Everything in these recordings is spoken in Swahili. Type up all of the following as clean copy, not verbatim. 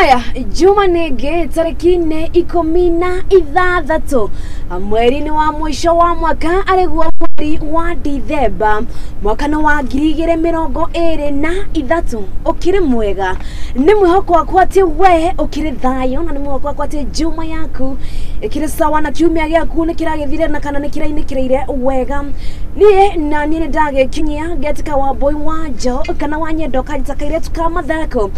Haya, Juma nĩngĩ tarĩki nĩ 16 mweri-inĩ wa mũico wa mwaka arĩguo mweri wa Dithemba mwaka nĩ wa 2023. Ũkĩrĩ mwega, nĩ mwĩhoko wakwa atĩ we ũkĩrĩ thayũ, na nĩ mwĩhoko wakwa atĩ Juma yaku ĩkĩrĩ sawa na kiumia gĩaku nĩ kĩragĩthire na kana nĩ kĩrainĩkĩrĩire wega. Niĩ na niĩ nĩ ndagĩkinyia ngetĩka wa boy wa njo kana wa nyendo kanjita kairĩtu ka mathako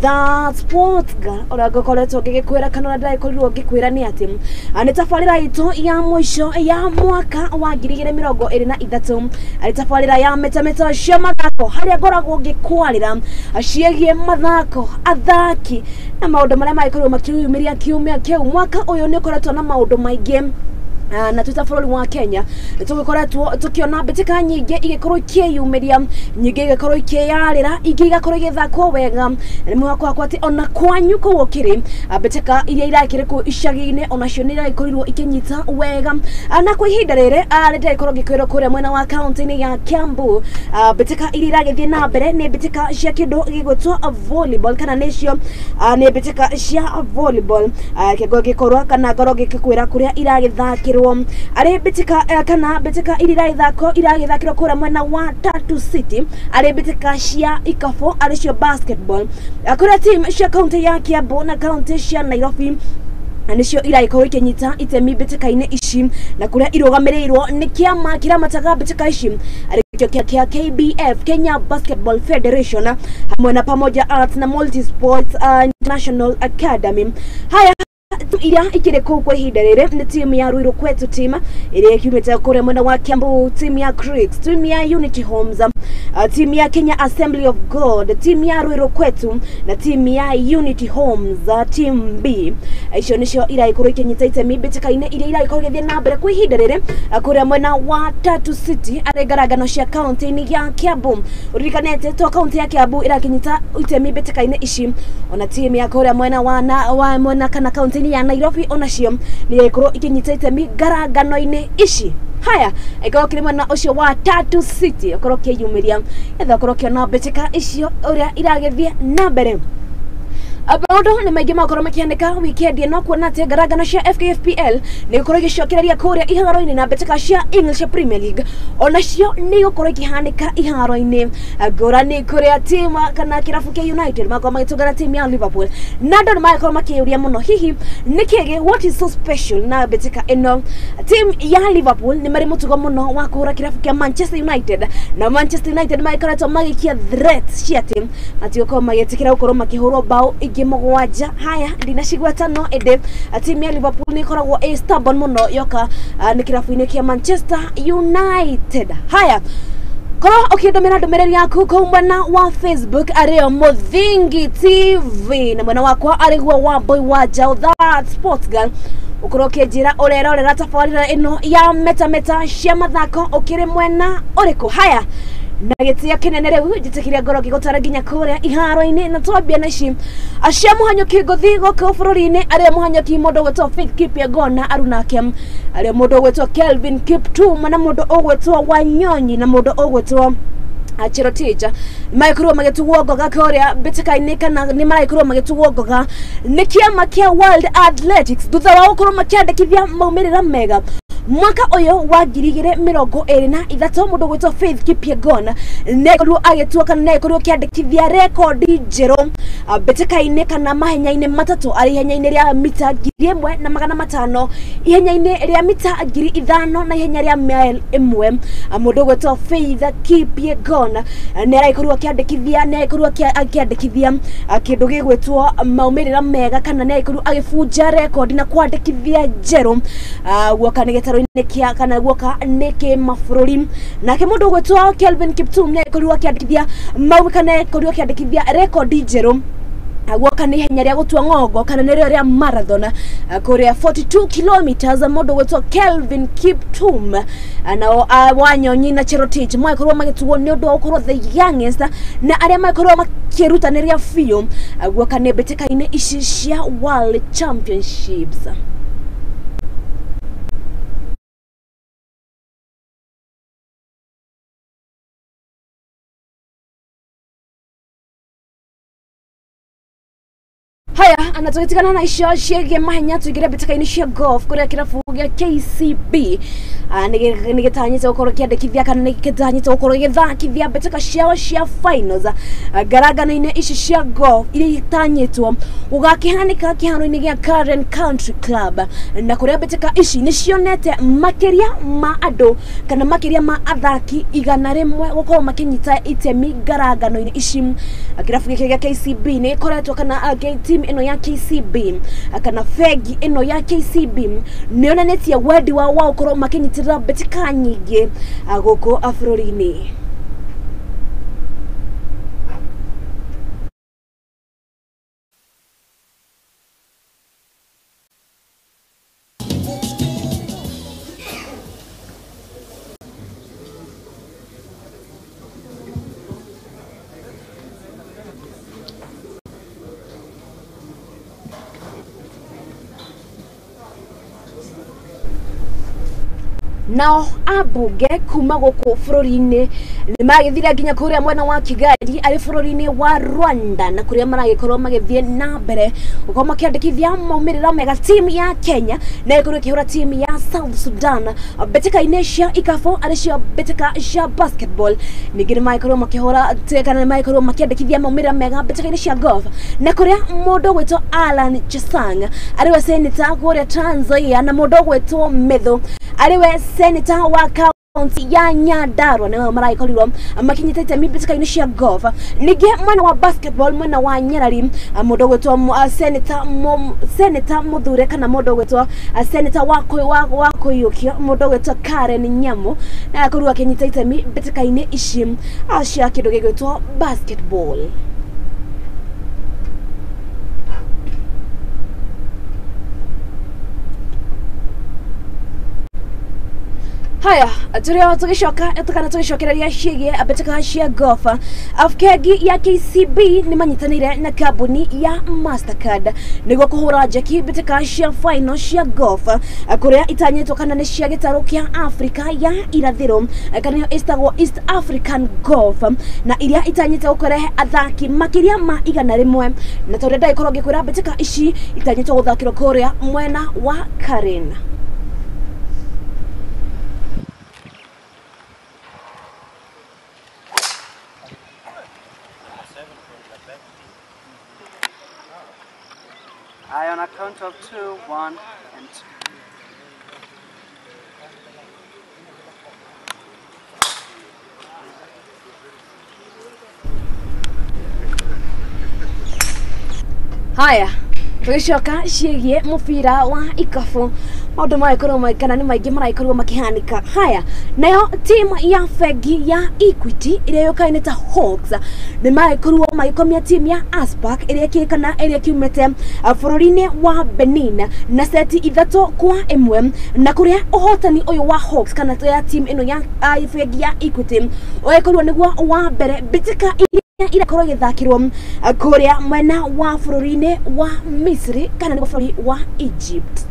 that sport girl ũrĩa ngũkoretwo ngĩgĩkwĩra kana ũrĩa ndagĩkorirwo ngĩkwĩra nĩ atĩ nĩ tabarĩra itũ ya mũico ya mwaka wa 2023, arĩ tabarĩra ya metameta cia mathako harĩa ngoragwo ngĩkwarĩra ciĩgiĩ mathako, athaki na maũndũ marĩa magĩkorirwo makĩyumĩria kiumia kĩu. Mwaka ũyũ nĩ ũkoretwo na maũndũ maingĩ na twĩta bũrũri wa Kenya tũgĩkoretwo tũkĩona mbĩtĩka nyingĩ igĩkorwo ikĩyumĩria, nyingĩ igĩkorwo ikĩyarĩra, ingĩ igakorwo igĩthakwo wega. Nĩ mwĩhoko wakwa atĩ ona kwanyu kũu ũkĩrĩ mbĩtĩka iria irakĩrĩ kũu icagi-inĩ onacio nĩ iragĩkorirwo ikĩnyita wega. Na kwa ihinda rĩrĩ nĩ ndĩragĩkorwo ngĩkwĩrwo kũrĩa mwena wa kaunti-inĩ ya Kiambu mbĩtĩka iria iragĩthiĩ na mbere nĩ mbĩtĩka cia kĩndũ gĩgwĩtwo volleyball kana nĩcio nĩ mbĩtĩka cia volleyball. Kĩgo gĩkorwo kana ngorwo ngĩkwĩra kũrĩa iragĩthakĩrwo arĩ mbĩtĩka kana mbĩtĩka iria iragĩthakĩrwo kũrĩa mwena wa Tatu City, arĩ mbĩtĩka cia ikabũ arĩ cio basketball kũrĩa team cia kaunti ya Kiambu na kaunti cia Nairobi nĩcio iragĩkorwo ikĩnyita itemi mbĩtĩka-inĩ ici, na kũrĩa irũgamĩrĩirwo nĩ kĩama kĩramataga mbĩtĩka ici arĩkĩo kĩa KBF, Kenya Basketball Federation, hamwe na Pamoja Arts na Multisports International Academy. Haya, iria ikĩrĩ kũu kwa ihinda rĩrĩ nĩ timu ya Ruiru Kwetu team ĩrĩa ĩkiumĩte kũrĩa mwena wa Kiambu, timu ya Creeks, timu ya Unity Homes, timu ya Kenya Assembly of God, timu ya Ruiru Kwetu na timu ya Unity Homes, team B. Icio nĩcio iragĩkorwo ikĩnyita itemi mbĩtĩka-inĩ iria iragĩkorwo igĩthiĩ na mbere kwa ihinda rĩrĩ kũrĩa mwena wa Tatu City arĩ ngarangano cia kaunti-inĩ ya Kiambu. Ũririkanĩte to kaunti ya Kiambu ĩrakĩnyita itemi mbĩtĩka-inĩ ici, ona timu ya kũrĩa mwena wa mwena kana kaunti ya Nairobi onacio nĩ ĩgĩkorwo ikĩnyita itemi ngarangano-inĩ ici. Haya, ĩkorwo kĩrĩ mwena ũcio wa Tatu City ũkorwo ũkĩyumĩria etha ũkorwo ũkĩona mbĩtĩka icio ũrĩa iragĩthiĩ na mbere. Maũndũ nĩ maingĩ makorwo makĩhanĩka wikendi ĩno, kuona atĩ ngarangano cia FKFPL nĩ gũkorwo igĩcokereria kũrĩa iharo-inĩ na mbĩtĩka cia English Premier League onacio nĩ igũkorwo ikĩhanĩka iharo-inĩ ngũrani kũrĩa timu kana kĩrabu kĩa United makorwo magĩtũngana timu ya Liverpool, na andũ nĩ magĩkorwo makĩyũria mũno hihi nĩkĩ, what is so special na mbĩtĩka ĩno. Timu ya Liverpool nĩ marĩ mũtugo mũno wa kũhũra kĩrabu kĩa Manchester United, na Manchester United magĩkoretwo magĩikia threat cia atĩ matigũkorwo magĩtĩkĩra gũkorwo makĩhũrwo bao ingĩ mũgwanja. Haya, ndinacigweta no ĩndĩ timu ya Liverpool nĩ ĩkoragwo ĩ stubborn mũno yoka nĩ kĩrabu-inĩ kĩa Manchester United. Haya, korwo ũkĩndũmĩra ndũmĩrĩri yaku kũu mwena wa Facebook arĩo Mũthingi TV na mwena wakwa arĩguo wa boy wa Njaũ that sports girl, ũkorwo ũkĩnjĩra ũrerorera tabarĩra ĩno ya metameta cia mathako ũkĩrĩ mwena ũrĩkũ. Haya, na gĩtĩo kĩnene rĩu njĩtĩkĩria ngorwo ngĩgũtwara nginya kũrĩa iharo-inĩ, na twambia na ici acia mũhanyũki ngũthi gũkũ bũrũri-inĩ arĩa mũhanyũki mũndũ ũgwĩtwo Faith Kipyegon na arunake, arĩa mũndũ ũgwĩtwo Kelvin Kiptum na mũndũ ũgwĩtwo Wanyonyi na mũndũ ũgwĩtwo Cherotich magĩkorwo magĩtuo ngoga kũrĩa mbĩtĩka-inĩ kana nĩ maragĩkorwo magĩtuo ngoga nĩ kĩama kĩa World Athletics thutha wa gũkorwo makĩandĩkithia maumĩrĩra mega mwaka ũyũ wa 2023. Mũndũ ũgwĩtwo Faith Kipyegon nĩakorirwo agĩtua kana nĩakorirwo akĩandĩkithia rekondi njerũ mbĩtĩka-inĩ kana mahenya-inĩ matatũ, arĩ ihenya-inĩ rĩa mita 1500, ihenya-inĩ rĩa mita 5000 na ihenya rĩa mile 1. Mũndũ ũgwĩtwo Faith Kipyegon nĩaragĩkorirwo akĩandĩkithia nĩagĩkorirwo akĩandĩkithia kĩndũ gĩgwĩtwo maumĩrĩra mega kana nĩagĩkorirwo agĩbunja rekondi na kwandĩkithia njerũ guoka nĩ gĩtarũ kĩa kana guoka nĩ kĩmabũrũri. Nake mũndũ ũgwĩtwo Kelvin Kiptum nĩagĩkorirwo akĩandĩkithia mau kana nĩagĩkorirwo akĩandĩkithia rekondi njerũ guoka nĩ ihenya rĩa gũtua ng'ongo kana nĩrĩo rĩa marathon kũrĩa 42 kilometers. Mũndũ ũgwĩtwo Kelvin Kiptum nao Wanyonyi na Cherotich magĩkorwo magĩtuo nĩ ũndũ wa gũkorwo the youngest na arĩa magĩkorwo makĩrutanĩria biũ guoka nĩ mbĩtĩka-inĩ ici cia World Championships. Haya anatũgĩtigana na icio ciĩgiĩ mahenya tũingĩre mbĩtĩka-inĩ cia golf kũrĩa kĩrabu gĩa KCB nĩ gĩtanyĩte gũkorwo kĩandĩkithia kana nĩ gĩtanyĩte gũkorwo gĩgĩthakithia mbĩtĩka ciao cia finals ngarangano-inĩ ici cia golf iria itanyĩtwo gũgakĩhanĩka kĩharo-inĩ gĩa Karen Country Club, na kũrĩa mbĩtĩka ici nĩ cionete makĩria ma andũ kana makĩria ma athaki 100 gũkorwo makĩnyita itemi ngarangano-inĩ ici. Kĩrabu gĩkĩ gĩa KCB nĩ gĩkoretwo kana team ĩno ya KCB kana bengi ĩno ya KCB nĩ yonanĩtie wendi wao wa gũkorwo makĩnyitĩrĩra mbĩtĩka nyingĩ gũkũ bũrũri-inĩ. Nao ambunge kuma gũkũ bũrũri-inĩ nĩ magĩthire nginya kũrĩa mwena wa Kigali arĩ bũrũri-inĩ wa Rwanda, na kũrĩa maragĩkorwo magĩthiĩ na mbere gũkorwo makĩandĩkithia maumĩrĩra mega timu ya Kenya na ĩkorwo ĩkĩhũra timu ya South Sudan mbĩtĩka-inĩ cia ikabu arĩ cio mbĩtĩka cia basketball. Ningĩ nĩ magĩkorwo makĩhũra kana nĩ magĩkorwo makĩandĩkithia maumĩrĩra mega mbĩtĩka-inĩ cia golf, na kũrĩa mũndũ ũgwĩtwo Alan Chesang arĩ we senator kũrĩa Trans Nzoia na mũndũ ũgwĩtwo Methu arĩ we senator wa kaunti ya Nyandarua nĩo maragĩkorirwo makinyĩte itemi mbĩtĩka-inĩ cia golf. Ningĩ mwena wa basketball mwena wa Nyarari mũndũ ũgwĩtwo senator Muthure kana mũndũ ũgwĩtwo senator wa kũiyũkio mũndũ ũgwĩtwo Karen Nyamu na akorirwo akĩnyita itemi mbĩtĩka-inĩ ici cia kĩndũ gĩgwĩtwo basketball. Haya, tũrĩ tũgĩcoka kana tũgĩcokereria ciĩgiĩ mbĩtĩka cia golf. Bengi ya KCB nĩ manyitanĩire na kambuni ya Mastercard nĩguo kũhũra njeki mbĩtĩka cia final cia golf kũrĩa itanyĩtwo kana nĩ cia gĩtarũ kĩa Afrika ya irathĩro kana nĩyo ĩtagwo East African Golf, na iria itanyĩte gũkorehe athaki makĩria ma 100, na tondũ ndagĩkorwo ngĩkwĩra mbĩtĩka ici itanyĩtwo gũthakĩrwo kũrĩa mwena wa Karen. I on a count of 2, 1, and 2. Haya, tũgĩcoka ciĩgiĩ mũbira wa ikabu maũndũ maragĩkorwo kana nĩ maingĩ maragĩkorwo makĩhanĩka. Haya, nayo timu ya bengi ya Equity ĩrĩa yũkaine ta Hawks nĩ magĩkorirwo magĩkomia timu ya Aspark ĩrĩa kana ĩrĩa kiumĩte bũrũri-inĩ wa Benin na seti 3-1, na kũrĩa ũhotani ũyũ wa Hawks kana ya timu ĩno ya bengi ya Equity ũgĩkorwo nĩguo wa mbere mbĩtĩka irakorwo ĩgĩthakĩrwo kũrĩa mwena wa bũrũri-inĩ wa Misri kana nĩguo bũrũri wa Egypt.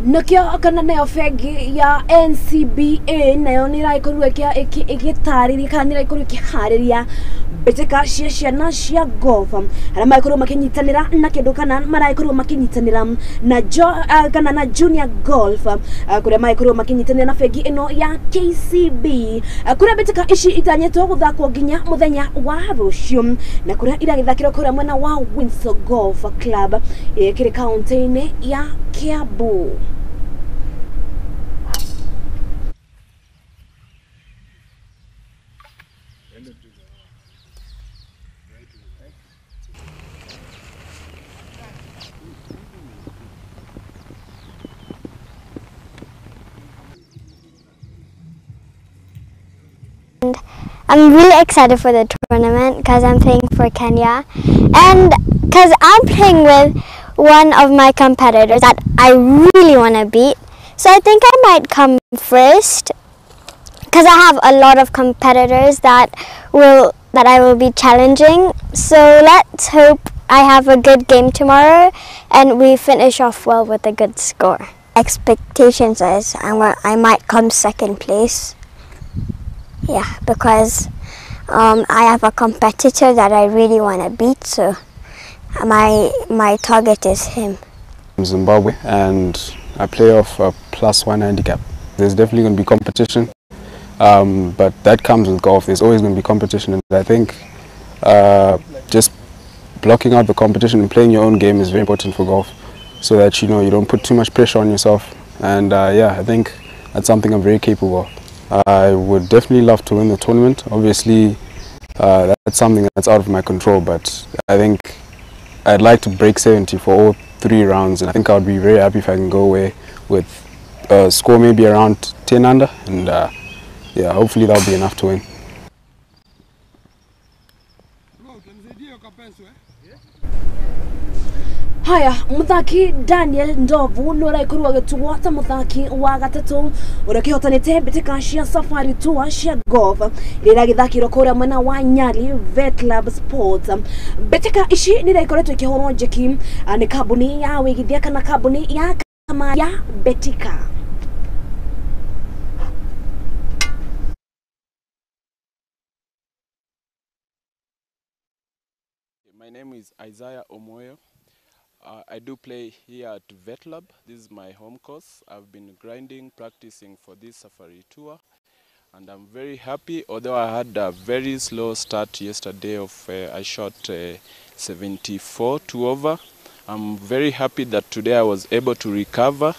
Nakio kana nayo bengi ya NCBA nayo nĩ ĩragĩkorirwo ĩgĩtarĩria kana nĩ ĩragĩkorirwo ĩkĩharĩria mbĩtĩka cia ciana cia golf arĩa maragĩkorwo makĩnyitanĩra na kĩndũ kana maragĩkorwo makĩnyitanĩra na kana na junior golf kũrĩa maragĩkorwo makĩnyitanĩra na bengi ĩno ya KCB kũrĩa mbĩtĩka ici itanyĩtwo gũthakwo nginya mũthenya wa rũciũ, na kũrĩa iragĩthakĩrwo kũrĩa mwena wa Windsor Golf Club ĩkĩrĩ kaunti-inĩ ya Kiambu. and I'm really excited for the tournament because I'm playing for Kenya and because I'm playing with one of my competitors that I really want to beat. So I think I might come first because I have a lot of competitors that I will be challenging. So let's hope I have a good game tomorrow and we finish off well with a good score. Expectations is I might come second place. Yeah, because I have a competitor that I really want to beat, so my target is him. I'm Zimbabwe and I play off a +1 handicap. There's definitely going to be competition, but that comes with golf. There's always going to be competition, and I think just blocking out the competition and playing your own game is very important for golf, so that you know you don't put too much pressure on yourself. And yeah, I think that's something I'm very capable of. I would definitely love to win the tournament. Obviously, that's something that's out of my control, but I think I'd like to break 70 for all 3 rounds, and I think I would be very happy if I can go away with a score maybe around 10 under, and yeah, hopefully that'll be enough to win. Haya, muthaki Daniel Ndovu nĩ ũragĩkorirwo agĩtuo ta muthaki wa gatatũ ũrĩa ũkĩhotanĩte mbĩtĩka cia Safari Tour cia golf iria iragĩthakĩrwo kũrĩa mwena wa Nyali Vet Club Sports. Mbĩtĩka ici nĩ iragĩkoretwo ikĩhũrwo njeki nĩ kambuni ya wĩigithia kana kambuni ya kama ya Betika. My name is Isaiah Omoyo. I do play here at Vet Lab. This is my home course. I've been grinding, practicing for this Safari Tour, and I'm very happy. Although I had a very slow start yesterday of I shot 74 2 over. I'm very happy that today I was able to recover,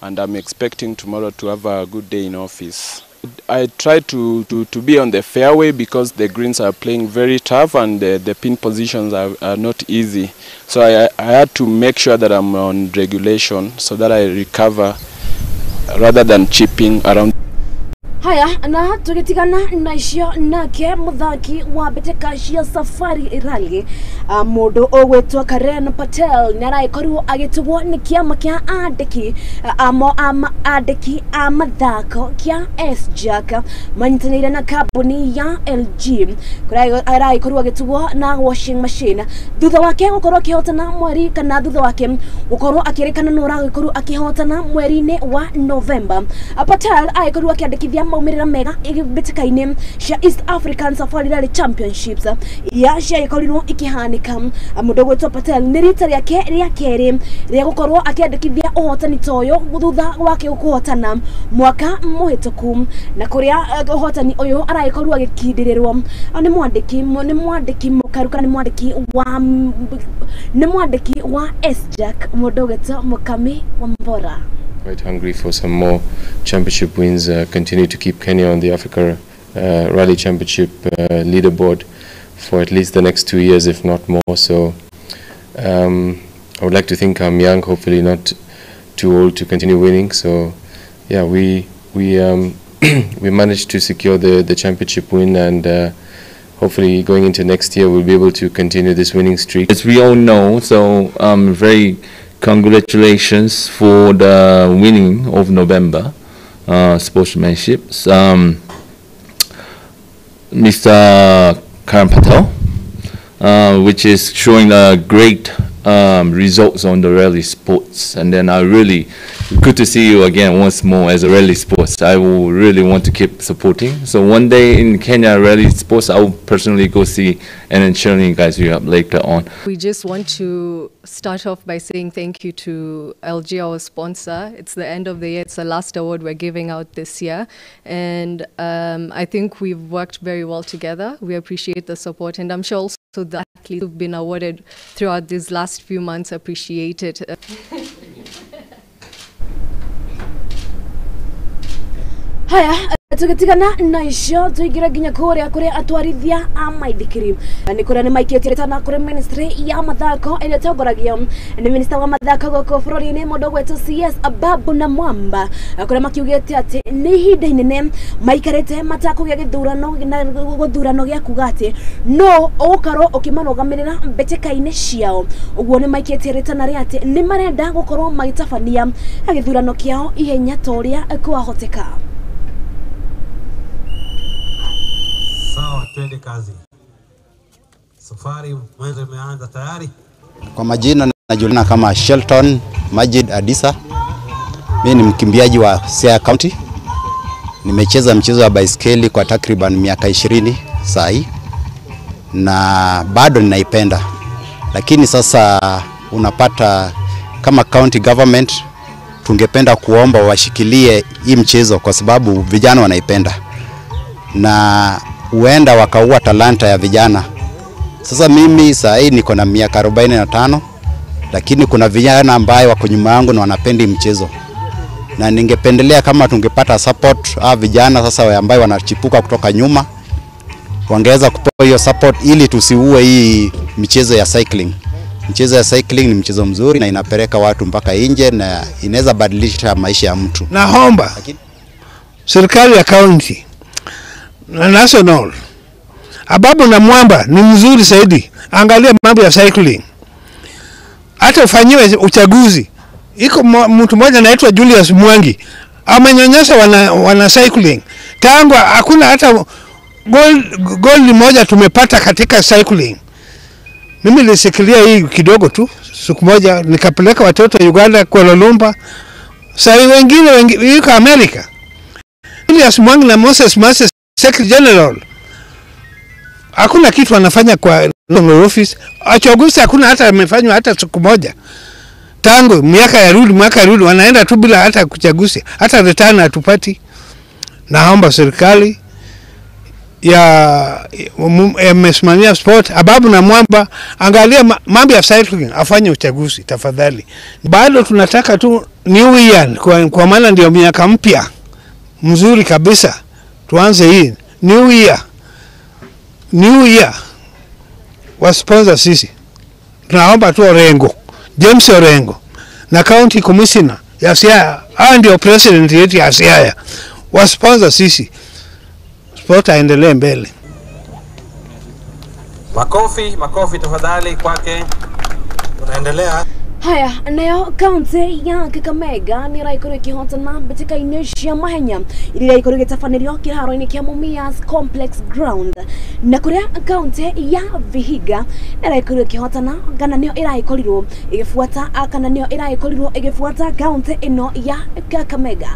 and I'm expecting tomorrow to have a good day in office. I try to be on the fairway because the greens are playing very tough and the pin positions are not easy. So I had to make sure that I'm on regulation so that I recover rather than chipping around. Haya, na tugitigana na icio nake muthaki wa mbĩtĩka cia Safari Rally mũndũ ũgwĩtwo Karen Patel nĩ aragĩkorirwo agĩtugwo nĩ kĩama kĩa andĩki andĩki a mathako kĩa SJAK manyitanĩire na kambuni ya LG kũrĩa aragĩkorirwo agĩtugwo na washing machine thutha wake gũkorwo akĩhotana mweri kana thutha wake gũkorwo akĩrĩkana nĩ ũragĩkorwo akĩhotana mweri-inĩ wa November. Patel agĩkorirwo akĩandĩkithia maumĩrĩra mega mbĩtĩka-inĩ cia East African Safari Rally Championships iria ciagĩkorirwo ikĩhanĩka. Mũndũ ũgwĩtwo Patel nĩ rita rĩake rĩa kerĩ rĩa gũkorwo akĩandĩkithia ũhotani ta ũyũ thutha wake kũhotana mwaka mũhĩtũku, na kũrĩa ũhotani ũyũ aragĩkorirwo agĩkindĩrĩrwo nĩ mwandĩki mũkaru kana nĩ mwandĩki wa SJAK mũndũ ũgwĩtwo Mukami Wambora. Quite hungry for some more championship wins, continue to keep Kenya on the Africa Rally Championship leaderboard for at least the next 2 years, if not more. So I would like to think I'm young, hopefully not too old to continue winning. So yeah, we we managed to secure the championship win, and hopefully going into next year we'll be able to continue this winning streak. As we all know, so very congratulations for the winning of November sportsmanship. Mr. Karan Patel, which is showing great results on the rally sports. And then I really good to see you again once more as a rally sports. I will really want to keep supporting. So one day in Kenya rally sports, I will personally go see and then cheering you guys you up later on. We just want to start off by saying thank you to LG, our sponsor. It's the end of the year. It's the last award we're giving out this year. And I think we've worked very well together. We appreciate the support, and I'm sure also the athletes who've been awarded throughout these last few months appreciate it. Haya. Tugitigana na icio tuingira nginya kuria kuria atwarithia a maithikiri ni kuria ni maikitie tana kuri ministry ya mathako ĩrĩa ĩtongoragio ni minister wa mathako gũkũ bũrũri-inĩ mũndũ ũgwĩtwo CS Ababu na Mwamba kuria makiugĩte atĩ nĩ ihinda inene maikarĩte matakũgĩa gĩthurano na gũthurano gĩa kuga atĩ no ũgũkorwo ũkĩmarũgamĩrĩra mbĩtĩka-inĩ ciao. Ũguo nĩ maikĩtie rĩtana rĩa atĩ nĩ marenda gũkorwo magĩtabania gĩthurano kĩao ihenya ta ũrĩa kwahoteka. Sawa, twende kazi. Safari mwanzo imeanza tayari. Kwa majina najulikana kama Shelton Majid Adisa. Mimi ni mkimbiaji wa Siaya County. Nimecheza mchezo wa baiskeli kwa takriban miaka 20 sahi na bado ninaipenda. Lakini sasa unapata kama county government tungependa kuomba washikilie hii mchezo kwa sababu vijana wanaipenda na huenda wakaua talanta ya vijana. Sasa mimi saa hii niko na miaka 45, lakini kuna vijana ambaye wako nyuma yangu na wanapendi mchezo. Na ningependelea kama tungepata support vijana sasa ambaye wanachipuka kutoka nyuma wangeweza kupewa hiyo support ili tusiue hii michezo ya cycling. Mchezo ya cycling ni mchezo mzuri na inapeleka watu mpaka nje na inaweza badilisha maisha ya mtu. Naomba serikali ya county na national, Ababu na Mwamba ni mzuri zaidi. Angalia mambo ya cycling. Hata ufanyiwe uchaguzi. Iko mtu mmoja anaitwa Julius Mwangi amenyanyasa wana cycling. Tangu hakuna hata gold moja tumepata katika cycling. Mimi nilisikilia hii kidogo tu. Siku moja nikapeleka watoto Uganda kwa Lolumba. Sasa wengine yuko Amerika. Julius Mwangi na Moses Moses Secretary General, hakuna kitu wanafanya kwa national office. Achaguzi hakuna hata amefanywa hata siku moja. Tangu miaka ya rudi wanaenda tu bila hata kuchaguzi. Hata return hatupati. Naomba serikali ya imesimamia sport, Ababu na Mwamba, angalia mambo ya cycling, afanye uchaguzi tafadhali. Bado tunataka tu new year kwa maana ndio miaka mpya mzuri kabisa. Tuanze hii new year. New year wa sponsor sisi. Tunaomba tu Orengo, James Orengo na county commissioner ya Siaya, hao ndio president yetu ya Siaya, wa sponsor sisi. Sport aendelee mbele. Makofi, makofi tafadhali kwake. Tunaendelea. Haya, nayo kaunti ya Kakamega ni ĩraikorwo ĩkĩhotana mbĩtĩka-inĩ cia mahenya iria ĩraikorwo ĩgĩtabanĩrio kĩharo-inĩ kĩa Mumias Complex Ground, na kũrĩa kaunti ya Vihiga ĩraikorwo ĩkĩhotana kana nĩyo ĩraikorirwo ĩgĩbuata kana nĩyo ĩraikorirwo ĩgĩbuata kaunti ĩno ya Kakamega.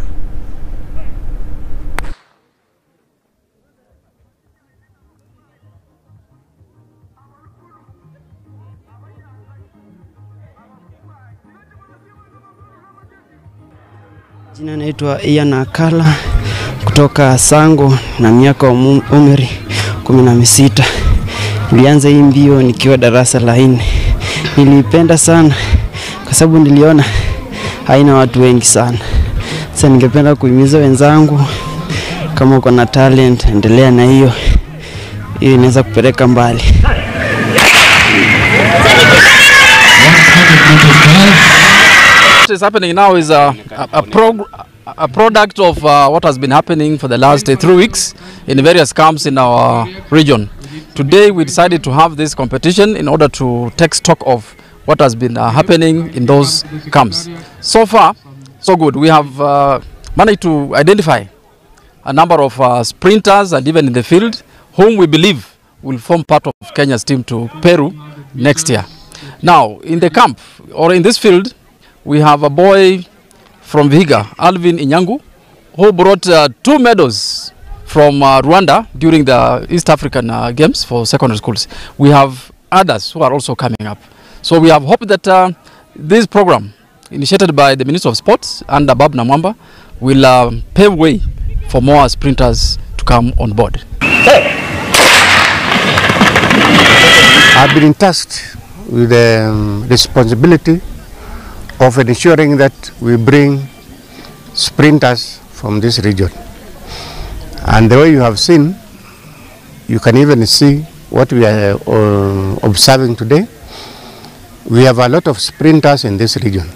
Jina naitwa Ian Akala kutoka Sango na miaka umri 16. Nilianza hii mbio nikiwa darasa la 4. Nilipenda sana kwa sababu niliona haina watu wengi sana. Sasa ningependa kuhimiza wenzangu, kama uko na talent endelea na hiyo. Hiyo inaweza kupeleka mbali. What is happening now is a product of what has been happening for the last 3 weeks in various camps in our region. Today we decided to have this competition in order to take stock of what has been happening in those camps. So far, so good. We have managed to identify a number of sprinters and even in the field whom we believe will form part of Kenya's team to Peru next year. Now, in the camp or in this field, we have a boy from Vihiga, Alvin Inyangu, who brought 2 medals from Rwanda during the East African Games for secondary schools. We have others who are also coming up. So we have hope that this program, initiated by the Minister of Sports and Ababu Namwamba, will pave way for more sprinters to come on board. I've been tasked with the responsibility of ensuring that we bring sprinters from this region. And the way you have seen, you can even see what we are observing today. We have a lot of sprinters in this region.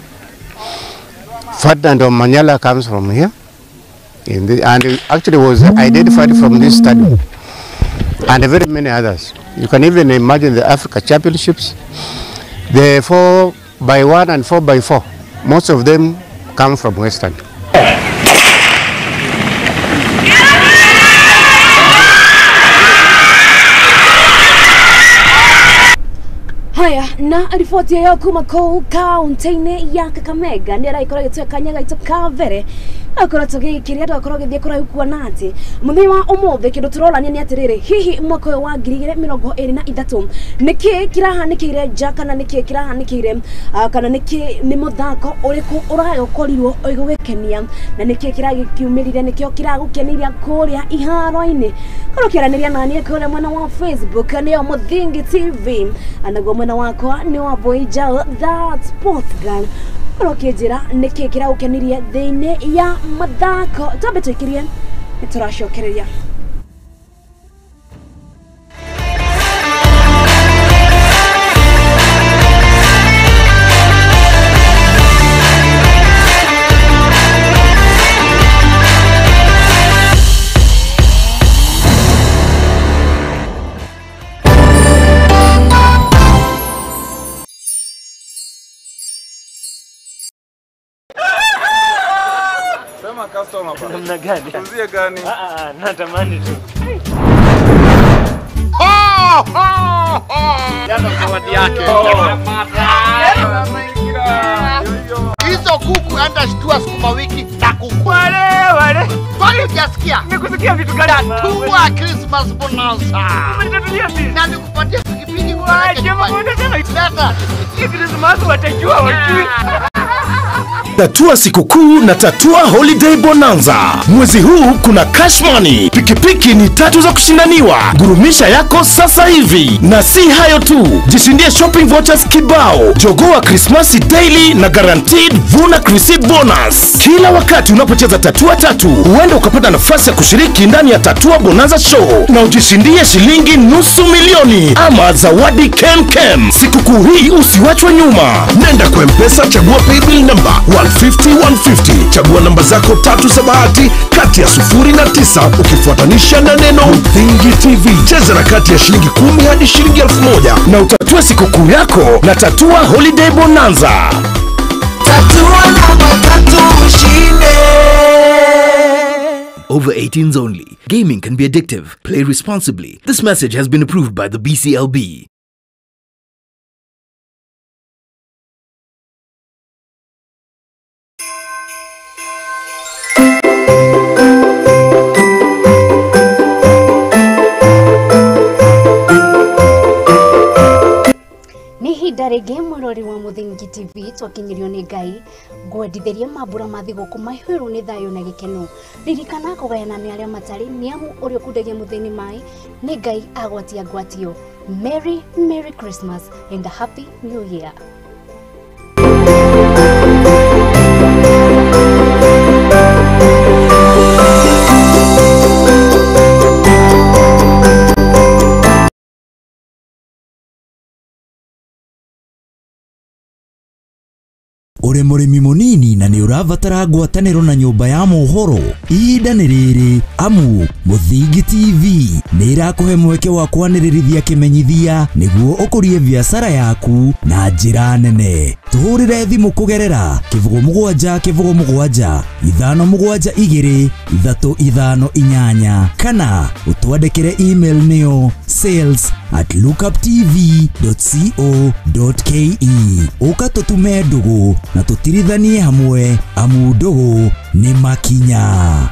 Ferdinand Omanyala comes from here, and actually was identified from this stadium, and very many others. You can even imagine the Africa Championships, the 4x1 and 4x4, most of them come from Western. Haya na riboti ĩyo kuma kũu kaunti-inĩ ya Kakamega nĩ ĩragĩkorwo ĩgĩtũhe kanya gaitũ ka mbere akorwo tũgĩikĩria tũgakorwo gĩthiĩ kũraihu kuona atĩ mũthenya wa ũmũthĩ kĩndũ tũrorania nĩ atĩrĩrĩ, hihi mwaka ũyũ wa 2023 nĩkĩ kĩrahanĩkĩire nja kana nĩkĩ kĩrahanĩkĩire kana nĩkĩ nĩ mũthako ũrĩkũ ũragĩkorirwo ũgĩgũkenia na nĩkĩ kĩragĩkiumĩrire nĩkĩo kĩragũkenirie kũrĩa iharo-inĩ. Korwo ũkĩaranĩria naniĩ kũrĩa mwena wa Facebook nĩyo Mũthingi TV, naguo mwena wakwa nĩ wa Boy Jao that sports girl. Korwo ũkĩnjĩra nĩkĩ kĩragũkenirie thĩinĩ ya mathako, twambe tũikĩrie nĩ tũracokereria. Namna gani? Uzie gani? Natamani tu. Jana zawadi yake. Hizo kuku anda shtua sukuma wiki na kuku. Wale wale. Kwani hujasikia? Nimekusikia vitu gani? Tatua Christmas bonanza. Umenitatulia sisi. Na nikupatie pikipiki kupeleke nyumbani. Leta. Hii Christmas watajua wajui. Tatua sikukuu na Tatua Holiday Bonanza. Mwezi huu kuna cash money, pikipiki ni 3 za kushindaniwa. Gurumisha yako sasa hivi. Na si hayo tu, jishindie shopping vouchers kibao, jogoa Christmas daily na guaranteed vuna Chrissy bonus. Kila wakati unapocheza Tatua 3, huenda ukapata nafasi ya kushiriki ndani ya Tatua Bonanza Show na ujishindie shilingi 500,000 ama zawadi kem. Sikukuu hii usiwachwe nyuma. Nenda kwa M-Pesa, chagua paybill number 150 150. Chagua namba zako 3 za bahati kati ya 0 na 9 ukifuatanisha na neno Muthingi TV. Cheza na kati ya shilingi 10 hadi shilingi 1000 na utatue sikukuu yako na Tatua Holiday Bonanza. Tatua namba 3 ushinde. Over 18s only. Gaming can be addictive. Play responsibly. This message has been approved by the BCLB. Ihinda rĩngĩ mwĩrori wa Mũthingi TV twakinyĩrio nĩ Ngai ngwendithĩrie mambura ma thigũkũ maihũirwo nĩ thayũ na gĩkeno. Ririkana kũgayana nĩ arĩa matarĩ nĩ amu ũrĩa ũkundagia mũthĩni maĩ nĩ Ngai agwatia ngwatio. Merry Merry Christmas and a Happy New Year. Uri mũrĩmi mũnini na nĩ ũrabatara ngwatanĩro na nyũmba ya mohoro, ihinda nĩ rĩrĩ amu Mũthingi TV nĩ ĩrakũhe mweke wa kwanĩrĩrithia kĩmenyithia nĩguo ũkũrie biacara yaku na njĩra nene. Tũhũrĩre thimũ kũgerera 07 07 572 358 kana ũtwandĩkĩre email nĩyo sales@lookuptv.co.ke. Ũka tũtume ndũgũ na tũtirithanie hamwe amu ndũgũ nĩ makinya.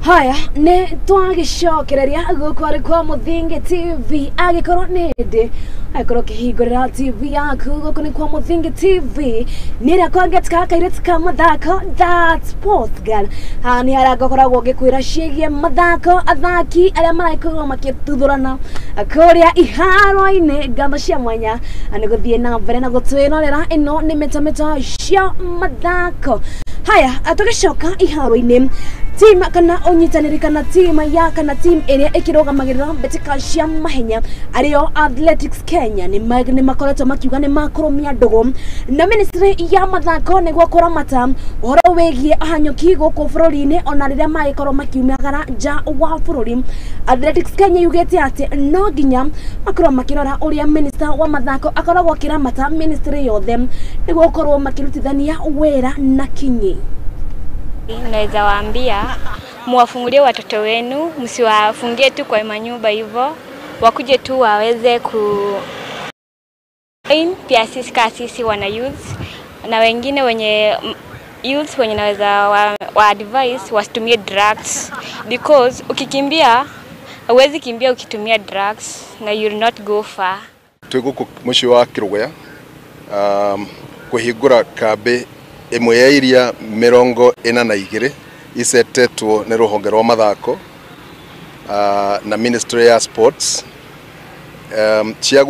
Haya nĩ twagicokereria gũkũ arĩ kwa Mũthingi TV agĩkorwo nĩ hĩndĩ agĩkorwo ũkĩhingũrĩra TV yaku gũkũ nĩ kwa Mũthingi TV nĩ ĩrĩa kwangetika kairĩtu ka mathako that sports girl. Haha nĩ harĩa ngakoragwo ngĩkwĩra ciĩgiĩ mathako athaki arĩa maragĩkorwo makĩtuthũrana kũrĩa iharo-inĩ. Ngatho cia mwanya nĩ gũthiĩ na mbere na gũtwĩrorera ĩno nĩ mĩtamĩta cia mathako. Haya tũgĩcoka iharo-inĩ team kana ũnyitanĩri kana team ya kana team ĩrĩa ĩkĩrũgamagĩrĩra mbĩtĩka cia mahenya arĩo Athletics Kenya nĩ makoretwo makiuga nĩ makũrũmia ndũgũ na ministry ya mathako nĩguo kũramata ũhoro wĩgiĩ ahanyũki gũkũ bũrũri-inĩ ona rĩrĩa magĩkorwo makiumagara nja wa bũrũri. Athletics Kenya yugĩte atĩ no nginya makorwo makĩrora ũrĩa minister wa mathako akoragwo akĩramata ministry yothe nĩguo gũkorwo makĩrutithania wĩra na kinyi. Naweza waambia muwafungulie watoto wenu, msiwafungie tu kwa manyumba hivyo, wakuje tu waweze ku pia sisi kama sisi wana youth na wengine wenye youth wenye naweza wa advise wasitumie drugs because ukikimbia huwezi kimbia ukitumia drugs na you will not go far. Twĩ gũkũ mũciĩ wa Kĩrũgũya kũhingũra kambĩ ĩmwe ya iria 42 icetetwo nĩ rũhonge rwa mathako na Ministry ya Sports cia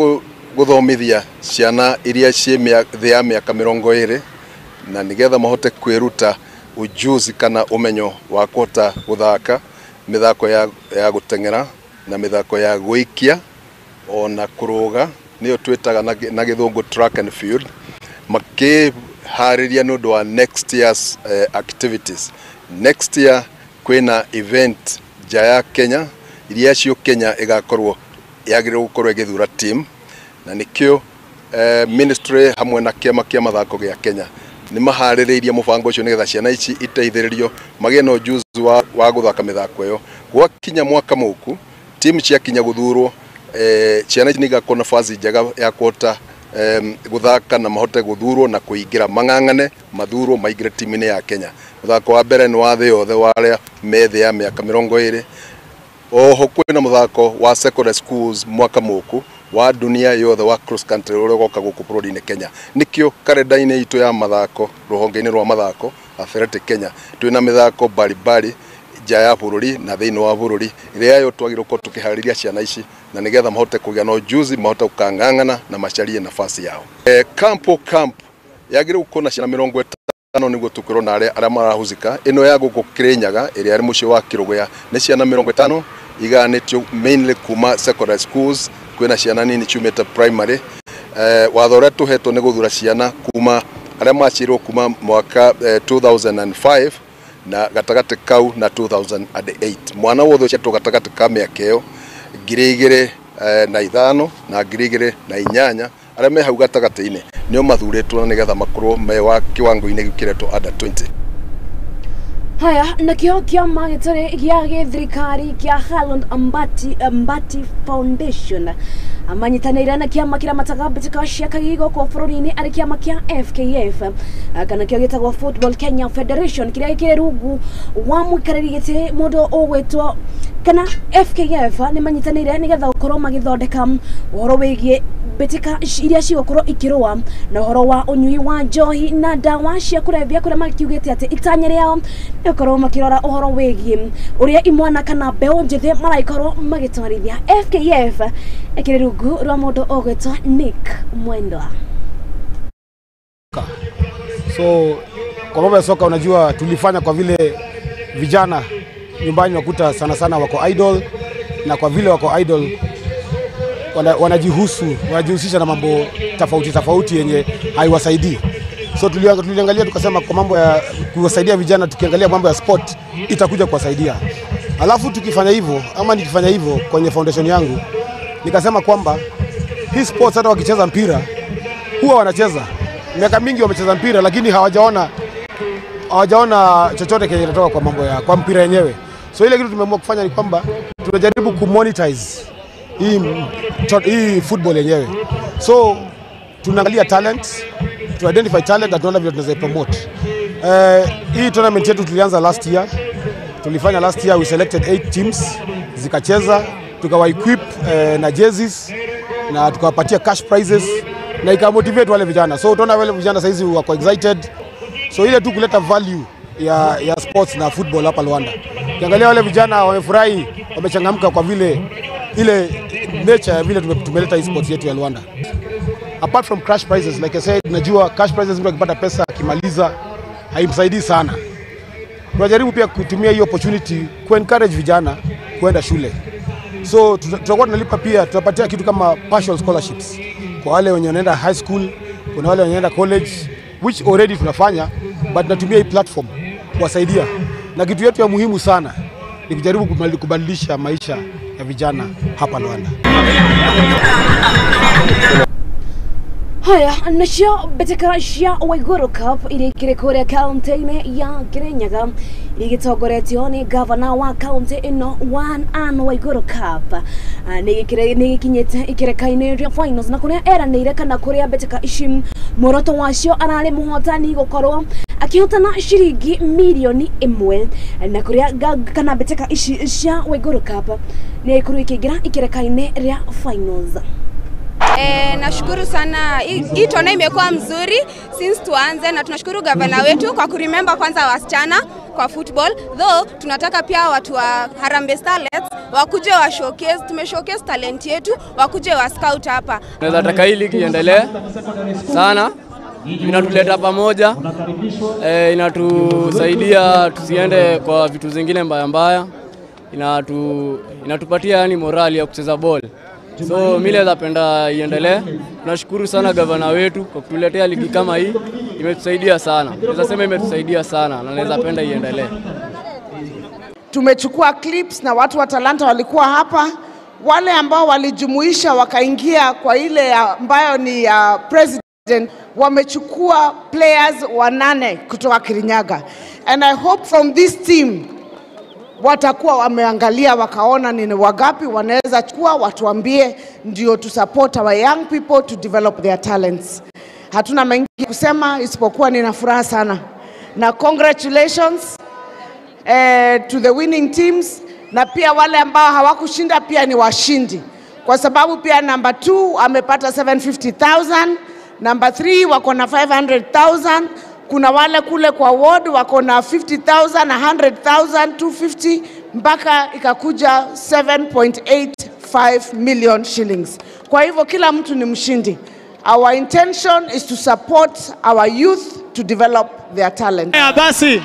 gũthomithia ciana iria ciĩ thĩ ya mĩaka 20 na nĩgetha mahote kwĩruta ujuzi kana ũmenyo wa kũhota gũthaka mĩthako ya gũteng'era na mĩthako ya gwĩikia ona kũrũga nĩyo twĩtaga na gĩthũngũ track and field makĩharĩria nĩ ũndũ wa next year's activities. Next year kwĩna event nja ya Kenya iria cio Kenya ĩgakorwo yagĩrĩirwo gũkorwo ĩgĩthura team na nĩkĩo ministry hamwe na kĩama kĩa mathako gĩa Kenya nĩ maharĩrĩirie mũbango ũcio nĩgetha ciana ici iteithĩrĩrio magĩe na ujuzi wa gũthaka mĩthako ĩyo. Gwakinya mwaka mũku team ciakinya gũthurwo ciana ici nĩigakorwo na nafasi njega ya kũhota gũthaka na mahote gũthurwo na kũingĩra mang'ang'ane mathurwo maingĩre timu-inĩ ya Kenya. Mũthako wa mbere nĩ wa thĩ yothe wa arĩa me thĩ ya mĩaka 20. Oho kwĩna mũthako wa secondary schools mwaka mũku wa dunia yothe wa cross country ũrĩa ũgoka gũkũ bũrũri-inĩ Kenya. Nĩkĩo karenda-inĩ itũ ya mathako rũhonge-inĩ rwa mathako Athletic Kenya twĩna mĩthako mbalimbali nja ya bũrũri na thĩinĩ wa bũrũri ĩrĩa yo twagĩrĩirwo gũkorwo tũkĩharĩria ciana ici na nĩgetha mahote kũgĩa na ujuzi mahote gũkang'ang'ana na macarie nafasi yao. Camp o camp yagĩrĩirwo gũkorwo na ciana 50 nĩguo tũkorwo na arĩa marahusika. Ĩno ya gũkũ Kĩrĩnyaga ĩrĩa ĩrĩ mũciĩ wa Kĩrũgũya nĩ ciana 50 igayanĩtio mainly kuma secondary schools kwĩna ciana nini ciumĩte primary. Watho ũrĩa tũhetwo nĩ gũthura ciana kuma arĩa maciarirwo kuma mwaka 2005 na gatagatĩ kau na 2008. Mwana wothe ũciarĩtwo gatagatĩ ka mĩaka ĩyo 2005 na 2008 arĩa me hau gatagatĩ-inĩ nĩo mathurĩtwo na nĩgetha makorwo me wa kĩwango-inĩ gĩkĩretwo under 20. Haya nakĩo kĩama gĩtarĩ gĩa gĩthirikari kĩa Harland Ambati Foundation manyitanĩire na kĩama kĩramataga mbĩtĩka cia kagi gũkũ bũrũri-inĩ arĩ kĩama kĩa FKF kana kĩo gĩtagwo Football Kenya Federation kĩrĩa gĩkĩrĩ rungu wa mũikarĩri gĩtĩ mũndũ ũgwĩtwo kana FKF nĩ manyitanĩire nĩgetha gũkorwo magĩthondeka ũhoro wĩgiĩ mbĩtĩka iria cigũkorwo ikĩrũa na ũhoro wa ũnyui wa njohi na ndawa cia kũrebia kũrĩa makiugĩte atĩ itanya rĩao nĩ gũkorwo makĩrora ũhoro wĩgiĩ ũrĩa imwana kana mbeũ njĩthĩ maragĩkorwo magĩtwarithia. FKF ĩkĩrĩ rungu rwa mũndũ ũgwĩtwo Nick Mwendwa. So kwa mambo ya soka unajua tulifanya kwa vile vijana nyumbani wakuta sana sana wako idle, na kwa vile wako idle wanajihusisha na mambo tofauti tofauti yenye haiwasaidii. So tuliangalia tukasema kwa mambo ya kuwasaidia vijana, tukiangalia mambo ya sport itakuja kuwasaidia. Alafu tukifanya hivyo ama nikifanya hivyo kwenye foundation yangu nikasema kwamba hii sports hata wakicheza mpira huwa wanacheza miaka mingi wamecheza mpira lakini hawajaona chochote kenye kinatoka kwa mambo ya kwa mpira yenyewe. So ile kitu tumeamua kufanya ni kwamba tunajaribu kumonetize hii football yenyewe. So tunaangalia talent, to identify talent na tunaona vile tunaweza promote. Hii tournament yetu tulianza last year Tulifanya last year, we selected 8 teams zikacheza, tukawa equip na jerseys na tukawapatia cash prizes na ikamotivate wale vijana. So utaona wale vijana saizi wako excited. So ile tu kuleta value ya sports na football hapa Luanda. Ukiangalia wale vijana wamefurahi, wamechangamka kwa vile ile nature ya vile tumeleta hii sports yetu ya Luanda. Apart from cash prizes, like I said, najua cash prizes mtu akipata pesa akimaliza haimsaidii sana. Tunajaribu pia kutumia hii opportunity ku encourage vijana kuenda shule. So tutakuwa tunalipa pia, tutapatia kitu kama partial scholarships kwa wale wenye wanaenda high school, kuna wale wenye wanaenda college, which already tunafanya, but tunatumia hii platform kuwasaidia. Na kitu yetu ya muhimu sana ni kujaribu kubadilisha maisha ya vijana hapa Luanda. Haya, nacio mbĩtĩka cia Waiguru Cup iria ikĩrĩ kũrĩa kaunti-inĩ ya Kirinyaga igĩtongoretio nĩ gavana wa kaunti ĩno Anne Waiguru Cup nĩ gĩkinyĩte ikereka-inĩ rĩa finals na kũrĩa eranĩire kana kũrĩa mbĩtĩka ici muoroto wacio ararĩ mũhotani gũkorwo akĩhotana ciringi mirioni 1 na kũrĩa kana mbĩtĩka ici cia Waiguru Cup nĩ ikorwo ikĩingĩra ikereka-inĩ rĩa finals. Nashukuru sana, hii tona imekuwa mzuri since tuanze, na tunashukuru gavana wetu kwa kuremember kwanza wasichana kwa football. Though tunataka pia watu wa Harambee Starlets wakuje wa showcase, tume showcase talent yetu, wakuje wa scout hapa. Tunaweza taka hii ligi iendelee sana, inatuleta pamoja, inatusaidia tusiende kwa vitu zingine mbaya mbaya, inatupatia yani morali ya kucheza ball. So mimi napenda iendelee. Tunashukuru sana gavana wetu kwa kutuletea ligi kama hii, imetusaidia sana. Naweza sema imetusaidia sana na naweza penda iendelee. Tumechukua clips na watu wa talanta walikuwa hapa, wale ambao walijumuisha wakaingia kwa ile ambayo ni president, wamechukua players 8 kutoka Kirinyaga. And I hope from this team watakuwa wameangalia wakaona ni wagapi wanaweza chukua, watuambie ndio to support our young people to develop their talents. Hatuna mengi kusema isipokuwa nina furaha sana. Na congratulations to the winning teams, na pia wale ambao hawakushinda pia ni washindi. Kwa sababu pia number 2 amepata 750,000, number 3 wako na 500,000. Kuna wale kule kwa ward wako na 50,000, 100,000, 250 mpaka ikakuja 7.85 million shillings. Kwa hivyo kila mtu ni mshindi. Our intention is to support our youth to develop their talent. Basi.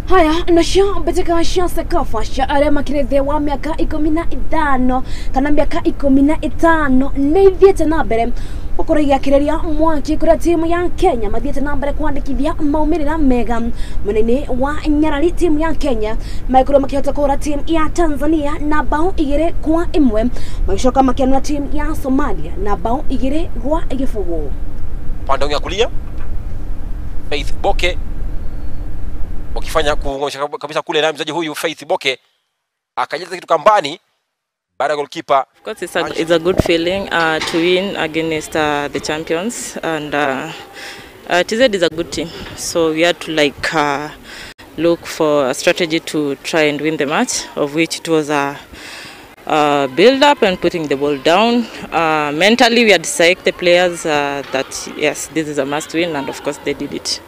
Haya, nacio mbĩtĩka cia CECAFA cia arĩa makĩrĩ thĩ wa mĩaka 15 kana mĩaka 15 nĩ ithiĩte na mbere gũkorwo igĩakĩrĩria mwaki kũrĩa timu ya Kenya mathiĩte na mbere kwandĩkithia maumĩrĩra mega mwena-inĩ wa Nyarari. Timu ya Kenya magĩkorwo makĩhota kũhũra timu ya Tanzania na bao 2-1, magĩcoka makĩanũra timu ya Somalia na bao 2-0. Pande ya kulia Faith Boke wakifanya kuungamisha kabisa kule, na mchezaji huyu Faith Boke akajaza kitu kambani baada ya goalkeeper. Of course it's a good feeling to win against the champions, and TZ is a good team, so we had to look for a strategy to try and win the match, of which it was a build up and putting the ball down. Mentally we had psyched the players that yes, this is a must win, and of course they did it.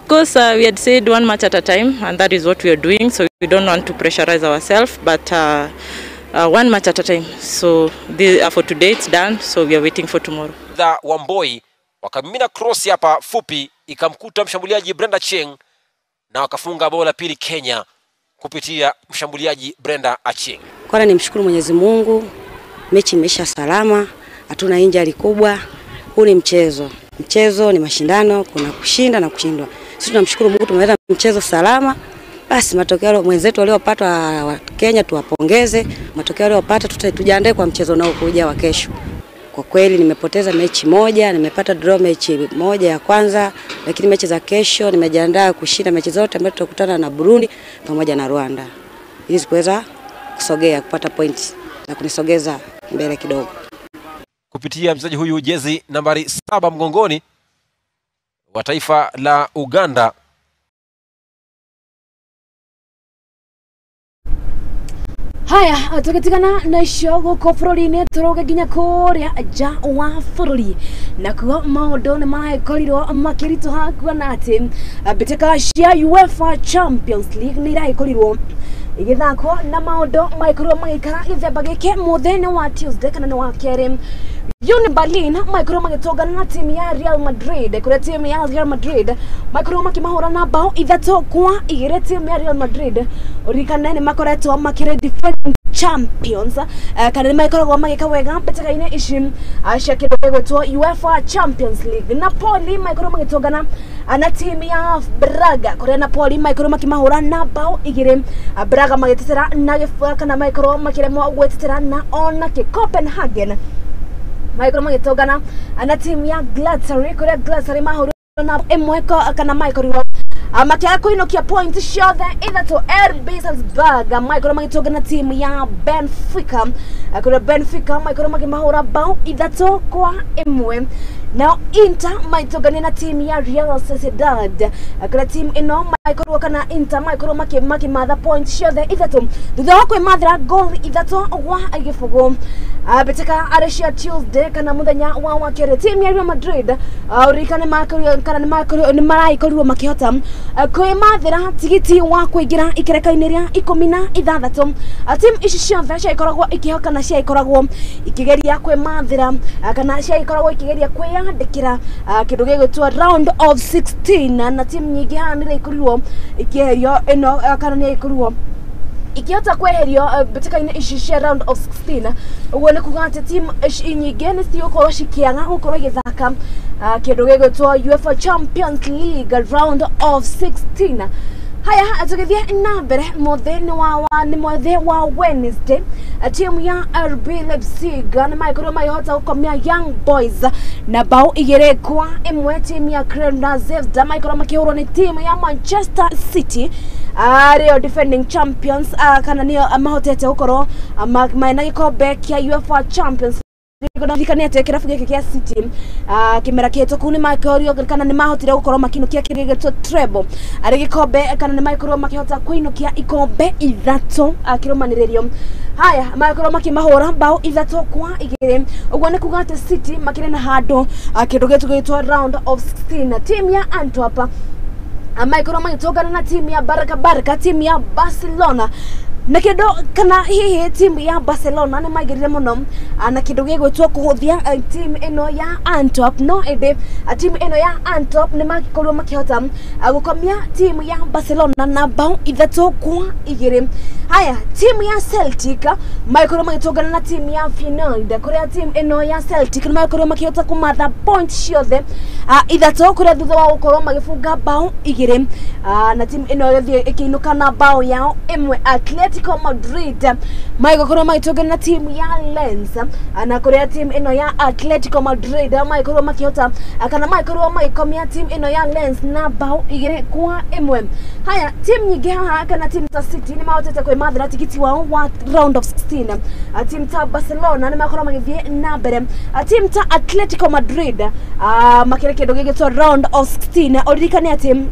Of course, we had said one match at a time, and that is what we are doing, so we don't want to pressurize ourselves, but one match at a time. So for today it's done, so we are waiting for tomorrow. The Wamboi wakamimina cross hapa fupi ikamkuta mshambuliaji Brenda Cheng na wakafunga bao la pili Kenya kupitia mshambuliaji Brenda Achieng. Kwanza nimshukuru Mwenyezi Mungu, mechi imeisha salama, hatuna injury kubwa. Huu ni mchezo. Mchezo ni mashindano, kuna kushinda na kushindwa. Sisi tunamshukuru Mungu tumeleta mchezo salama. Basi matokeo mwenzetu waliopata wa Kenya tuwapongeze. Matokeo waliopata tujiandae kwa mchezo unaokuja wa kesho. Kwa kweli nimepoteza mechi moja, nimepata draw mechi moja ya kwanza, lakini mechi za kesho nimejiandaa kushinda mechi zote ambazo tutakutana na Burundi pamoja na Rwanda, ili kuweza kusogea kupata points na kunisogeza mbele kidogo. Kupitia mchezaji huyu jezi nambari 7 mgongoni wa taifa la Uganda. Haya, tugitigana na icio guku bururi-ini turuge nginya kuria nja wa bururi nakuo maundu ni marakorirwo makirituha kuona ati mbitika cia UEFA Champions League ni iraikorirwo igithakwo na maundu maikorirwo magikara githemba giki muthenya wa Tuesday kana ni wa keri. Union Berlin maikorwo magitongana na timu ya Real Madrid kuria timu ya Real Madrid maikorwo makimahura na bao 3-2. Timu ya Real Madrid uririkane ni makoretwo makiri defending champions kana ni maikoragwo magika wega mbĩtĩka-inĩ ici cia kĩndũ gĩgwĩtwo UEFA Champions League. Napoli maikorwo magitongana na timu ya Braga kuria Napoli maikorwo makimahura na bao 2. Braga magitetera na gĩbũya kana maikorwo makĩremwo gwĩtetera na ona kĩ Copenhagen maikorwo magitongana na timu ya Galatasaray kuria Galatasaray mahũrirwo na 1 kana maikorwo makiaga kuinukia point ciothe 3. RB Salzburg maikorwo magitongana timu ya Benfica kuria Benfica maikorwo makimahũra bao 3-1. Nao Inter maitongania na timu ya Real Sociedad kuria timu ino maikorwo kana Inter maikorwo makimatha point ciothe 3 thutha wa kwimathira goal 3-0. Mbĩtĩka arĩ cia Tuesday kana muthenya wa wakerĩ timu ya Real Madrid uririkane kana nĩ maragĩkorirwo makĩhota kwĩmathĩra tigiti wa kũingĩra ikereka-inĩ rĩa 16. Timu ici ciothe ciagĩkoragwo ikĩhoka na ciagĩkoragwo ikĩgeria kwĩmathĩra kana ciagĩkoragwo ikĩgeria kwĩyandĩkĩra kĩndũ gĩgwĩtwo round of 16 na timu nyingĩ haha nĩ iraikorirwo ikĩeherio ĩno kana nĩ ĩkorirwo ikihota kweherio mbĩtĩka-inĩ ici cia round of 16. Ũguo nĩ kuga atĩ timu ici nyingĩ nĩ cigũkorwo cikĩaga gũkorwo igĩthaka kĩndũ gĩgwĩtwo UEFA Champions League round of 16. Haya, tũgĩthiĩ na mbere mũthĩ wa Wednesday timu ya RB Leipzig nĩ magĩkorirwo makĩhota gũkomia Young Boys na bao 2-1. Timu ya Crvena Zvezda magĩkorwo makĩhũrwo nĩ timu ya Manchester City arĩo defending champions kana nĩo mahotete gũkorwo mena gĩkombe kĩa UEFA Champions League. Atĩ kĩrabu gĩkĩ kĩa City kĩmera kĩhĩtũku nĩ makorio kana nĩ mahotire gũkorwo makĩinũkia kĩrĩa gĩgwĩtwo treble arĩ gĩkombe kana nĩ magĩkorwo makĩhota kũinũkia ikombe 3 kĩrũmanĩrĩrio. Haya, magĩkorwo makĩmahũra bao 3-2. Ũguo nĩ kuga atĩ City makĩrĩ na handũ kĩndũ gĩtũ round of 16. Timu ya Antwerp maikorwo magĩtũngana na timu ya Barca timu ya Barcelona na kĩndũ kana hihi timu ya Barcelona nĩ maigĩrire mũno na kĩndũ gĩgwĩtwo kũhũthia timu ĩno ya Antwerp, no ĩndĩ timu ĩno ya Antwerp nĩ magĩkorirwo makĩhota gũkomia timu ya Barcelona na bao 3-2. Haya, timu ya Celtic magĩkorwo magĩtũngana na timu ya Feyenoord kũrĩa timu ĩno ya Celtic nĩ magĩkorirwo makĩhota kũmatha point ciothe 3 kũrĩa thutha wa gũkorwo magĩbunga bao 2 na timu ĩno ĩgĩthiĩ ĩkĩinũka na bao yao 1. Atletico Madrid magĩkorwo magĩtũngana na timu ya Lens na kũrĩa timu ĩno ya Atletico Madrid magĩkorwo makĩhota kana magĩkorwo magĩkomia timu ĩno ya Lens na bao 2-1. Haya, timu nyingĩ haha kana timu ta City nĩ mahotete kwĩmathĩra tigiti wao wa round of 16. Timu ta Barcelona nĩ makorwo magĩthiĩ na mbere. Timu ta Atletico Madrid makĩrĩ kĩndũ gĩgĩtwo round of 16. Ũririkane atĩ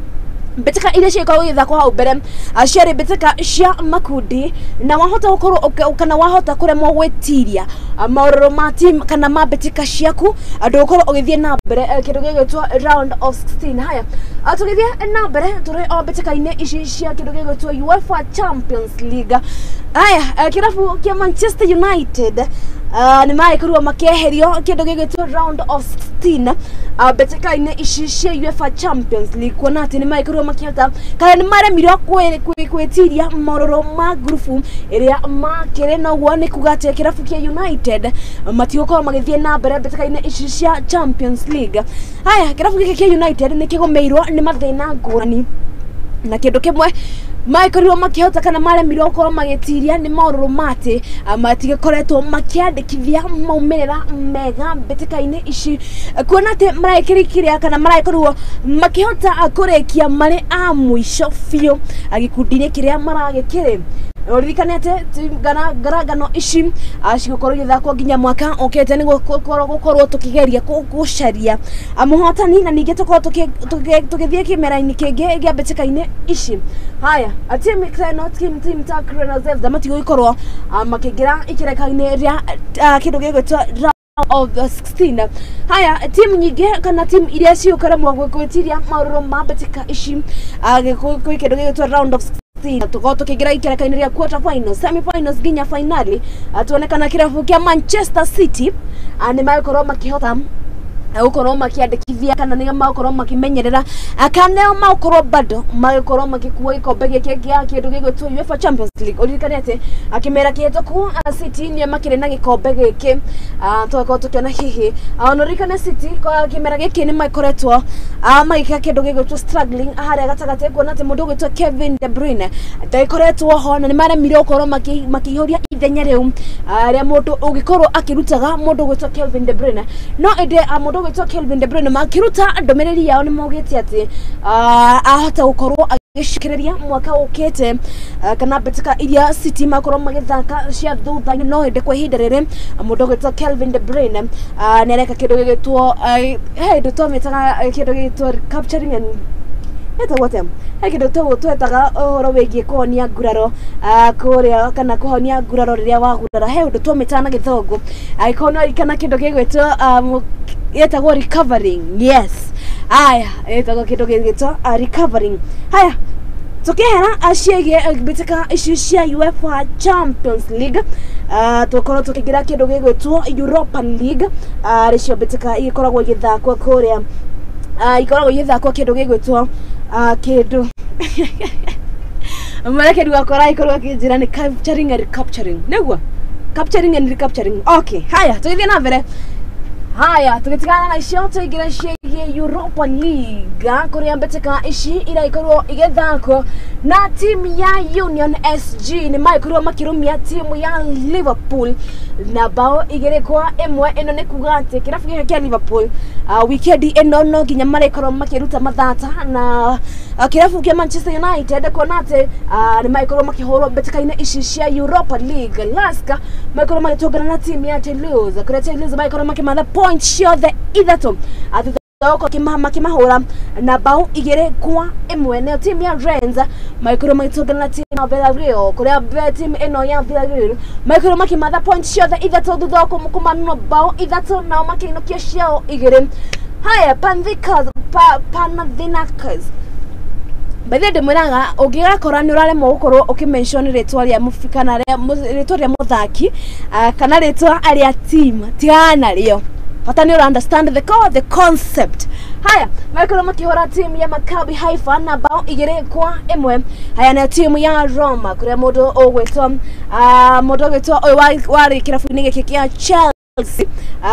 mbĩtĩka iria ciakoragwo igĩthakwo hau mbere ciarĩ mbĩtĩka cia makundi na wahota gũkorwo kana wahota kũremwo gwĩtiria maũrũrũ ma team kana ma mbĩtĩka ciaku ndũgũkorwo ũgĩthiĩ na mbere kĩndũ gĩgwĩtwo round of 16. Haya, tũgĩthiĩ na mbere tũrĩ o mbĩtĩka-inĩ ici cia kĩndũ gĩgwĩtwo UEFA Champions League. Haya, kĩrabu kĩa Manchester United nĩ magĩkorirwo makĩeherio kĩndũ gĩgwĩtwo round of 16 mbĩtĩka-inĩ ici cia UEFA Champions League kuona atĩ nĩ magĩkorirwo makĩhota kana nĩ maremirwo gwĩtiria maũrũrũ ma ngurubu ĩrĩa makĩrĩ, na ũguo nĩ kuga atĩ kĩrabu kĩa United matigũkorwo magĩthiĩ na mbere mbĩtĩka-inĩ ici cia Champions League. Haya, kĩrabu gĩkĩ kĩa United nĩ kĩgũmĩirwo nĩ mathĩna ngũrani na kĩndũ kĩmwe maikorirwo makĩhota kana maremirwo gũkorwo magĩtiria nĩ maũrũrũ ma atĩ matigĩkoretwo makĩandĩkithia maumĩrĩra mega mbĩtĩka-inĩ ici kuona atĩ maraĩkĩrĩkĩria kana maragĩkorirwo makĩhota kũrĩkia marĩ a mũico biũ gĩkundi-inĩ kĩrĩa maragĩkĩrĩ. Uririkane atĩ ngarangano ici cigũkorwo igĩthakwo nginya mwaka ũkĩte nĩguo gũkorwo tũkĩgeria gũcaria mũhotani na ningĩ tũkorwo tũgĩthiĩ kĩmera-inĩ kĩngĩ gĩa mbĩtĩka-inĩ ici. Haya, team ĩno team ta Crna Zvezda matigũgĩkorwo makĩingĩra ikereka-inĩ rĩa kĩndũ gĩgwĩtwo of the 16. Haya, timu nyingĩ kana timu iria ciũkaremwo gwĩtiria maũrũrũ ma mbĩtĩka ici gwĩ kĩndũ gĩgwĩtwo round of 16 tũkorwo tũkĩingĩra ikereka-inĩ rĩa quarter finals, semi finals nginya finali. Tuone kana kĩrabu kĩa Manchester City nĩ magũkorwo makĩhota gũkorwo makĩandĩkithia kana nĩ magũkorwo makĩmenyerera kana nĩo magũkorwo bado magĩkorwo magĩkua gĩkombe gĩkĩ gĩa kĩndũ gĩgwĩtwo UEFA Champions League. Ũririkane atĩ kĩmera kĩhĩtũku City nĩo makĩrĩ na gĩkombe gĩkĩ, tũgakorwo tũkĩona hihi ona ũririkane City kwa kĩmera gĩkĩ nĩ makoretwo magĩka kĩndũ gĩgwĩtwo struggling harĩa gatagatĩ, kuona atĩ mũndũ ũgwĩtwo Kevin De Bruyne ndagĩkoretwo ho na nĩ maremirwo gũkorwo makĩihũria ithenya rĩu rĩa mũndũ ũngĩkorwo akĩrutaga mũndũ ũgwĩtwo Kevin De Bruyne. No ĩndĩ mũndũ ũgwĩtwo Kevin De Bruyne makĩruta ndũmĩrĩri yao nĩ maugĩte atĩ ahota gũkorwo agĩcokereria mwaka ũkĩte kana mbĩtĩka iria City makorwo magĩthaka cia thutha. No ĩndĩ kwa ihinda rĩrĩ mũndũ ũgwĩtwo Kevin De Bruyne nĩ areka kĩndũ gĩgwĩtwo he ndũ twamĩtaga kĩndũ gĩgwĩtwo capturing and etagwo atĩa, he kĩndũ twetaga ũhoro wĩgiĩ kũhonia nguraro kũrĩa kana kũhonia nguraro rĩrĩa wagurara, he ũndũ twamĩtaga na gĩthũngũ angĩkorwo nĩ waririkana kĩndũ gĩgwĩtwo ĩtagwo recovering. Yes, aya ĩtagwo kĩndũ gĩgwĩtwo recovering. Haya, tukĩhera ciĩgiĩ mbĩtĩka ici cia UEFA Champions League, tũkorwo tũkĩingĩra kĩndũ gĩgwĩtwo Europa League, rĩcio mbĩtĩka igĩkoragwo igĩthakwo kũrĩa ikoragwo igĩthakwo kĩndũ gĩgwĩtwo kĩndũ mwerekeri wakwa aragĩkorwo akĩnjĩra nĩ capturing and recapturing, nĩguo capturing and recapturing. Okay, haya tũgĩthiĩ na mbere. Haya, tũgĩtigana na icio tũingĩre ciĩgiĩ Europa League kũrĩa mbĩtĩka ici iragĩkorwo igĩthakwo na timu ya Union SG nĩ magĩkorirwo makĩrũmia timu ya Liverpool na bao 2-1. Ĩno nĩ kuga atĩ kĩrabu gĩkĩ kĩa Liverpool wikendi ĩno no nginya marĩkorwo makĩruta mathata na kĩrabu kĩa Manchester United kuona atĩ nĩ magĩkorwo makĩhũrwo mbĩtĩka-inĩ ici cia Europa League. Lask magĩkorwo magĩtũngana na timu ya Toulouse kũrĩa Toulouse magĩkorwo makĩmatha point ciothe ithatũ thutha makĩmahũra na bao 2-1. Nayo timu ya Rennes magĩkorwo magĩtũngana na timu ya Villarreal kũrĩa timu ĩno ya Villarreal magĩkorwo makĩmatha point ciothe ithatũ thutha wa kũmanwo bao 3 nao makĩinũkia ciao 2. Haya, Panathinaikos by the way ndĩmwĩraga ũngĩgakora nĩ ũraremwo gũkorwo ũkĩmention rĩtwa rĩa kana rĩtwa rĩa mũthaki kana rĩtwa rĩa team, tigana narĩo, bata nĩ ũra understand the concept. Haya, magĩkorwo makĩhũra timu ya Maccabi Haifa na bao 2-1. Haya, nayo timu ya Roma kũrĩa mũndũ ũgwĩtwo ũyũ warĩ kĩrabu-inĩ gĩkĩ kĩa Chelsea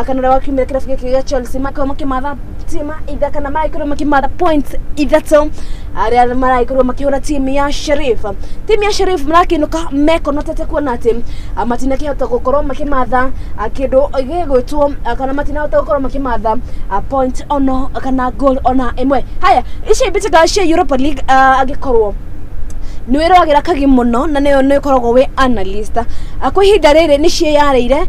kana ũrĩa wakiumire kĩrabu gĩkĩ gĩa Chelsea makorwo makĩmatha timu itha kana magĩkorwo makĩmatha points 3 arĩa maragĩkorwo makĩhũra timu ya Sheriff. Timu ya Sheriff marakĩinũka mekonotete kuona atĩ matinakĩhota gũkorwo makĩmatha kĩndũ gĩgwĩtwo kana matinahota gũkorwo makĩmatha point ono kana goal ona ĩmwe. Haya, ici mbĩtĩka cia Europa League angĩkorwo nĩ wĩroragĩra kagi mũno na nĩyo nĩ ũkoragwo wĩ analyst kwa ihinda rĩrĩ nĩ ciĩyarĩire.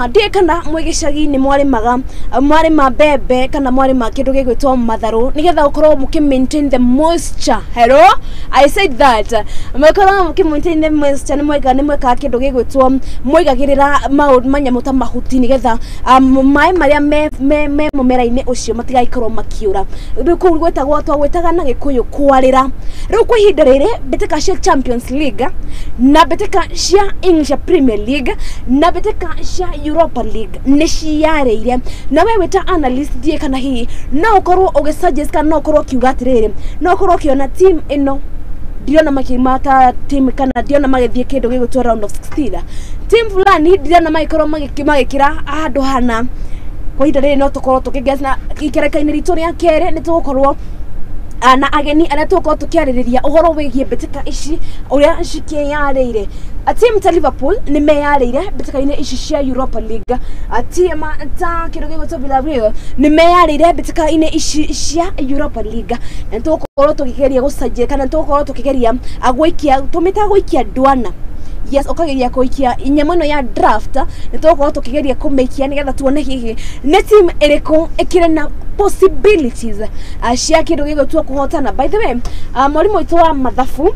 Ndiũĩ kana mwĩ gĩcagi-inĩ mwarĩmaga mwarĩma mbembe kana mwarĩma kĩndũ gĩgwĩtwo matharũ nĩgetha ũkorwo mũkĩ maintain the moisture. Hello, I said that mũkorwo mũkĩ maintain the moisture nĩ mwekaga kĩndũ gĩgwĩtwo mwaigagĩrĩra manyamũ ta mahuti nĩgetha maĩ marĩa me mũmera-inĩ ũcio matigagĩkorwo makĩũra. Rĩu kũu gwĩtagwo twagwĩtaga na Gĩkũyũ kwarĩra. Rĩu kwa ihinda rĩrĩ mbĩtĩka cia Champions League na mbĩtĩka cia English Premier League na mbĩtĩka cia Europa League nĩ ciarĩire, na we wĩta analyst ndiĩ kana hihi no ũkorwo ũgĩsuggest kana no ũkorwo ũkiuga atĩrĩrĩ, no ũkorwo ũkĩona team ĩno ndirona makĩmata team kana ndirona magĩthiĩ kĩndũ gĩgwĩtwo round of 16, team fulani ndirona magĩkorwo magĩkĩra handũ hana. Kwa ihinda rĩrĩ no tũkorwo tũkĩguess na ikereka-inĩ ritũ rĩa kerĩ nĩ tũgũkorwo na ageni arĩa tũgũkorwo tũkĩarĩrĩria ũhoro wĩgiĩ mbĩtĩka ici ũrĩa cikĩyarĩire. Team ta Liverpool nĩ meyarĩire mbĩtĩka-inĩ ici cia Europa League, team ta kĩndũ gĩgwĩtwo Villarreal nĩ meyarĩire mbĩtĩka-inĩ ici cia Europa League, na nĩ tũgũkorwo tũkĩgeria gũcenjia kana nĩ tũgũkorwo tũkĩgeria gwĩikia tũmĩtaga gwĩikia ndwana Yes, ũkageria kũikia nyamũ ĩno ya draft, nĩ tũgũkorwo tũkĩgeria kũmĩikia nĩgetha tuone hihi nĩ team ĩrĩkũ ĩkĩrĩ na possibilities cia kĩndũ gĩgũtua kũhotana. By the way, mwarimũ witũ wa mathabu,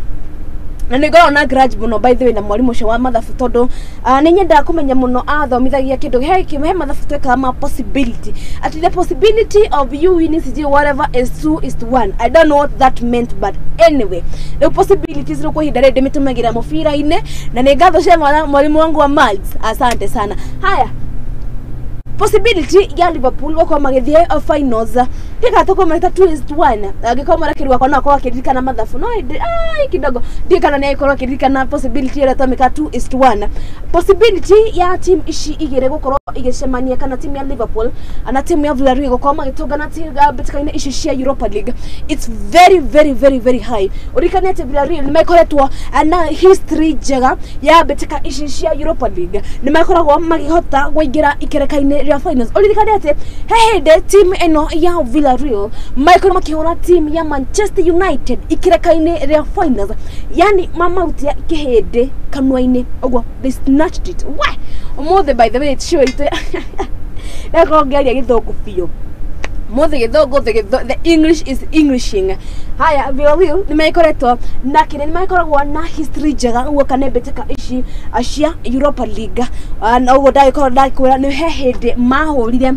na nĩ ngoragwo na grudge mũno by the way na mwarimũ ũcio wa mathabu, tondũ nĩ nyendaga kũmenya mũno athomithagia kĩndũ he mathabu twekaga ma possibility, ati the possibility of you winning CG whatever is 2:1. I don't know what that meant, but anyway, the possibilities rĩu kwa ihinda rĩrĩ ndĩmĩtũmagĩra mũbira-inĩ, na nĩ ngatho cia mwalimu wangu wa maths, asante sana. Haya, possibility ya Liverpool gũkorwo magĩthiĩ finals ndiga tũkũmeta 2:1. Angĩkorwo mũrekeri wakwa no akorwo akĩririkana mathabu, no ĩndĩ ai kidogo ndiĩ kana nĩ agĩkorwo akĩririkana possibility ĩrĩa twamĩka 2:1. Possibility ya team ici igĩrĩ gũkorwo igĩcemania, kana team ya Liverpool na team ya Villarreal gũkorwo magĩtũngana mbĩtĩka-inĩ ici cia Europa League, it's very very very very high. Ũririkane atĩ Villarreal nĩ makoretwo na history njega ya mbĩtĩka ici cia Europa League, nĩ makoragwo makĩhota kũingĩra ikereka-inĩ rĩa finals. Ũririkane atĩ he hĩndĩ team ĩno ya Villarreal makorwo makĩhũra team ya Manchester United ikereka-inĩ rĩa finals, yani mamarutire kĩhĩndĩ kanua-inĩ ũguo, they snatched it. We ũmũthĩ by the way show it ndakorwo ngĩaria gĩthũngũ biũ mũthĩ, gĩthũngũ, the English is Englishing. Haya, Villarreal nĩ makoretwo na kĩrĩa, nĩ makoragwo na history njega guoka nĩ mbĩtĩka ici cia Europa League, na ũguo ndagĩkorwo ndakwĩra nĩ he hĩndĩ mahũrire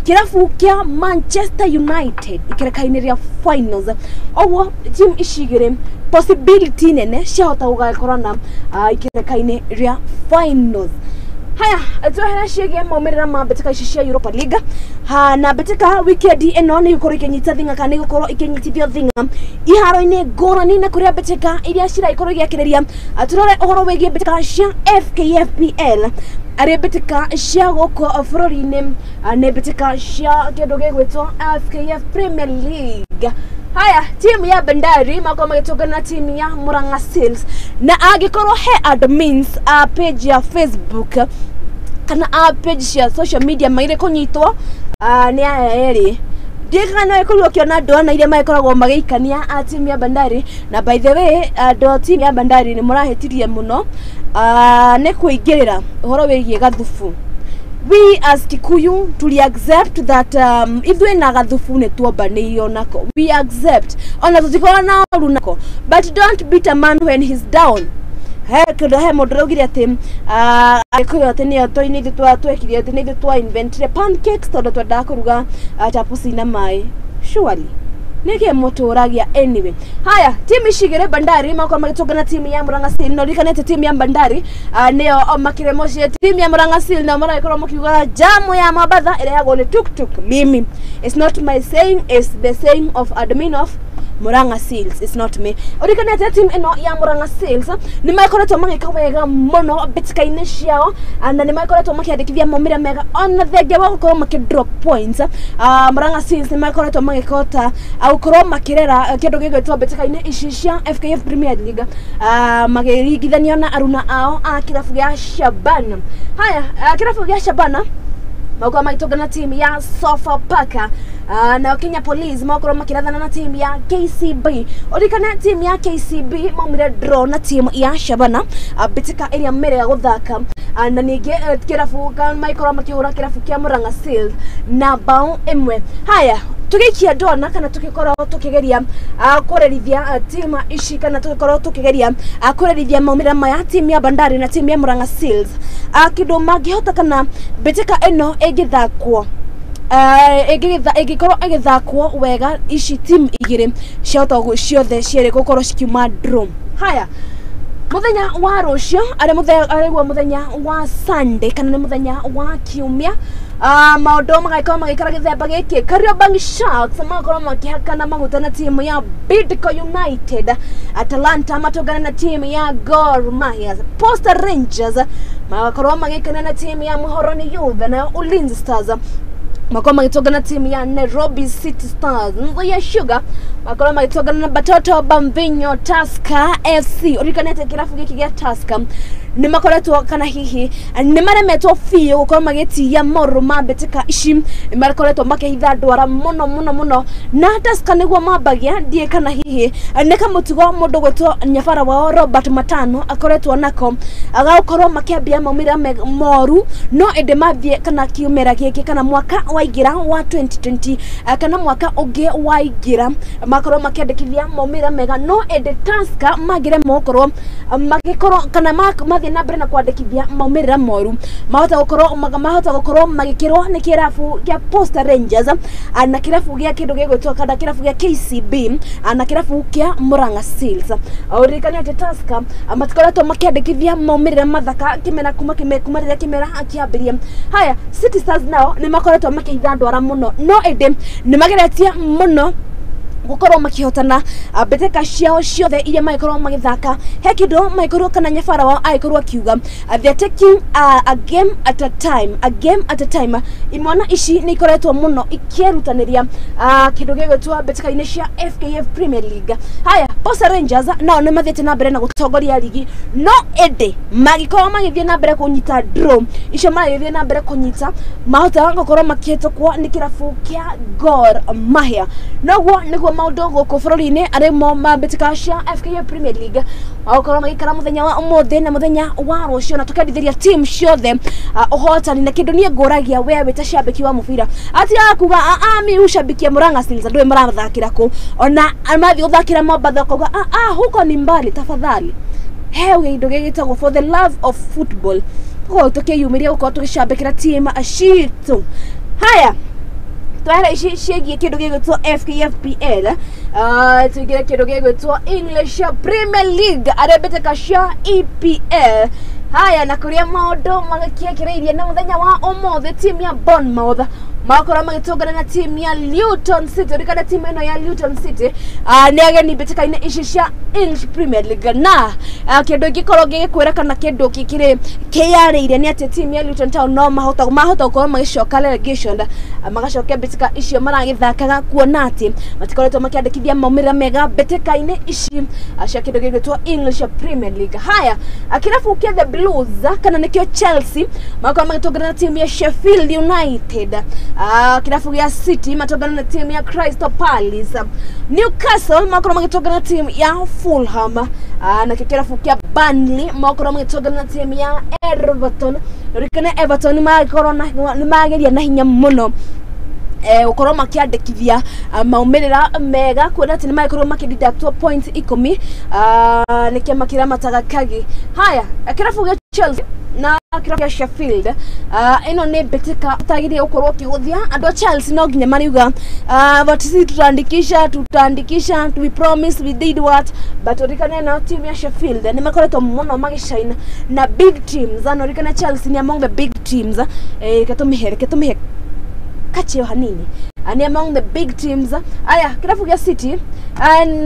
kĩrabu kĩa Manchester United ikereka-inĩ rĩa finals. Ũguo team ici igĩrĩ possibility nene ciahota gũgakorana ikereka-inĩ rĩa finals. Haya, twehere ciĩgiĩ maumĩrĩra ma mbĩtĩka ici cia Europa League. Ha, na mbĩtĩka weekend ĩno nĩ gũkorwo ikĩnyita thing'a, kana nĩ gũkorwo ikĩnyitithio thing'a iharo-inĩ ngũrani, na kũrĩa mbĩtĩka iria ciragĩkorwo igĩakĩrĩria. Tũrore ũhoro wĩgiĩ mbĩtĩka cia FKFPL, arĩ mbĩtĩka cia gũkũ bũrũri-inĩ, nĩ mbĩtĩka cia kĩndũ gĩgwĩtwo FKF Premier League. Haya, timu ya Bandari makorwo magĩtũngana na timu ya Murang'a Seals, na angĩkorwo he admins a page ya Facebook kana a page cia social media maire kũnyitwo nĩ aya erĩ, ndiĩ kana no ĩkorirwo ũkĩona andũ ana iria magĩkoragwo magĩikania a timu ya Bandari. Na by the way, andũ a timu ya Bandari nĩ mũrahĩtirie mũno nĩ kũingĩrĩra ũhoro wĩgiĩ gathubu. We as Kikuyu tuli accept that ithuĩ na gathubu nĩ tuombanĩirio nako, we accept ona tũtikorwo na ũru nako, but don't beat a man when he's down. He kĩndũ he mũndũ ũraugire atĩ Agĩkũyũ atĩ nĩo nĩ ithuĩ twekire atĩ nĩ ithuĩ twa inventire pancakes tondũ twendaga kũruga chapo na maĩ. Surely nĩkĩ mũtũragia? Anyway, haya, timu ici igĩrĩ Bandari makorwo magĩtũngana timu ya Murang'a Seal, na ũririkane atĩ timu ya Bandari nĩo makĩrĩ mũciĩ. Timu ya Murang'a Seal nao maragĩkorwo makiuga jamu ya Mombatha ĩrehagwo nĩ tuktuk. Mimi, it's not my saying, it's the saying of admin of Murang'a Seals, it's not me. Ũririkane atĩ team ĩno ya Murang'a Seals nĩ makoretwo magĩka wega mũno mbĩtĩka-inĩ ciao, na nĩ makoretwo makĩandĩkithia maumĩrĩra mega ona thengia wa gũkorwo makĩ drop points. Murang'a Seals nĩ makoretwo magĩkota gũkorwo makĩrera kĩndũ gĩgwĩtwo mbĩtĩka-inĩ ici cia FKF Premier League, makĩringithanio na aruna ao a kĩrabu gĩa Shabana. Haya, kĩrabu gĩa Shabana makorwo magĩtũngana timu ya Sofapaka, na Kenya Police makorwo makĩrathana na timu ya KCB. Ũririkane timu ya KCB maumire draw na timu ya Shabana mbĩtĩka ĩrĩa merega gũthaka, na ningĩ kĩrabu magĩkorwo makĩhũra kĩrabu kĩa Murang'a Seals na bao 1. Haya, tũgĩikia ndona kana tũgĩkorwo tũkĩgeria kũrerithia timu ici, kana tũgĩkorwo tũkĩgeria kũrerithia maumĩrĩra maya timu ya Bandari na timu ya Murang'a Seals, kĩndũ mangĩhota kana mbĩtĩka ĩno ĩngĩthakwo ĩngĩkorwo ĩgĩthakwo wega, ici timu igĩrĩ ciahota ciothe cierĩ gũkorwo cikiuma draw. Haya, muthenya wa rũciũ arĩguo mũthenya wa Sunday kana nĩ mũthenya wa kiumia, maũndũ magagĩkorwo magĩikara gĩthemba gĩkĩ. Kariobangi Sharks magakorwo makĩhakana maguta na timu ya Bidco United, Atalanta matũngana na timu ya Gor Mahia, Posta Rangers magakorwo magĩikana na timu ya Muhoroni Youth, nayo Ulinzi Stars makorwo magĩtũngana na timu ya Nairobi City Stars, Nzoia Sugar makorwo magĩtũngana na Batoto Bambinyo Tusker FC. Ũririkane atĩ kĩrabu gĩkĩ gĩa Tusker Nĩ makoretwo kana hihi nĩ maremetwo biũ gũkorwo magĩtiia maũndũ ma mbĩtĩka ici, nĩ makoretwo makĩhitha ndwara mũno mũno mũno, na Tusker nĩguo mambagia ndiĩ kana hihi nĩ kamũtugo mũndũ gwĩtwo nyabara wao Robert Matano akoretwo nako agakorwo makĩambia maumĩrĩra moru, no ĩndĩ mathiĩ kana kiumĩra gĩkĩ kana mwaka waingĩra wa 2020 kana mwaka ũngĩ waingĩra makorwo makĩandĩkithia maumĩrĩra mega, no ĩndĩ Tusker mangĩremwo gũkorwo magĩkorwo kana mathiĩ na mbere na kwandĩkithia maumĩrĩra moru, mahota gũkorwo magĩkĩrwo nĩ kĩrabu kĩa Posta Rangers na kĩrabu gĩa kĩndũ gĩgwĩtwo kana kĩrabu gĩa KCB na kĩrabu kĩa Murang'a Seals. Ũririkane atĩ Tusker matikoretwo makĩandĩkithia maumĩrĩra mathaka kĩmera kuma rĩrĩa kĩmera kĩambĩrĩria. Haya, City Stars nao nĩ makoretwo makĩhitha ndwara mũno, no ĩndĩ nĩ mageretie mũno gukorwo makihotana mbĩtĩka ciao ciothe iria magĩkorwo magĩthaka. He kĩndũ magĩkorwo kana nyabara wao agĩkorwo akiuga they are taking a game at a time, a game at a time. Imwana ici nĩ ikoretwo mũno ikĩerutanĩria kĩndũ gĩgwĩtwo mbĩtĩka-inĩ cia FKF Premier League. Haya, Posta Rangers nao nĩ mathiĩte na mbere na gũtongoria ligi, no ĩndĩ magĩkorwo magĩthiĩ na mbere kũnyita draw icio magĩthiĩ na mbere kũnyita mahota gũkorwo makĩhĩtũkwo nĩ kĩrabu kĩa Gor Mahia. Noguo nĩguo maũndũ gũkũ bũrũri-inĩ arĩ mo mambĩtĩka cia FKF Premier League magũkorwo magĩikara mũthenya wa ũmũthĩ na mũthenya wa rũciũ, na tũkendithĩria team ciothe ũhotani. Na kĩndũ niĩ ngũragia we wĩ ta cambĩki wa mũbira atigaga kuga mi ushabikia Murang'a Seals andũ marathakĩra kũ, ona mathiĩ gũthakĩra Mombatha ũkauga huko ni mbali, tafadhali he kĩndũ gĩgĩtagwo for the love of football, tũkorwo tũkĩyumĩria gũkorwo tũgĩcambĩkĩra team citũ. Haya, twara ici ciĩgiĩ kĩndũ gĩgwĩtwo FKFPL, tũingĩre kĩndũ gĩgwĩtwo English Premier League arĩa mbĩtĩka cia EPL. Haya, na kũrĩa maũndũ magĩkĩekereirie na mũthenya wa ũmũthĩ team ya Bournemouth makorwo magĩtũngana na team ya Luton City. Ririkana team ĩno ya Luton City nĩ ageni mbĩtĩka-inĩ ici cia English Premier League, na kĩndũ ingĩkorwo ngĩgĩkwĩra kana kĩndũ kĩkĩrĩ kĩyarĩire nĩ atĩ team ya Luton Town no mahota gũkorwo magĩcoka relegation, magacokia mbĩtĩka icio maragĩthakaga, kuona atĩ matikoretwo makĩandĩkithia maumĩrĩra mega mbĩtĩka-inĩ ici cia kĩndũ gĩgwĩtwo English Premier League. Haya, kĩrabu kĩa The Blues kana nĩkĩo Chelsea makorwo magĩtũngana na team ya Sheffield United. Kĩrabu gĩa City matũngana na team ya Crystal Palace. Newcastle makorwo magĩtũngana na team ya Fulham, na kĩrabu kĩa Burnley makorwo magĩtũngana na team ya Everton. Ririkana Everton makorwo nĩ mageria na hinya mũno gũkorwo makĩandĩkithia maumĩrĩra mega, kuona atĩ nĩ magĩkorwo makĩdeductwo points 10 nĩ kĩama kĩramataga kagi. Haya, kĩrabu gĩa Chelsea na kĩrabu kĩa Sheffield ĩno nĩ mbĩtĩka ũtagĩrĩire gũkorwo ũkĩgũthia. Andũ a Chelsea no nginya mariuga but sisi tutaandikisha, we promise, we did what, but ũririkane na team ya Sheffield nĩ makoretwo mũno magĩshine na big teams, na ũririkane Chelsea ni among the big teams, reke tũmĩhe kachio hanini, ni among the big teams. Aya, kĩrabu gĩa City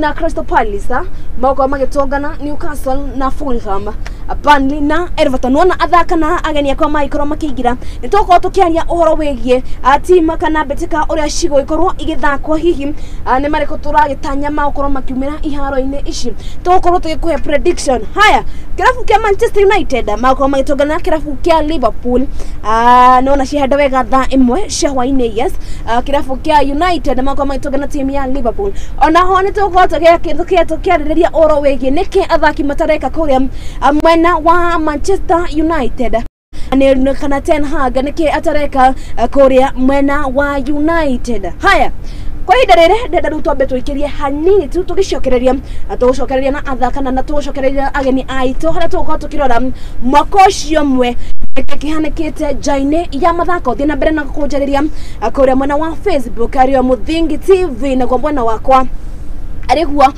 na Crystal Palace makorwo magĩtũngana Newcastle na Fulham, Burnley na Everton. Wona athaka na ageni akwa magĩkorwo makĩingĩra, nĩ tũgũkorwo tũkĩaria ũhoro wĩgiĩ team kana mbĩtĩka ũrĩa cigũgĩkorwo igĩthakwo, hihi nĩ marĩkũ tũragĩtanya magũkorwo makiumĩra iharo-inĩ ici, tũgũkorwo tũgĩkũhe prediction. Haya, kĩrabu kĩa Manchester United magũkorwo magĩtũngana na kĩrabu kĩa Liverpool, nĩwona cihanda wega thaa 1 cia hwaĩ-inĩ. Yes, kĩrabu kĩa United magũkorwo magĩtũngana na team ya Liverpool. Ona ho nĩ tũgũkorwo tũkĩarĩrĩria ũhoro wĩgiĩ nĩkĩ athaki matareka kũrĩa mwena wa Manchester United, kana Ten Hag nĩkĩ atareka kũrĩa mwena wa United. Haya, kwa ihinda rĩrĩ ndenda rĩu twambe tũikĩrie hanini tu tũgĩcokereria, tũgũcokereria na athaka na tũgũcokereria ageni aitũ harĩa tũgũkorwo tũkĩrora mwaka ũcio ũmwe kĩhanĩkĩte nja-inĩ ya mathako. Thiĩ na mbere na kũnjarĩria kũrĩa mwena wa Facebook arĩo Mũthingi TV, naguo mwena wakwa arĩguo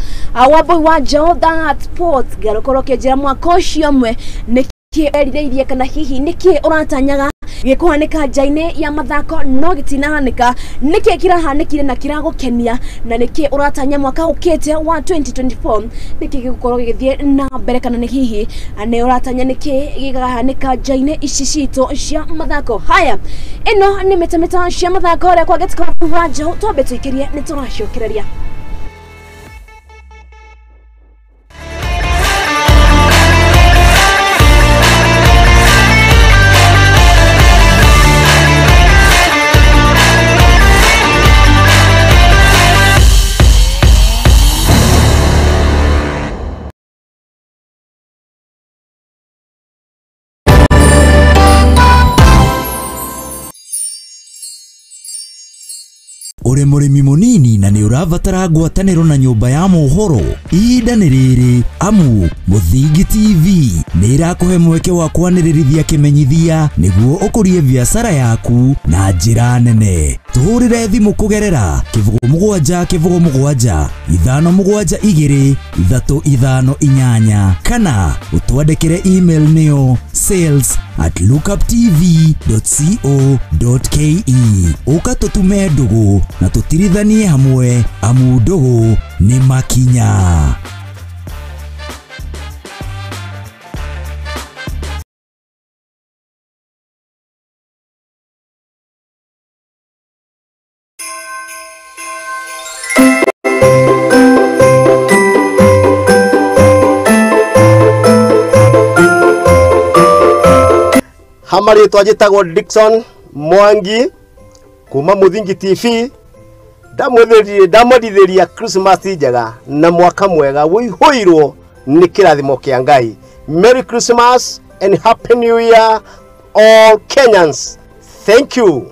Wambui wa Njaũ that sports girl, ũkorwo ũkĩnjĩra mwaka ũcio ũmwe nĩkĩ erirĩirie kana hihi nĩkĩ ũratanyaga gĩkũhanĩka nja-inĩ ya mathako no gĩtinahanĩka, nĩkĩ kĩrahanĩkire na kĩragũkenia, na nĩkĩ ũratanya mwaka ũkĩte wa 2024 nĩkĩ gĩgũkorwo gĩgĩthiĩ na mbere, kana nĩ hihi nĩ ũratanya nĩkĩ gĩkahanĩka nja-inĩ ici citũ cia mathako. Haya, ĩno nĩ mĩtamĩta cia mathako ũrĩa kwa Gĩtiko wa Njaũ, twambe tũikĩrie nĩ tũracokereria. Ũrĩ mũrĩmi mũnini na nĩ ũrabatara ngwatanĩro na nyũmba ya mohoro, ihinda nĩ rĩrĩ amu Mũthingi TV nĩ ĩrakũhe mweke wa kwanĩrĩrithia kĩmenyithia nĩguo ũkũrie biacara yaku na njĩra nene. Tũhũrĩre thimũ kũgerera 07 07 5 7 2 3 5 8 kana ũtwandĩkĩre email nĩyo sales@lookuptv.co.ke. Ũka tũtume ndũgũ na tũtirithanie hamwe amu ndũgũ nĩ makinya. Hamarĩtwa njĩtagwo Dickson Mwangi kuma Mũthingi TV. Ndamwendithĩria Christmas njega na mwaka mwega wĩihũirwo nĩ kĩrathimo kĩa Ngai. Merry Christmas and Happy New Year all Kenyans. Thank you.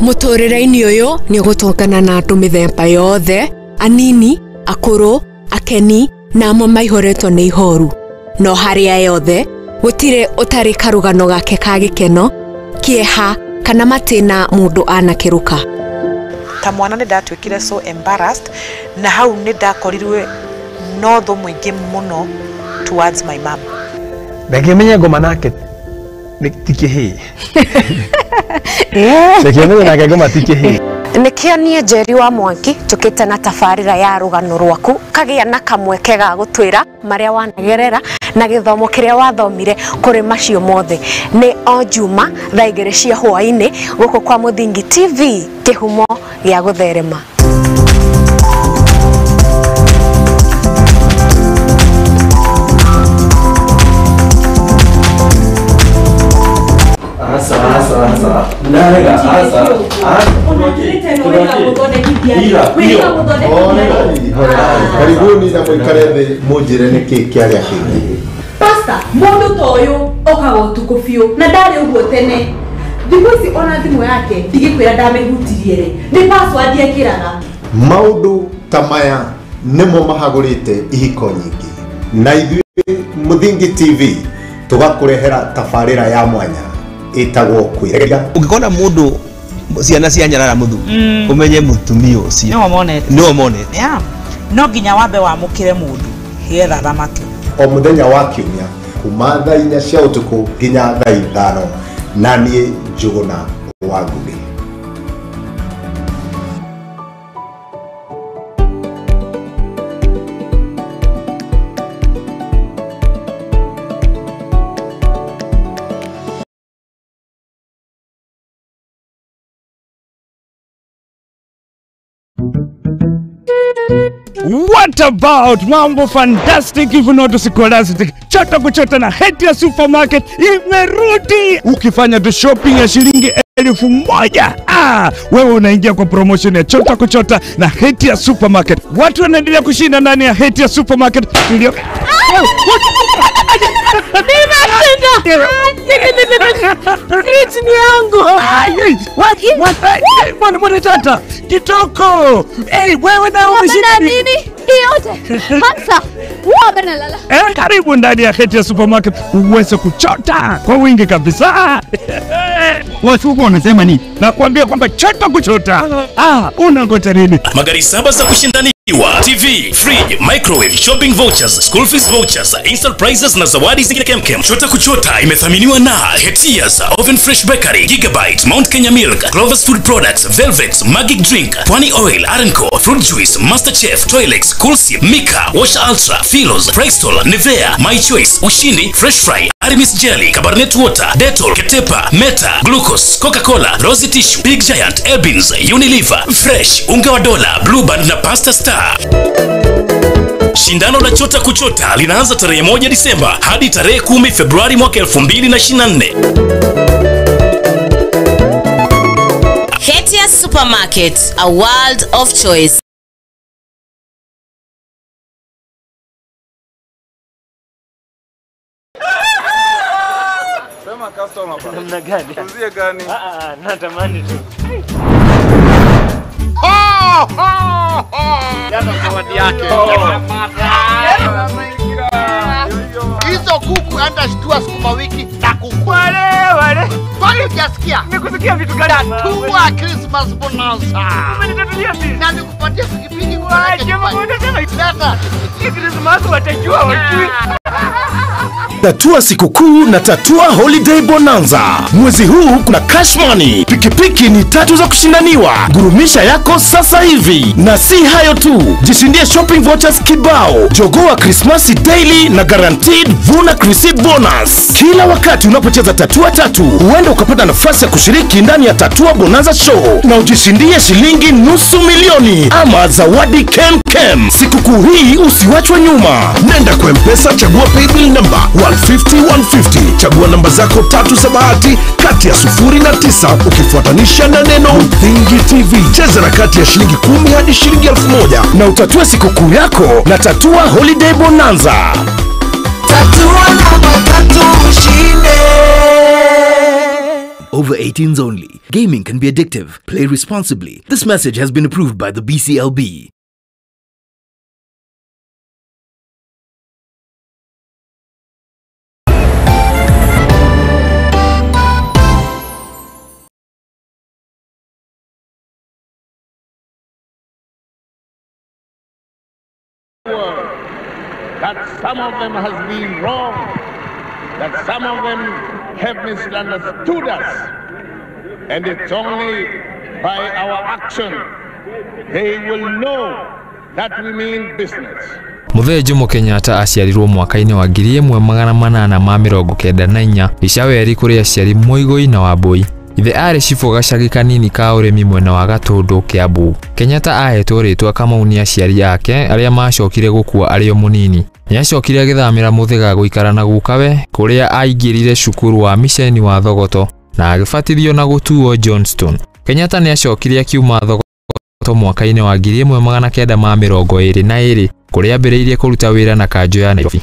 Mũtũrĩre-inĩ ũyũ nĩ ũgũtũngana na andũ mĩthemba yothe, anini, akũrũ, akeni na amwe maihũrĩtwo nĩ ihoru. No harĩa yothe gũtirĩ ũtarĩ karũgano gake ka gĩkeno, kĩeha kana matĩna mũndũ anakĩrũka. Ta mwana nĩ ndatuĩkire so embarrassed na hau nĩ ndakorirwe no thũ mũingĩ mũno towards my mom. Ndangĩmenya ngoma nake ti kĩhĩĩ. Ndangĩmenya nake ngoma ti kĩhĩĩ. Nĩkĩo niĩ Njeri wa Mwangi njũkĩte na tabarĩra ya rũgano rwaku kagĩa na kamweke ga gũtwĩra marĩa wanagerera na gĩthomo kĩrĩa wathomire kũrĩ macio mothe. Nĩ o Juma thaa 2 cia hwaĩ-inĩ gũkũ kwa Mũthingi TV, kĩhumo gĩa gũtherema. Karibuni na mwikare thĩ mũnjĩre nĩkĩ kĩarĩa kĩngĩ. Pastor, mũndũ ta ũyũ okaga ũtukũ biũ na ndarĩ ũguo tene. Thikũ ici ona thimũ yake ndigĩkwĩra ndamĩhutirie rĩ, nĩ password ekĩraga. Maũndũ ta maya nĩmo mahagũrĩte ihiko nyingĩ, na ithuĩ Mũthingi TV tũgakũrehera tabarĩra ya mwanya ĩtagwo kwĩregeria. Ũngĩkona mũndũ ciana cia nyarara mũthuri ũmenye mũtumia ũcio nĩwe monete. No nginya wambe wamũkĩre mũndũ getha thamaki. O mũthenya wa kiumia kuma thaa 4 cia ũtukũ nginya thaa 5, na niĩ Njũgũna wa Ngũgĩ. What about mambo fantastic if not scholastic? Chota kuchota na Hetia Supermarket imerudi. Ukifanya tu shopping ya shilingi 1000, wewe unaingia kwa promotion ya Chota kuchota na Hetia Supermarket. Watu wanaendelea kushinda ndani ya Hetia Supermarket. Fridge ni yangu. Mwana tata kitoko. Hey, wewe na umeshinda nini? Yote. Hamsa. Lala. Karibu ndani ya Hetia Supermarket uweze kuchota kwa wingi kabisa. Wasuku wanasema nini? Nakwambia kwamba chota kuchota. Unangoja nini? Magari 7 za kushindaniwa, TV, fridge, microwave, shopping vouchers, school fees vouchers, instant prizes na zawadi zingine kemkem. Chota kuchota imethaminiwa na Hetias, Oven Fresh Bakery, Gigabyte, Mount Kenya Milk, Clovers Food Products, Velvet, Magic Drink, Pwani Oil, Arenco, Fruit Juice, Master Chef, Toilex, Coolsim, Mika, Wash Ultra, Philos, Bristol, Nivea, My Choice, Ushindi, Fresh Fry, Aramis Jelly, Cabernet Water, Dettol, Ketepa, Meta, Glucose, Coca-Cola, Rosy Tissue, Big Giant, Elbins, Unilever, Fresh, Unga wa Dola, Blue Band na Pasta Star. Shindano la Chota Kuchota linaanza tarehe 1 Disemba hadi tarehe 10 Februari mwaka 2024. Supermarket, a world of choice. Sema customer hapa. Namna gani? Uzie gani? Natamani tu. Ho ho ho! Jana zawadi yake. Hizo kuku hata shtua sukuma wiki na kuku. Wale wale. Kwani hujasikia? Nimekusikia vitu gani? Tatua Christmas bonanza. Umenitatulia sisi. Na nikupatia pikipiki kwa leta. Hii Christmas watajua wajui. Tatua sikukuu na Tatua Holiday Bonanza. Mwezi huu kuna cash money, pikipiki ni 3 za kushindaniwa. Gurumisha yako sasa hivi. Na si hayo tu, jishindie shopping vouchers kibao, jogoa Christmas daily na guaranteed vuna Chrissy bonus. Kila wakati unapocheza Tatua 3, huenda ukapata nafasi ya kushiriki ndani ya Tatua Bonanza Show na ujishindie shilingi 500,000 ama zawadi kem. Sikukuu hii usiwachwe nyuma. Nenda kwa M-Pesa, chagua paybill number 150 150. Chagua namba zako 3 za bahati kati ya 0 na 9 ukifuatanisha na neno Muthingi TV. Cheza na kati ya shilingi 10 hadi shilingi 1000 na utatue sikukuu yako na Tatua Holiday Bonanza. Tatua namba 3 ushinde. Over 18s only. Gaming can be addictive. Play responsibly. This message has been approved by the BCLB. That some of them has been wrong, that some of them have misunderstood us, and it's only by our action they will know that we mean business. Muthee Jomo Kenyatta aciarirwo mwaka-inĩ wa 1894 Icaweri kũrĩ aciari Muigoi na Wambui. Ithe aarĩ cibũ gacagi kanini ka ũrĩmi mwena wa Gatũndũ, Kiambu. Kenyatta ahetwo rĩtwa Kamau nĩ aciari ake arĩa macokire gũkua arĩ o mũnini. Nĩacokire agĩthamĩra Mũthĩga gũikara na gukawe kũrĩa aingĩrire cukuru wa miceni wa Thogoto na agĩbatithio na gũtuo Johnston. Kenyatta nĩacokire akiuma Thogoto mwaka-inĩ wa 1922 kũrĩa ambĩrĩirie kũruta wĩra na kanjũ ya Nairobi.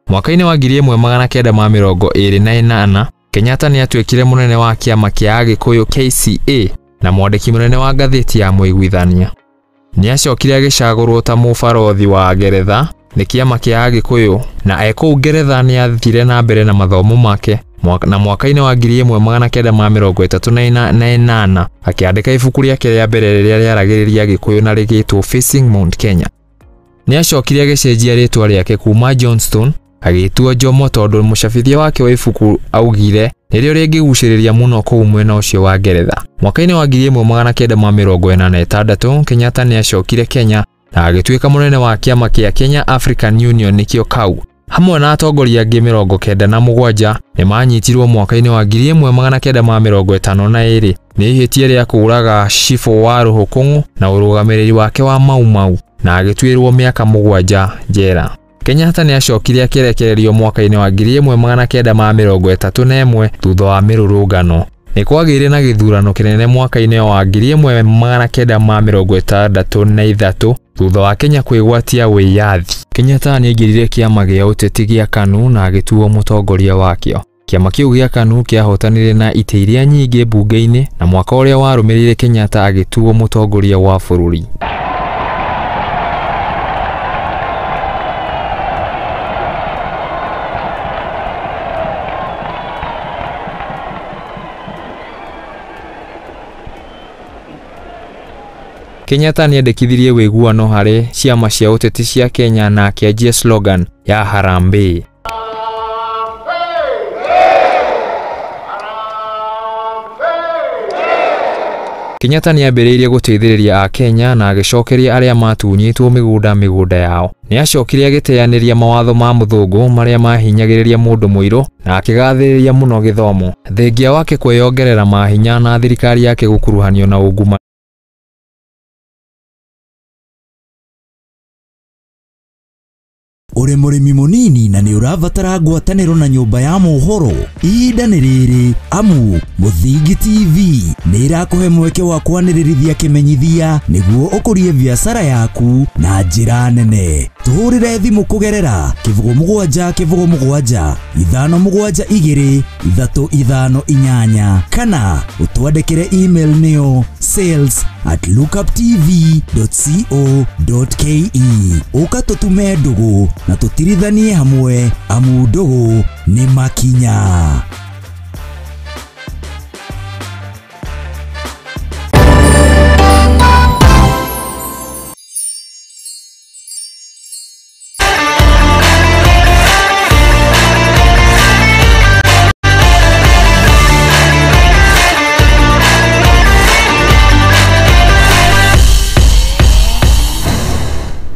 Mwaka-inĩ wa 1928 Kenyatta nĩatuĩkire mũnene wa kĩama kĩa Agĩkũyũ KCA na mwandĩki mũnene wa ngathĩti ya Mũiguithania. Nĩacokire agĩcagũrwo ta mũbarothi wa Ngeretha nĩ kĩama kĩa Agĩkũyũ na e kũu Ngeretha nĩathire na mbere na mathomo make na mwaka-inĩ wa 1938 akĩandĩka ibuku rĩake rĩa mbere rĩrĩa rĩaragĩrĩria Agĩkũyũ na rĩgĩtwo Facing Mount Kenya. Nĩacokire agĩcenjia rĩtwa rĩake kuma Johnston agĩtua Jomo tondũ mũcabithia wake wa ibuku augire nĩrĩo rĩngĩgucĩrĩria mũno kũu mwena ũcio wa Ngeretha. Mwaka-inĩ wa 1986 Kenyatta nĩacokire Kenya na agĩtuĩka mũnene wa kĩama kĩa Kenya African Union nĩkĩo KAU. Hamwe na atongoria angĩ 97 nĩmanyitirwo mwaka-inĩ wa 1952 nĩ ihĩtia rĩa kũũraga cibũ wa Rũhũkũng'ũ na ũrũgamĩrĩri wake wa Mau Mau na agĩtuĩrwo mĩaka 7 njera. Kenyatta nĩacokire akĩrekererio mwaka-inĩ wa 1931 thutha wa mĩrũrũngano. Nĩ kwagĩire na gĩthurano kĩnene mwaka-inĩ wa 1963 thutha wa Kenya kwĩgwatia wĩyathi. Kenyatta nĩaingĩrire kĩama gĩa ũteti gĩa KANU na agĩtuo mũtongoria wakĩo. Kĩama kĩu gĩa KANU kĩahotanire na itĩ iria nyingĩ mbunge-inĩ na mwaka ũrĩa warũmĩrĩire Kenyatta agĩtuo mũtongoria wa bũrũri. Kenyatta nĩendekithirie wĩguano harĩ ciama cia ũteti cia Kenya na akĩanjia slogan ya Harambee. Kenyatta nĩambĩrĩirie gũteithĩrĩria Akenya na agĩcokeria arĩa matunyĩtwo mĩgũnda yao. Nĩacokire agĩteanĩria mawatho ma mũthũngũ marĩa mahinyagĩrĩria mũndũ mũirũ na akĩgathĩrĩria mũno gĩthomo. Thengia wake kwĩyongerera mahinya na thirikari yake gũkuruhanio na ungumania. Ũrĩ mũrĩmi mũnini na nĩ ũrabatara ngwatanĩro na nyũmba ya mohoro, ihinda nĩ rĩrĩ amu Mũthingi TV nĩ ĩrakũhe mweke wa kwanĩrĩrithia kĩmenyithia nĩguo ũkũrie biacara yaku na njĩra nene. Tũhũrĩre thimũ kũgerera 07 07 5 7 2 3 5 8 kana ũtwandĩkĩre email nĩyo sales@lookuptv.co.ke. Ũka tũtume ndũgũ na tũtirithanie hamwe amu ndũgũ nĩ makinya.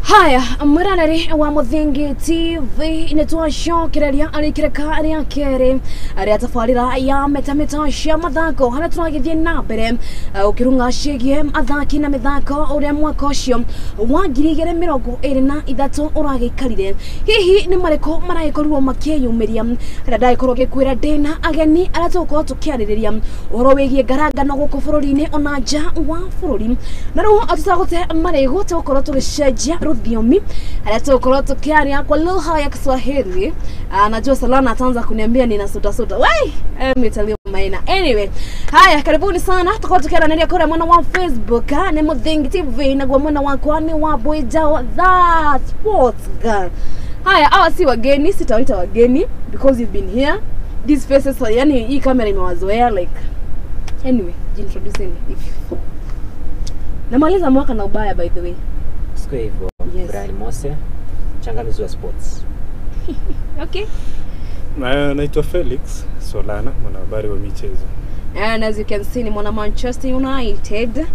Haya, mwĩroreri wa Mũthingi TV nĩ twacokereria arĩkĩrĩka rĩa kerĩ rĩa tabarĩra ya metameta cia mathako harĩa tũragĩthiĩ na mbere ũkĩrung'a ciĩgiĩ athaki na mĩthako ũrĩa mwaka ũcio wa 2023 ũragĩikarire. Hihi nĩ marĩkũ maragĩkorirwo makĩyumĩria harĩa ndagĩkorwo ngĩkwĩra ndĩna ageni arĩa tũgũkorwo tũkĩarĩrĩria ũhoro wĩgiĩ ngarangano gũkũ bũrũri-inĩ ona nja wa bũrũri. Na rĩu tũtagũte marĩgũ tũgũkorwo tũgĩcenjia rũthiomi harĩa tũgũkorwo tũkĩaria kwa lugha ya Kiswahili. Najua Salana ataanza kuniambia nina suta suta. Wai, mitalio maina. Anyway, haya karibuni sana. Tutakuwa tukiangalia kura mwana wa Facebook ni Muthingi TV na kwa mwana wako ni wa Boy Jao the sports girl. Haya, hawa si wageni, sitawaita wageni because you've been here. These faces, yani hii kamera imewazoea like. Anyway, jintroduceni if. Namaliza mwaka na ubaya by the way. Siku hivyo. Yes. Brian Mose, changanuzi wa sports. Okay. Na naitwa Felix Solana, mwanahabari wa michezo. And as you can see ni mwana Manchester United.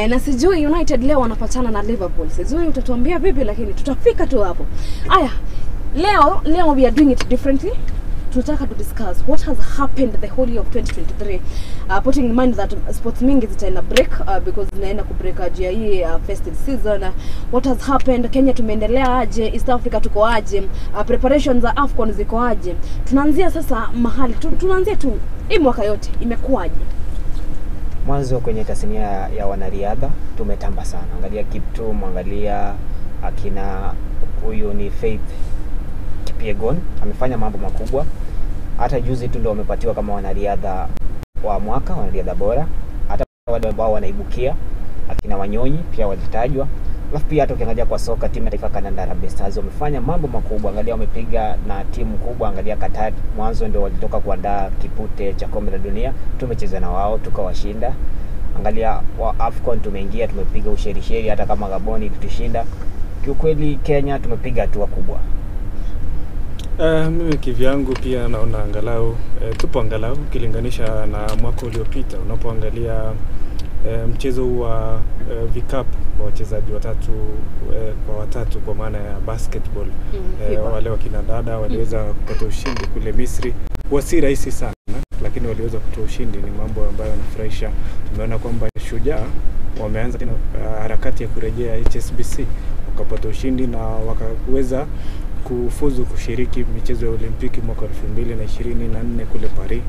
Na sijui United leo wanapatana na Liverpool. Sijui utatuambia vipi lakini tutafika tu hapo. Aya, leo we are doing it differently. Tunataka to discuss what has happened the whole year of 2023. Putting in mind that sports mingi zitaenda break because zinaenda ku break juu ya hii festive season. What has happened Kenya, tumeendelea aje? East Africa tuko aje? Preparations za AFCON ziko aje? Tunaanzia sasa mahali tunaanzia tu hii mwaka yote imekuwaje? Mwanzo kwenye tasnia ya wanariadha tumetamba sana. Angalia Kiptum, angalia akina huyu ni Faith Kipyegon, amefanya mambo makubwa. Hata juzi tu ndio wamepatiwa kama wanariadha wa mwaka, wanariadha bora. Hata wale ambao wanaibukia akina Wanyonyi pia walitajwa. Alafu pia hata ukiangalia kwa soka, timu ya taifa Kandanda Harambee Stars wamefanya mambo makubwa. Angalia wamepiga na timu kubwa, angalia Qatar mwanzo ndio walitoka kuandaa kipute cha kombe la dunia, tumecheza na wao tukawashinda. Angalia wa AFCON tumeingia, tumepiga usherisheri, hata kama Gaboni tulishinda. Kiukweli Kenya tumepiga hatua kubwa. Mimi kivyangu pia naona angalau tupo angalau ukilinganisha na mwaka uliopita. Unapoangalia mchezo wa vikapu kwa wachezaji watatu kwa watatu kwa maana ya basketball, wale wakina dada waliweza kupata ushindi kule Misri. Huwa si rahisi sana, lakini waliweza kutoa ushindi. Ni mambo ambayo yanafurahisha. Tumeona kwamba Shujaa wameanza tena harakati ya kurejea HSBC, wakapata ushindi na wakaweza kufuzu kushiriki michezo ya Olimpiki mwaka 2024 kule Paris.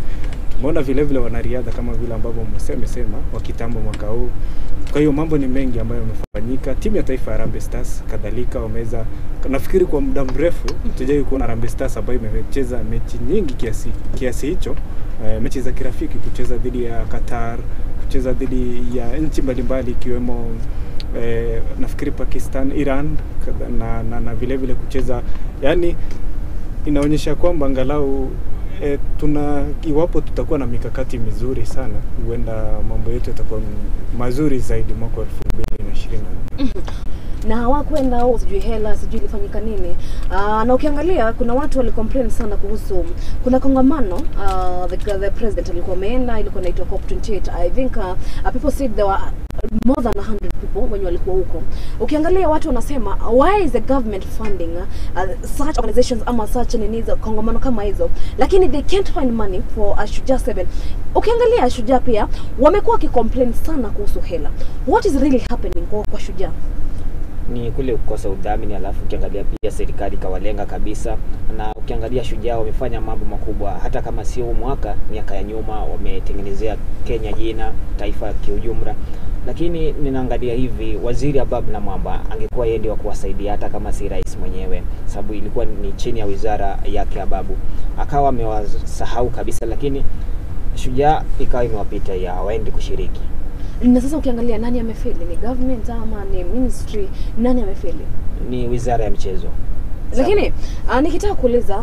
Tumeona vile vile wanariadha kama vile ambavyo msema wakitamba mwaka huu. Kwa hiyo mambo ni mengi ambayo yamefanyika. Timu ya taifa ya Harambee Stars kadhalika wameweza, nafikiri kwa muda mrefu tujai kuona Harambee Stars ambayo imecheza mechi nyingi kiasi hicho, mechi za kirafiki, kucheza dhidi ya Qatar, kucheza dhidi ya nchi mbalimbali ikiwemo nafikiri Pakistan, Iran na vile vile kucheza. Yani inaonyesha kwamba angalau tuna, iwapo tutakuwa na mikakati mizuri sana, huenda mambo yetu yatakuwa mazuri zaidi mwaka 2024. Na hawakwenda au sijui hela sijui ilifanyika nini. Na ukiangalia kuna watu walicomplain sana kuhusu kuna kongamano the president alikuwa ameenda, ilikuwa inaitwa COP28. I think people said there were more than 100 people wenye walikuwa huko. Ukiangalia watu wanasema why is the government funding such organizations ama such nini hizo kongamano kama hizo, lakini they can't find money for Shujaa 7. Ukiangalia Shujaa pia wamekuwa wakicomplain sana kuhusu hela. What is really happening kwa Shujaa? Ni kule kukosa udhamini, alafu ukiangalia pia serikali kawalenga kabisa, na ukiangalia Shujaa wamefanya mambo makubwa, hata kama sio mwaka, miaka ya nyuma wametengenezea Kenya jina, taifa kiujumla. Lakini ninaangalia hivi, Waziri Ababu Namwamba angekuwa yeye ndiye wa kuwasaidia, hata kama si rais mwenyewe, sababu ilikuwa ni chini ya wizara yake Ababu, akawa amewasahau kabisa, lakini Shujaa ikawa imewapita ya hawaendi kushiriki. Na sasa ukiangalia nani amefeli, ni government ama ni ministry, nani amefeli? Ni wizara ya michezo. Lakini nikitaka kuuliza,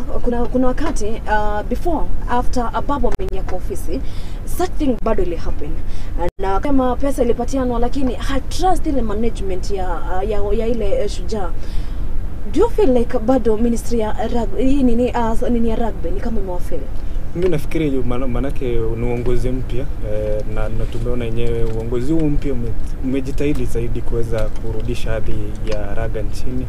kuna wakati before after Ababu ameingia kwa ofisi, such thing bado ili happen, na kama pesa ilipatianwa, lakini hatrust ile management ya ile Shujaa. Do you feel like bado ministry ya rugby hii nini ya rugby ni kama imewafeli? Mimi nafikiri manake ni uongozi mpya, na tumeona yenyewe uongozi huu mpya umejitahidi zaidi kuweza kurudisha hadhi ya raga nchini.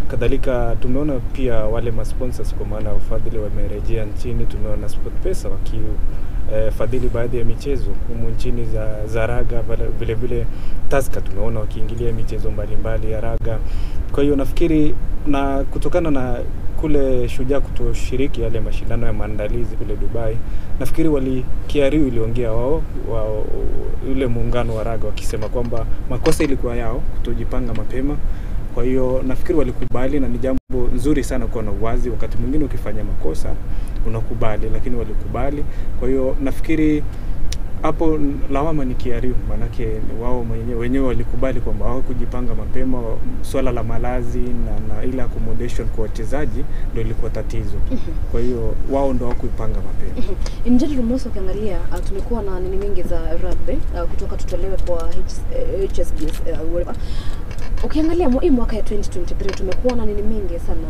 Kadhalika tumeona pia wale masponsors, kwa maana wafadhili wamerejea nchini. Tumeona SportPesa wakifadhili baadhi ya michezo humu nchini za raga, vile vile Tusker tumeona wakiingilia michezo mbalimbali ya raga. Kwa hiyo nafikiri, na kutokana na kule Shujaa kutoshiriki yale mashindano ya maandalizi kule Dubai, nafikiri KRU iliongea wao ule muungano wa raga wakisema kwamba makosa ilikuwa yao kutojipanga mapema. Kwa hiyo nafikiri walikubali, na ni jambo nzuri sana kuwa na uwazi. Wakati mwingine ukifanya makosa unakubali, lakini walikubali. Kwa hiyo nafikiri hapo lawama ni KRU, manake wao wenyewe walikubali kwamba hawakujipanga mapema. Swala la malazi na ile accommodation kwa wachezaji ndio ilikuwa tatizo. Kwa hiyo wao ndio hawakuipanga mapema. In general, Mose, ukiangalia tumekuwa na nini mingi za rugby kutoka tutolewe kwa HSBS. Ukiangalia hii mwaka ya 2023 tumekuwa na nini mingi sana.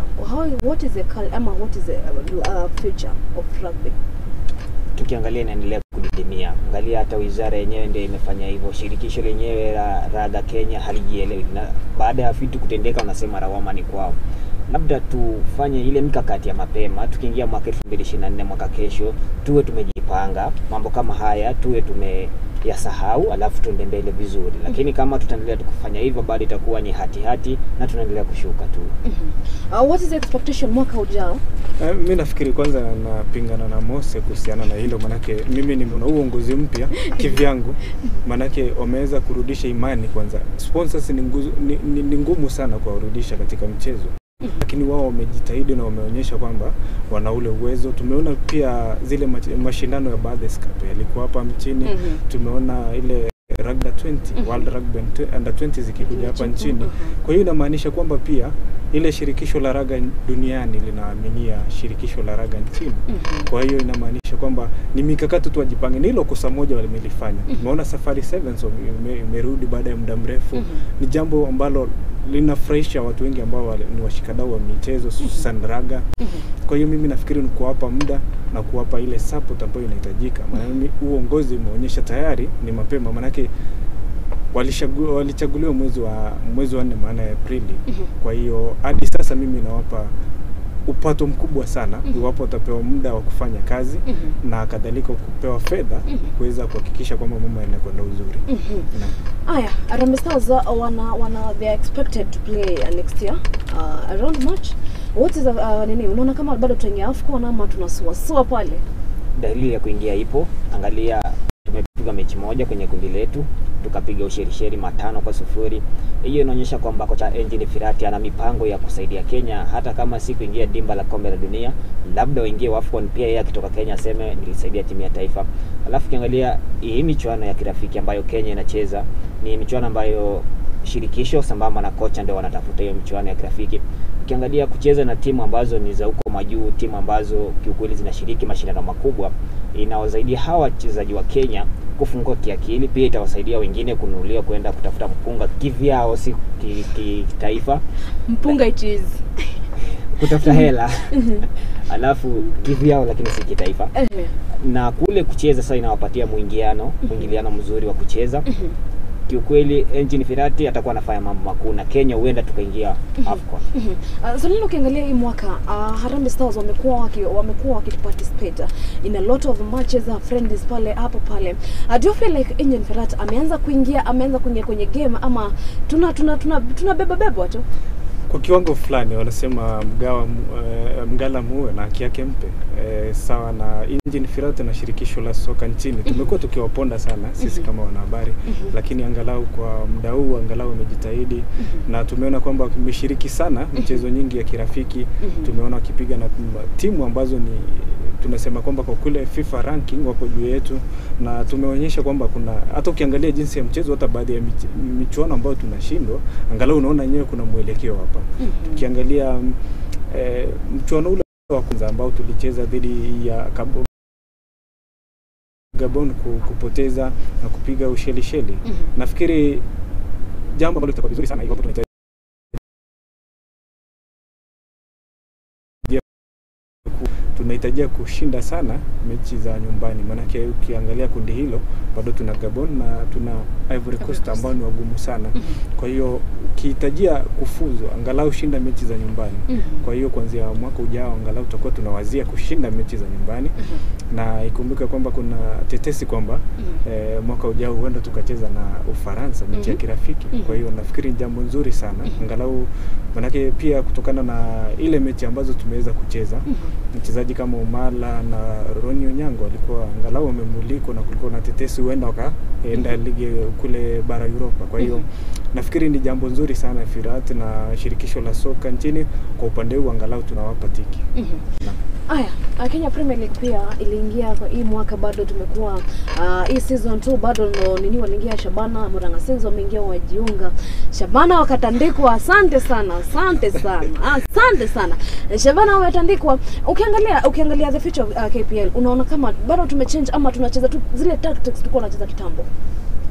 What is the what is the future of rugby? Tukiangalia inaendelea kudidimia. Angalia hata wizara yenyewe ndio imefanya hivyo, shirikisho lenyewe la raga Kenya halijielewi, na baada ya vitu kutendeka wanasema lawama ni kwao. Labda tufanye ile mikakati ya mapema, tukiingia mwaka 2024 mwaka kesho, tuwe tumejipanga, mambo kama haya tuwe tumeyasahau, alafu tuende mbele vizuri. Lakini kama tutaendelea tukufanya hivyo, bado itakuwa ni hati na tunaendelea kushuka tu. What is the expectation mwaka ujao? Mimi nafikiri kwanza napingana na Mose kuhusiana na hilo, manake mimi nimeona uongozi mpya kivyangu, manake wameweza kurudisha imani kwanza. Sponsors ni ngumu sana kuwarudisha katika mchezo, lakini wao wamejitahidi na wameonyesha kwamba wana ule uwezo. Tumeona pia zile mashindano ya Bathurst Cup yalikuwa hapa mchini. Tumeona ile Rugby 20, World Rugby Under 20 zikikuja hapa nchini. Kwa hiyo inamaanisha kwamba pia ile shirikisho la raga duniani linaaminia shirikisho la raga nchini. Kwa hiyo inamaanisha kwamba ni mikakati tu wajipange. Ni hilo kosa moja wamelifanya. Tumeona Safari Sevens imerudi baada ya muda mrefu. Ni jambo ambalo linafurahisha watu wengi ambao ni washikadau wa michezo hususan raga. Kwa hiyo mimi nafikiri ni kuwapa muda na kuwapa ile support ambayo inahitajika. Maana mimi uongozi umeonyesha tayari ni mapema, maanake walichaguliwa mwezi wa 4, maana ya Aprili. Kwa hiyo hadi sasa mimi nawapa upato mkubwa sana iwapo watapewa muda wa kufanya kazi na kadhalika kupewa fedha kuweza kuhakikisha kwamba mambo yanakwenda uzuri. Aya, Harambee Stars wana they are expected to play next year around March. What is nini, unaona kama bado tutaingia AFCON ama tunasuasua pale? Dalili ya kuingia ipo. Angalia, tumepiga mechi moja kwenye kundi letu, tukapiga Ushelisheli 5-0. Hiyo inaonyesha kwamba kocha Engin Firati ana mipango ya kusaidia Kenya, hata kama si kuingia dimba la kombe la dunia, labda waingie AFCON pia, yeye akitoka Kenya aseme nilisaidia timu ya taifa. Alafu kiangalia hii michuano ya kirafiki ambayo Kenya inacheza ni michuano ambayo shirikisho sambamba na kocha ndio wanatafuta hiyo michuano ya kirafiki. Ukiangalia kucheza na timu ambazo ni za huko majuu, timu ambazo kiukweli zinashiriki mashindano makubwa, inawasaidia hawa wachezaji wa Kenya kufungua kiakili, pia itawasaidia wengine kununulia kwenda kutafuta mpunga kivyao, si kitaifa. Mpunga it is kutafuta hela alafu kivyao, lakini si kitaifa. Na kule kucheza sasa inawapatia mwingiliano mzuri wa kucheza. Kiukweli Engin Firat atakuwa anafanya mambo makuu na Kenya huenda tukaingia AFCON. So leo ukiangalia hii mwaka Harambee Stars wamekuwa wakiparticipate in a lot of matches, friendlies pale hapo pale. Do you feel like Engin Firat ameanza kuingia kwenye game ama tuna beba tu? Kwa kiwango fulani wanasema mgala muwe na haki yake mpe. Sawa na Engin Firat na shirikisho la soka nchini. Tumekuwa tukiwaponda sana sisi kama wanahabari, lakini angalau kwa muda huu angalau wamejitahidi na tumeona kwamba wameshiriki sana michezo nyingi ya kirafiki. Tumeona wakipiga na timu ambazo ni tunasema kwamba kwa kule FIFA ranking wapo juu yetu, na tumeonyesha kwamba kuna hata ukiangalia jinsi ya mchezo, hata baadhi ya michuano ambayo tunashindwa, angalau unaona yenyewe kuna mwelekeo hapa. Ukiangalia mchuano ule wa kwanza ambao tulicheza dhidi ya Gabon kupoteza na kupiga Ushelisheli, nafikiri jambo ambalo litakuwa vizuri sana iwapo tunahitaji tunahitajia kushinda sana mechi za nyumbani. Maanake ukiangalia kundi hilo bado tuna Gabon na tuna Ivory Coast ambao ni wagumu sana. Kwa hiyo ukihitajia kufuzu angalau shinda mechi za nyumbani. Kwa hiyo kuanzia mwaka ujao angalau tutakuwa tunawazia kushinda mechi za nyumbani. Na ikumbuke kwamba kuna tetesi kwamba mwaka ujao huenda tukacheza na Ufaransa mechi ya kirafiki. Kwa hiyo nafikiri jambo nzuri sana angalau, manake pia kutokana na ile mechi ambazo tumeweza kucheza, mchezaji kama Omala na Ronny Onyango walikuwa angalau wamemulikwa na kulikuwa na tetesi huenda wakaenda ligi kule bara Europa. Kwa hiyo nafikiri ni jambo nzuri sana Firat na shirikisho la soka nchini kwa upande huu angalau tunawapa tiki. Aya, Kenya Premier League pia iliingia kwa hii mwaka, bado tumekuwa hii season 2 bado ndo nini waliingia Shabana, Murang'a Seals wameingia wajiunga. Shabana wakatandikwa, asante sana, asante sana. Asante sana. Shabana wametandikwa. Ukiangalia the future of KPL, unaona kama bado tumechange ama tunacheza tu zile tactics tulikuwa tunacheza kitambo?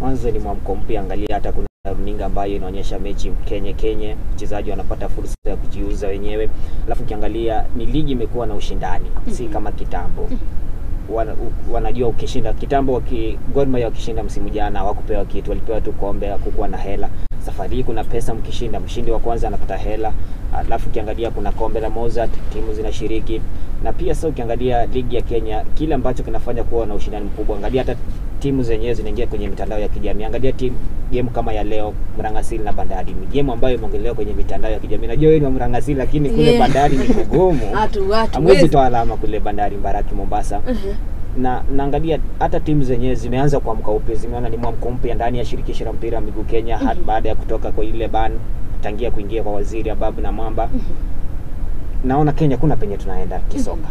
Mwanzo ni mwamko mpya, angalia hata kuna runinga ambayo inaonyesha mechi Kenye, wachezaji wanapata fursa ya kujiuza wenyewe. Alafu ukiangalia ni ligi imekuwa na ushindani, si kama kitambo. Wanajua ukishinda kitambo, Gor Mahia wakishinda msimu jana hawakupewa kitu, walipewa tu kombe, hakukuwa na hela. Safari hii kuna pesa, mkishinda mshindi wa kwanza anapata hela. Alafu ukiangalia kuna kombe la Mozart, timu zinashiriki. Na pia sasa ukiangalia ligi ya Kenya, kile ambacho kinafanya kuwa na ushindani mkubwa, angalia hata timu zenyewe zinaingia kwenye mitandao ya kijamii. Angalia timu game kama ya leo Murang'a Seal na Bandari, ni game ambayo imeongelewa kwenye mitandao ya kijamii. Najua wewe ni wa Murang'a Seal, lakini kule Bandari ni kugumu. Hamwezi toa alama kule Bandari, Mbaraki, Mombasa. Na naangalia hata timu zenyewe zimeanza kuamka upya, zimeona ni mwamko mpya ndani ya shirikisho la mpira wa miguu Kenya, hata baada ya kutoka kwa ile ban tangia kuingia kwa Waziri Ababu na Mwamba. Naona Kenya kuna penye tunaenda kisoka.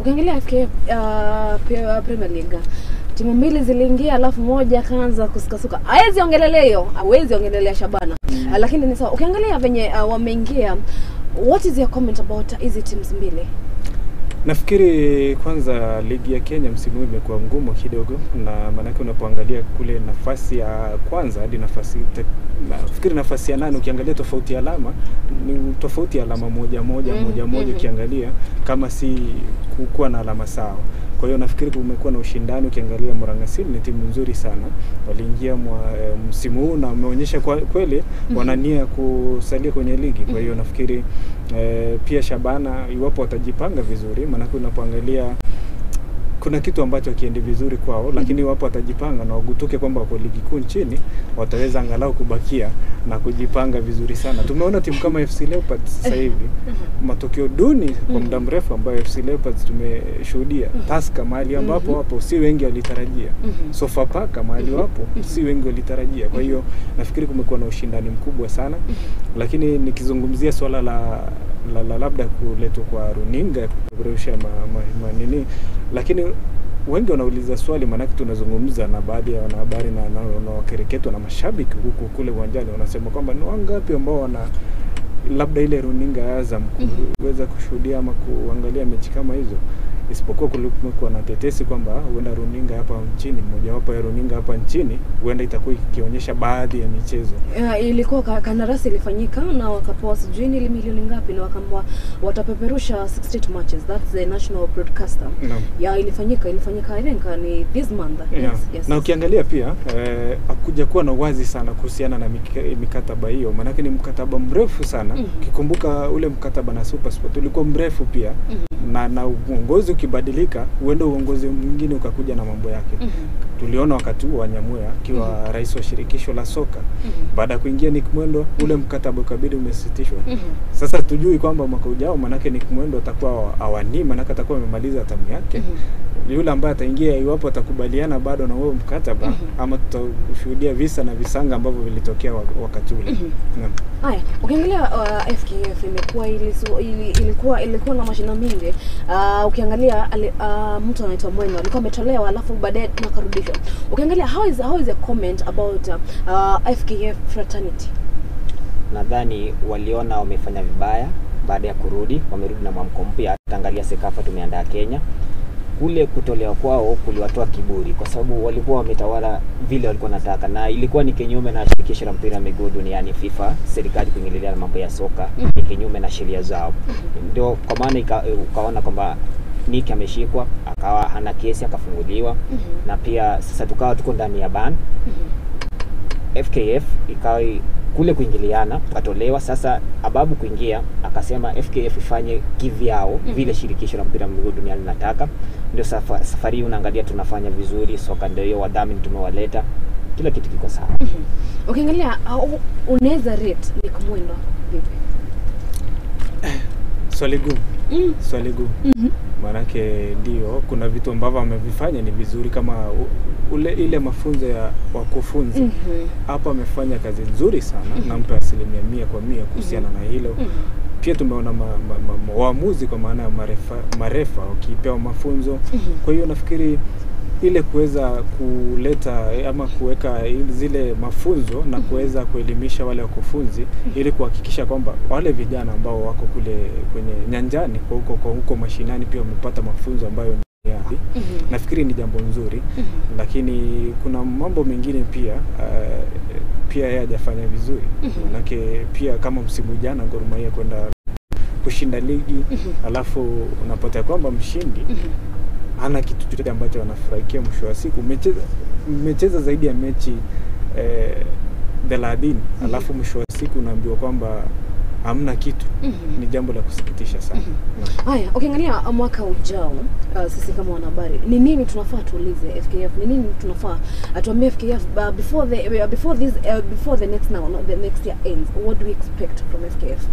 Ukiangalia FKF Premier League, timu mbili ziliingia alafu moja kaanza kusukasuka. Hawezi ongelelea hiyo, hawezi ongelelea Shabana. Lakini ni sawa. Ukiangalia venye wameingia, what is your comment about hizi teams mbili? Nafikiri kwanza ligi ya Kenya msimu huu imekuwa ngumu kidogo, na maanake unapoangalia kule nafasi ya kwanza hadi nafasi nafikiri nafasi ya 8, ukiangalia tofauti ya alama ni tofauti ya alama moja moja moja moja, ukiangalia kama si kuwa na alama sawa. Kwa hiyo nafikiri kumekuwa na ushindani. Ukiangalia Murang'a Seal ni timu nzuri sana, waliingia msimu huu na wameonyesha kweli wana nia kusalia kwenye ligi. Kwa hiyo nafikiri pia Shabana iwapo watajipanga vizuri, maana unapoangalia kuna kitu ambacho hakiendi vizuri kwao, lakini iwapo watajipanga na wagutuke kwamba wako ligi kuu nchini, wataweza angalau kubakia na kujipanga vizuri sana. Tumeona timu kama FC Leopards sasa hivi matokeo duni kwa muda mrefu ambayo FC Leopards tumeshuhudia. Tusker mahali ambapo wapo si wengi walitarajia. Sofapaka mahali wapo si wengi walitarajia. Kwa hiyo nafikiri kumekuwa na ushindani mkubwa sana. Lakini nikizungumzia swala la labda kuletwa kwa runinga kupeperusha nini, lakini wengi wanauliza swali, maana tunazungumza na baadhi ya wanahabari na wakereketwa na mashabiki huku kule uwanjani, wanasema kwamba ni wangapi ambao wana labda ile runinga ya Azam kuweza kushuhudia ama kuangalia mechi kama hizo. Isipokuwa kulikuwa na tetesi kwamba huenda runinga hapa nchini, mojawapo ya runinga hapa nchini huenda itakuwa ikionyesha baadhi ya michezo. Ilikuwa kandarasi ilifanyika na wakapewa sijui ni milioni ngapi, na wakaambiwa watapeperusha 68 matches. That's the national broadcaster. No. Yeah, ilifanyika I think ni this month. Yeah. Yes, yes. Na ukiangalia pia hakuja kuwa na wazi sana kuhusiana na mikataba hiyo, maanake ni mkataba mrefu sana. Ukikumbuka ule mkataba na SuperSport ulikuwa mrefu pia. Na uongozi ukibadilika, huenda uongozi mwingine ukakuja na mambo yake. Tuliona wakati huo Wanyamuya akiwa rais wa shirikisho la soka. Baada ya kuingia Nick Mwendo, ule mkataba ukabidi umesitishwa. Sasa tujui kwamba mwaka ujao manake Nick Mwendo atakuwa awani, manake atakuwa amemaliza tamu yake. Yule ambaye ataingia, iwapo atakubaliana bado na huo mkataba, ama tutashuhudia visa na visanga ambavyo vilitokea wakati ule. Haya, ukiangalia FKF imekuwa ilikuwa na mashindano mengi. Ukiangalia mtu anaitwa Mwendo alikuwa ametolewa alafu baadaye akarudishwa. Ukiangalia how is your comment about FKF fraternity? Nadhani waliona wamefanya vibaya baada ya kurudi, wamerudi na mwamko mpya. Angalia Sekafa tumeandaa Kenya. Kule kutolewa kwao kuliwatoa kiburi, kwa sababu walikuwa wametawala vile walikuwa wanataka, na ilikuwa ni kinyume na shirikisho la mpira wa miguu duniani FIFA, serikali kuingililia na mambo ya soka ni kinyume na sheria zao. Ndio kwa maana ukaona kwamba Nick ameshikwa, akawa hana kesi, akafunguliwa. Na pia sasa tukawa tuko ndani ya ban. FKF ikawa kule kuingiliana, tukatolewa. Sasa Ababu kuingia akasema FKF ifanye kivyao vile shirikisho la mpira wa miguu duniani linataka. Ndio safari unaangalia tunafanya vizuri soka, ndio hiyo wadhamini tumewaleta, kila kitu kiko sawa. Ukiangalia unaweza rate Nick Mwendo vipi? Swali gumu. Swali gumu. Maanake ndio kuna vitu ambavyo amevifanya ni vizuri, kama ile mafunzo ya wakufunzi. Hapa amefanya kazi nzuri sana, nampa 100% kuhusiana na hilo. Pia tumeona waamuzi kwa maana ya marefa wakipewa mafunzo. Kwa hiyo nafikiri ile kuweza kuleta ama kuweka zile mafunzo na kuweza kuelimisha wale wakufunzi ili kuhakikisha kwamba wale vijana ambao wako kule kwenye nyanjani kwa huko mashinani pia wamepata mafunzo ambayo ni ya. Nafikiri ni jambo nzuri. Lakini kuna mambo mengine pia pia yeye hajafanya vizuri. Manake pia kama msimu jana Gor Mahia kwenda kushinda ligi, alafu unapata kwamba mshindi hana kitu chochote ambacho anafurahikia mwisho wa siku. Umecheza zaidi ya mechi 30, alafu mwisho wa siku unaambiwa kwamba hamna kitu. Ni jambo la kusikitisha sana. Haya, ukiangalia mwaka ujao, sisi kama wanahabari, ni nini tunafaa tuulize FKF? Ni nini tunafaa atuambie FKF before the next now, not the next year ends? What do we expect from FKF?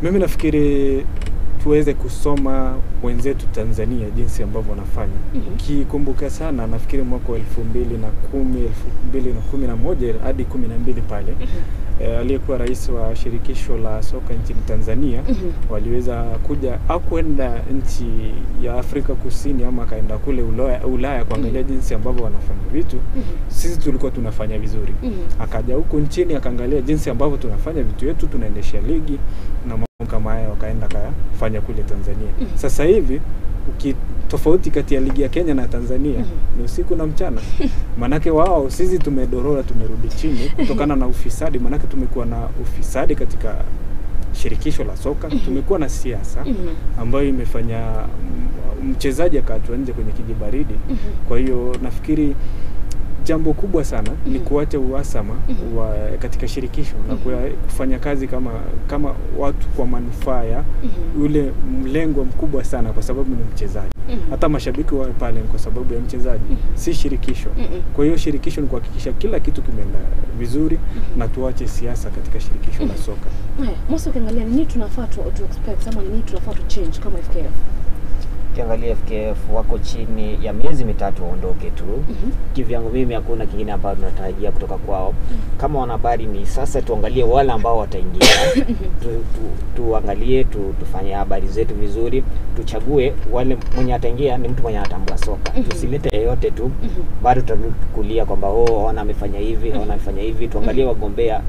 Mimi nafikiri tuweze kusoma wenzetu Tanzania jinsi ambavyo wanafanya. Kikumbuka sana nafikiri mwaka 2010, 2011 hadi 12 pale. Aliyekuwa rais wa shirikisho la soka nchini Tanzania waliweza kuja au kwenda nchi ya Afrika Kusini ama akaenda kule Ulaya kuangalia jinsi ambavyo wanafanya vitu. Sisi tulikuwa tunafanya vizuri. Akaja huku nchini akaangalia jinsi ambavyo tunafanya vitu yetu, tunaendesha ligi na mambo kama haya, wakaenda kafanya kule Tanzania. Sasa hivi tofauti kati ya ligi ya Kenya na Tanzania ni usiku na mchana. Manake wao, sisi tumedorora, tumerudi chini kutokana na ufisadi. Manake tumekuwa na ufisadi katika shirikisho la soka, tumekuwa na siasa ambayo imefanya mchezaji akaachwa nje kwenye kijibaridi. Kwa hiyo nafikiri jambo kubwa sana ni kuacha uhasama wa katika shirikisho na kufanya kazi kama watu kwa manufaa ya yule mlengo mkubwa sana, kwa sababu ni mchezaji. Hata mashabiki wawe pale kwa sababu ya mchezaji, si shirikisho. Kwa hiyo shirikisho ni kuhakikisha kila kitu kimeenda vizuri na tuache siasa katika shirikisho la soka. Mose, ukiangalia nini tunafaa to expect ama nini tunafaa to change kama FKF? Ukiangalia FKF wako chini ya miezi mitatu waondoke tu. Kivyangu mimi hakuna kingine ambacho tunatarajia kutoka kwao. Kama wanahabari ni sasa tuangalie wale ambao wataingia. Tuangalie, tufanye habari zetu vizuri, tuchague wale mwenye ataingia ni mtu mwenye anatambua soka. Tusilete yeyote tu. Bado tutakulia kwamba oh, ona amefanya hivi, ona amefanya hivi. Tuangalie wagombea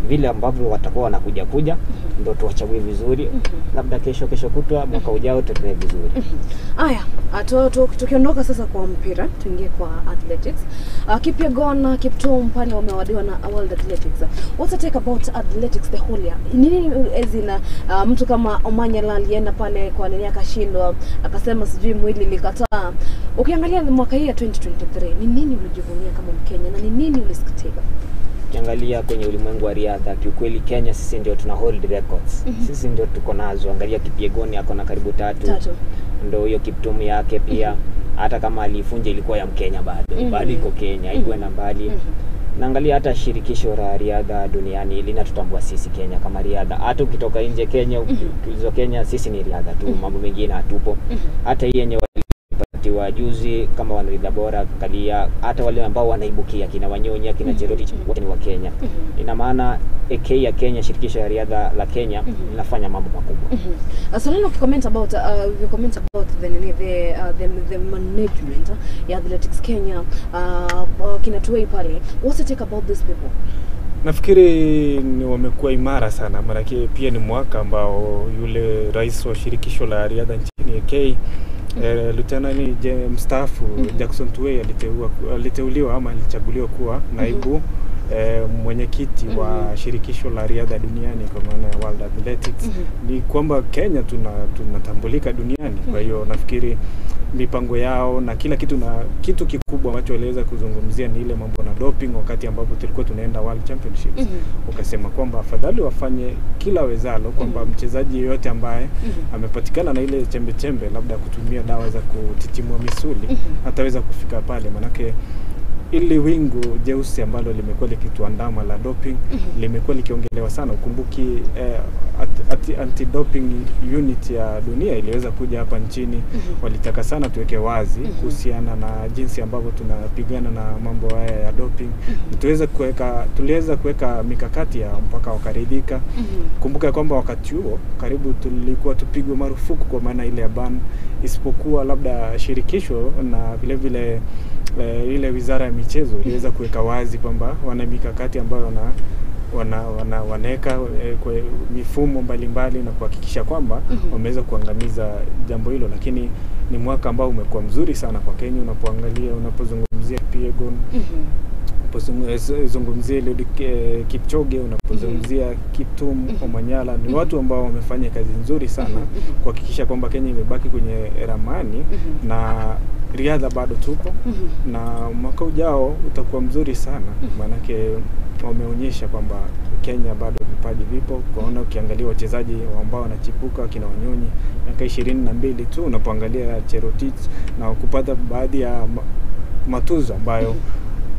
vile ambavyo watakuwa wanakuja kuja, ndio tuwachague vizuri. Labda kesho kutwa mwaka ujao tuendelee vizuri. Aya, tukiondoka sasa kwa mpira, tuingie kwa athletics. Kipyegon, Kiptum pale wamewadiwa na World Athletics. What's the take about athletics the whole year? Nini as in mtu kama Omanyala alienda pale kwa nini akashindwa, akasema sijui mwili likataa. Ukiangalia mwaka hii ya 2023, ni nini ulijivunia kama Mkenya na ni nini ulisikitika? Ukiangalia kwenye ulimwengu wa riadha, kiukweli Kenya sisi ndio tuna hold records. Sisi ndio tuko nazo. Angalia Kipyegon ako na karibu tatu. Ndio hiyo Kiptum yake pia. Hata kama alifunja ilikuwa ya Mkenya bado. Bado iko Kenya, haikuenda mbali. Naangalia hata shirikisho la riadha duniani linatutambua sisi Kenya kama riadha. Hata ukitoka nje Kenya, ukiulizwa Kenya, sisi ni riadha tu, mambo mengine hatupo. Hata hii yenye walipatiwa juzi kama wanariadha bora, angalia hata wale ambao wanaibukia kina Wanyonyi, kina Cherotich, wote ni wa Kenya. Ina maana AK ya Kenya, shirikisho ya riadha la Kenya linafanya mambo makubwa. So now comment about you comment about the management ya Athletics Kenya, kina Tuwei pale. What's the take about these people? Nafikiri ni wamekuwa imara sana, maanake pia ni mwaka ambao yule rais wa shirikisho la riadha nchini AK Lieutenant mstaafu Jackson Tuwei aliteuliwa ama alichaguliwa kuwa naibu mwenyekiti wa shirikisho la riadha duniani kwa maana ya World Athletics. Ni kwamba Kenya tunatambulika duniani. Kwa hiyo nafikiri mipango yao na kila kitu, na kitu kikubwa ambacho waliweza kuzungumzia ni ile mambo na doping wakati ambapo tulikuwa tunaenda World Championships. Wakasema kwamba afadhali wafanye kila wezalo kwamba mchezaji yeyote ambaye amepatikana na ile chembe chembe labda kutumia dawa za kutitimua misuli ataweza kufika pale, manake ili wingu jeusi ambalo limekuwa likituandama la doping limekuwa likiongelewa sana. Ukumbuki anti-doping unit ya dunia iliweza kuja hapa nchini. Walitaka sana tuweke wazi kuhusiana na jinsi ambavyo tunapigana na mambo haya ya doping. Tuliweza kuweka mikakati ya mpaka wakaridhika. Kumbuka kwamba wakati huo karibu tulikuwa tupigwe marufuku kwa maana ile ya ban, isipokuwa labda shirikisho na vile vile ile wizara ya michezo iliweza kuweka wazi kwamba wana mikakati ambayo wanaweka kwa mifumo mbalimbali na kuhakikisha kwamba wameweza kuangamiza jambo hilo. Lakini ni mwaka ambao umekuwa mzuri sana kwa Kenya unapoangalia, unapozungumzia Kipyegon, unapozungumzia Eliud Kipchoge, unapozungumzia Kiptum, Omanyala, ni watu ambao wamefanya kazi nzuri sana kuhakikisha kwamba Kenya imebaki kwenye ramani na riadha bado tupo. Na mwaka ujao utakuwa mzuri sana, maanake wameonyesha kwamba Kenya bado vipaji vipo. Kwaona ukiangalia wachezaji ambao wanachipuka kina Wanyonyi miaka 22 tu, unapoangalia Cherotich na kupata baadhi ya matuzo ambayo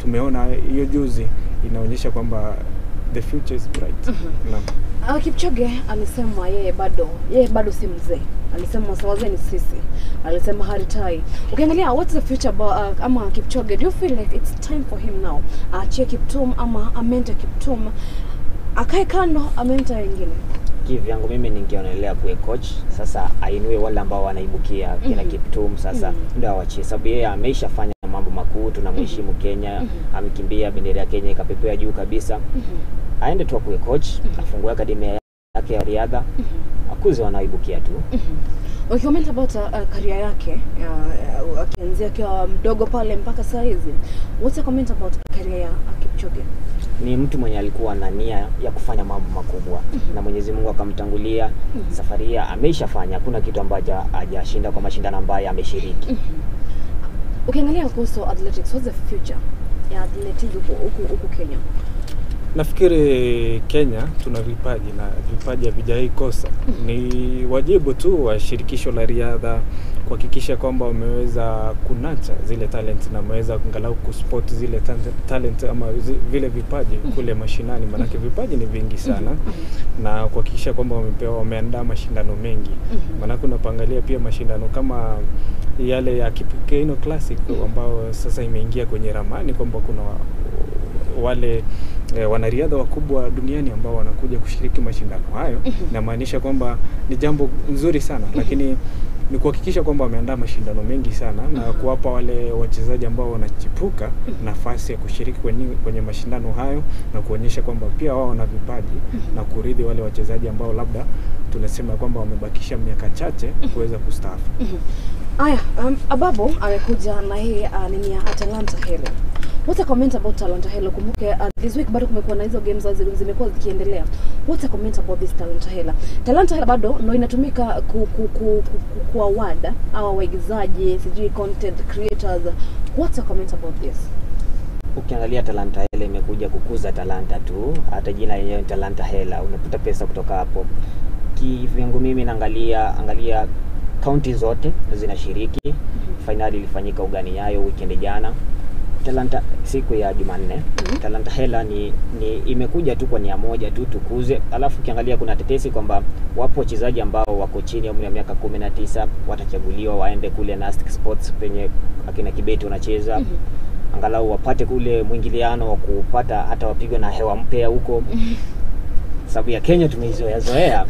tumeona hiyo juzi, inaonyesha kwamba the future is bright. Kipchoge alisema yeye bado si mzee. Alisema wazee ni sisi. Alisema haritai. Ukiangalia what's the future about ama Kipchoge, do you feel like it's time for him now? Aachie Kiptum ama amente Kiptum, akae kando amente wengine? Kivyangu mimi ningeonelea kuwe coach sasa, ainue wale ambao wanaibukia kina Kiptum sasa, ndio awachie, sababu yeye ameishafanya mambo makuu, tunamheshimu Kenya, amekimbia bendera ya Kenya ikapepea juu kabisa. Aende tu akuwe coach, afungue akademia yake ya riadha, akuze wanaibukia tu. Ukicomment about career yake akianzia akiwa mdogo pale mpaka saa hizi, what's your comment about career ya Kipchoge? Ni mtu mwenye alikuwa na nia ya kufanya mambo makubwa na Mwenyezi Mungu akamtangulia. Safari hii ameishafanya, hakuna kitu ambacho hajashinda kwa mashindano ambayo ameshiriki. Ukiangalia kuhusu athletics, what's the future ya athletics huku Kenya? Nafikiri Kenya tuna vipaji na vipaji havijawahi kosa. Ni wajibu tu wa shirikisho la riadha kuhakikisha kwamba wameweza kunacha zile talent na wameweza angalau kuspot zile talent ama vile vipaji kule mashinani, maanake vipaji ni vingi sana, na kuhakikisha kwamba wameandaa mashindano mengi. Maanake unapoangalia pia mashindano kama yale ya Kipkeino Classic ambao sasa imeingia kwenye ramani kwamba kuna wale wanariadha wakubwa duniani ambao wanakuja kushiriki mashindano hayo, inamaanisha kwamba ni jambo nzuri sana. Lakini ni kuhakikisha kwamba wameandaa mashindano mengi sana na kuwapa wale wachezaji ambao wanachipuka nafasi ya kushiriki kwenye mashindano hayo na kuonyesha kwamba pia wao wana vipaji na kuridhi wale wachezaji ambao labda tunasema kwamba wamebakisha miaka chache kuweza kustaafu. Aya, Ababu amekuja na hii nini ya Talanta Hela. What's a comment about Talanta Hela? Kumbuke this week bado kumekuwa na hizo games zimekuwa zikiendelea. What's a comment about this Talanta Hela? Talanta Hela bado ndio inatumika ku award au waigizaji, sijui content creators. What's a comment about this? Ukiangalia Talanta Hela imekuja kukuza talanta tu, hata jina yenyewe Talanta Hela, unapata pesa kutoka hapo. Kivyangu mimi naangalia kaunti zote zinashiriki. Finali ilifanyika ugani Nyayo weekend jana. Talanta siku ya Jumanne. Talanta Hela ni imekuja tu kwa nia moja tu, tukuze. Alafu ukiangalia kuna tetesi kwamba wapo wachezaji ambao wako chini ya umri wa miaka 19 watachaguliwa waende kule Nastic Sports penye akina Kibeti wanacheza. Angalau wapate kule mwingiliano wa kupata hata wapigwe na hewa mpya huko. Sababu ya Kenya tumeizoea.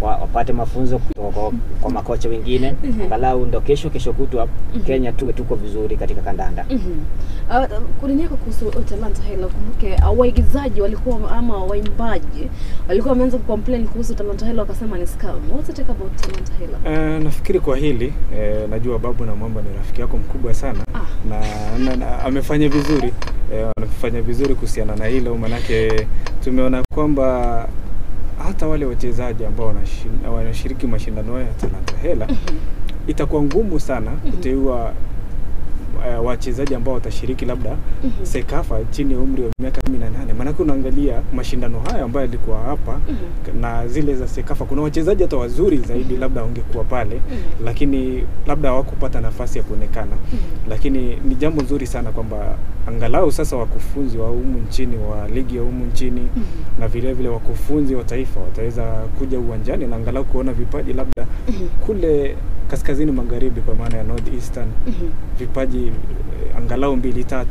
Wapate mafunzo kutoka kwa makocha wengine. Angalau ndo kesho kutwa Kenya tuko vizuri katika kandanda. Kunini yako kuhusu Talanta Hela? Kumbuke waigizaji walikuwa ama waimbaji walikuwa wameanza kucomplain kuhusu Talanta Hela wakasema ni scam. What's the take about Talanta Hela? Nafikiri kwa hili najua Babu na Mwamba ni rafiki yako mkubwa sana. Na amefanya vizuri. Amefanya vizuri kuhusiana na hilo, manake tumeona kwamba hata wale wachezaji ambao wanashiriki mashindano ya Talanta Hela itakuwa ngumu sana kuteua wachezaji ambao watashiriki labda Sekafa chini ya umri wa miaka 18. Maana unaangalia mashindano haya ambayo yalikuwa hapa na zile za Sekafa, kuna wachezaji hata wazuri zaidi labda wangekuwa pale, lakini labda hawakupata nafasi ya kuonekana. Lakini ni jambo nzuri sana kwamba angalau sasa wakufunzi wa humu nchini wa ligi ya humu nchini na vile vile wakufunzi wa taifa wataweza kuja uwanjani na angalau kuona vipaji labda kule kaskazini magharibi, kwa maana ya North Eastern, vipaji angalau 2-3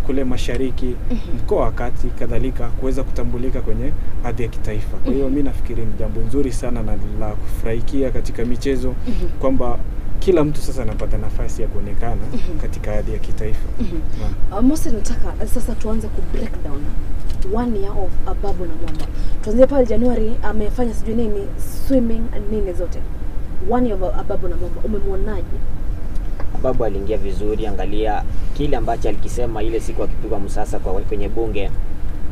kule mashariki, mkoa wa kati kadhalika, kuweza kutambulika kwenye hadhi ya kitaifa. Kwa hiyo mimi nafikiri ni jambo nzuri sana na la kufurahikia katika michezo kwamba kila mtu sasa anapata nafasi ya kuonekana katika hadhi ya kitaifa. Mose, nataka sasa tuanze ku break down 1 year of Ababu na Mwamba. Tuanzie pale Januari amefanya sijui nini swimming nini zote. 1 year of Ababu na Mwamba umemwonaje? Babu aliingia vizuri, angalia kile ambacho alikisema ile siku akipigwa msasa kwa kwenye bunge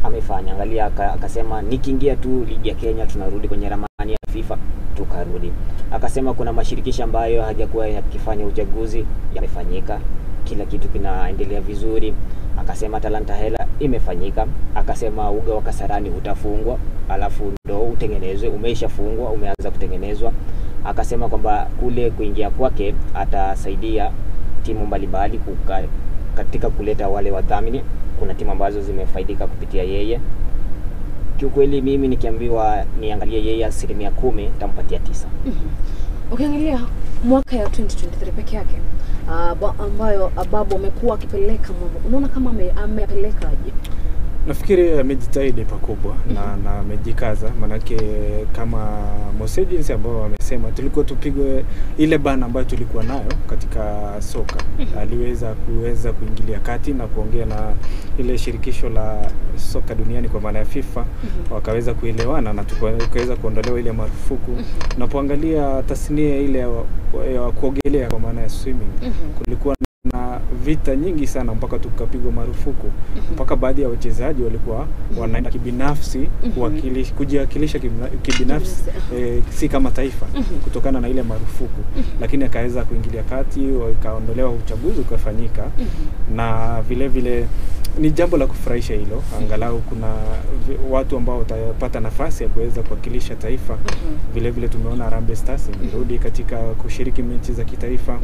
amefanya. Angalia akasema nikiingia tu ligi ya Kenya tunarudi kwenye ramani ya FIFA, tukarudi. Akasema kuna mashirikisho ambayo hajakuwa yakifanya uchaguzi yamefanyika, kila kitu kinaendelea vizuri. Akasema Talanta Hela imefanyika. Akasema uga wa Kasarani utafungwa alafu ndo utengenezwe, umeshafungwa, umeanza kutengenezwa. Akasema kwamba kule kuingia kwake atasaidia timu mbalimbali katika kuleta wale wadhamini. Kuna timu ambazo zimefaidika kupitia yeye. Kiukweli mimi nikiambiwa niangalie yeye 10% nitampatia 9. Ukiangalia mwaka ya 2023 peke yake ambayo Ababu amekuwa akipeleka mambo, unaona kama amepeleka aje? Nafikiri amejitahidi pakubwa na amejikaza, manake kama Mose jinsi ambao wamesema tulikuwa tupigwe ile bana ambayo tulikuwa nayo katika soka. Aliweza kuweza kuingilia kati na kuongea na ile shirikisho la soka duniani kwa maana ya FIFA, wakaweza kuelewana na tukaweza kuondolewa ile marufuku. Unapoangalia tasnia ile ya kuogelea kwa maana ya swimming, kulikuwa na vita nyingi sana mpaka tukapigwa marufuku. Mpaka baadhi ya wachezaji walikuwa wanaenda kibinafsi kujiwakilisha kibinafsi, si kama taifa, kutokana na ile marufuku. Lakini akaweza kuingilia kati, wakaondolewa, uchaguzi ukafanyika. Na vile vile ni jambo la kufurahisha hilo, angalau kuna watu ambao watapata nafasi ya kuweza kuwakilisha taifa. Vile vile tumeona Harambee Stars imerudi katika kushiriki mechi za kitaifa.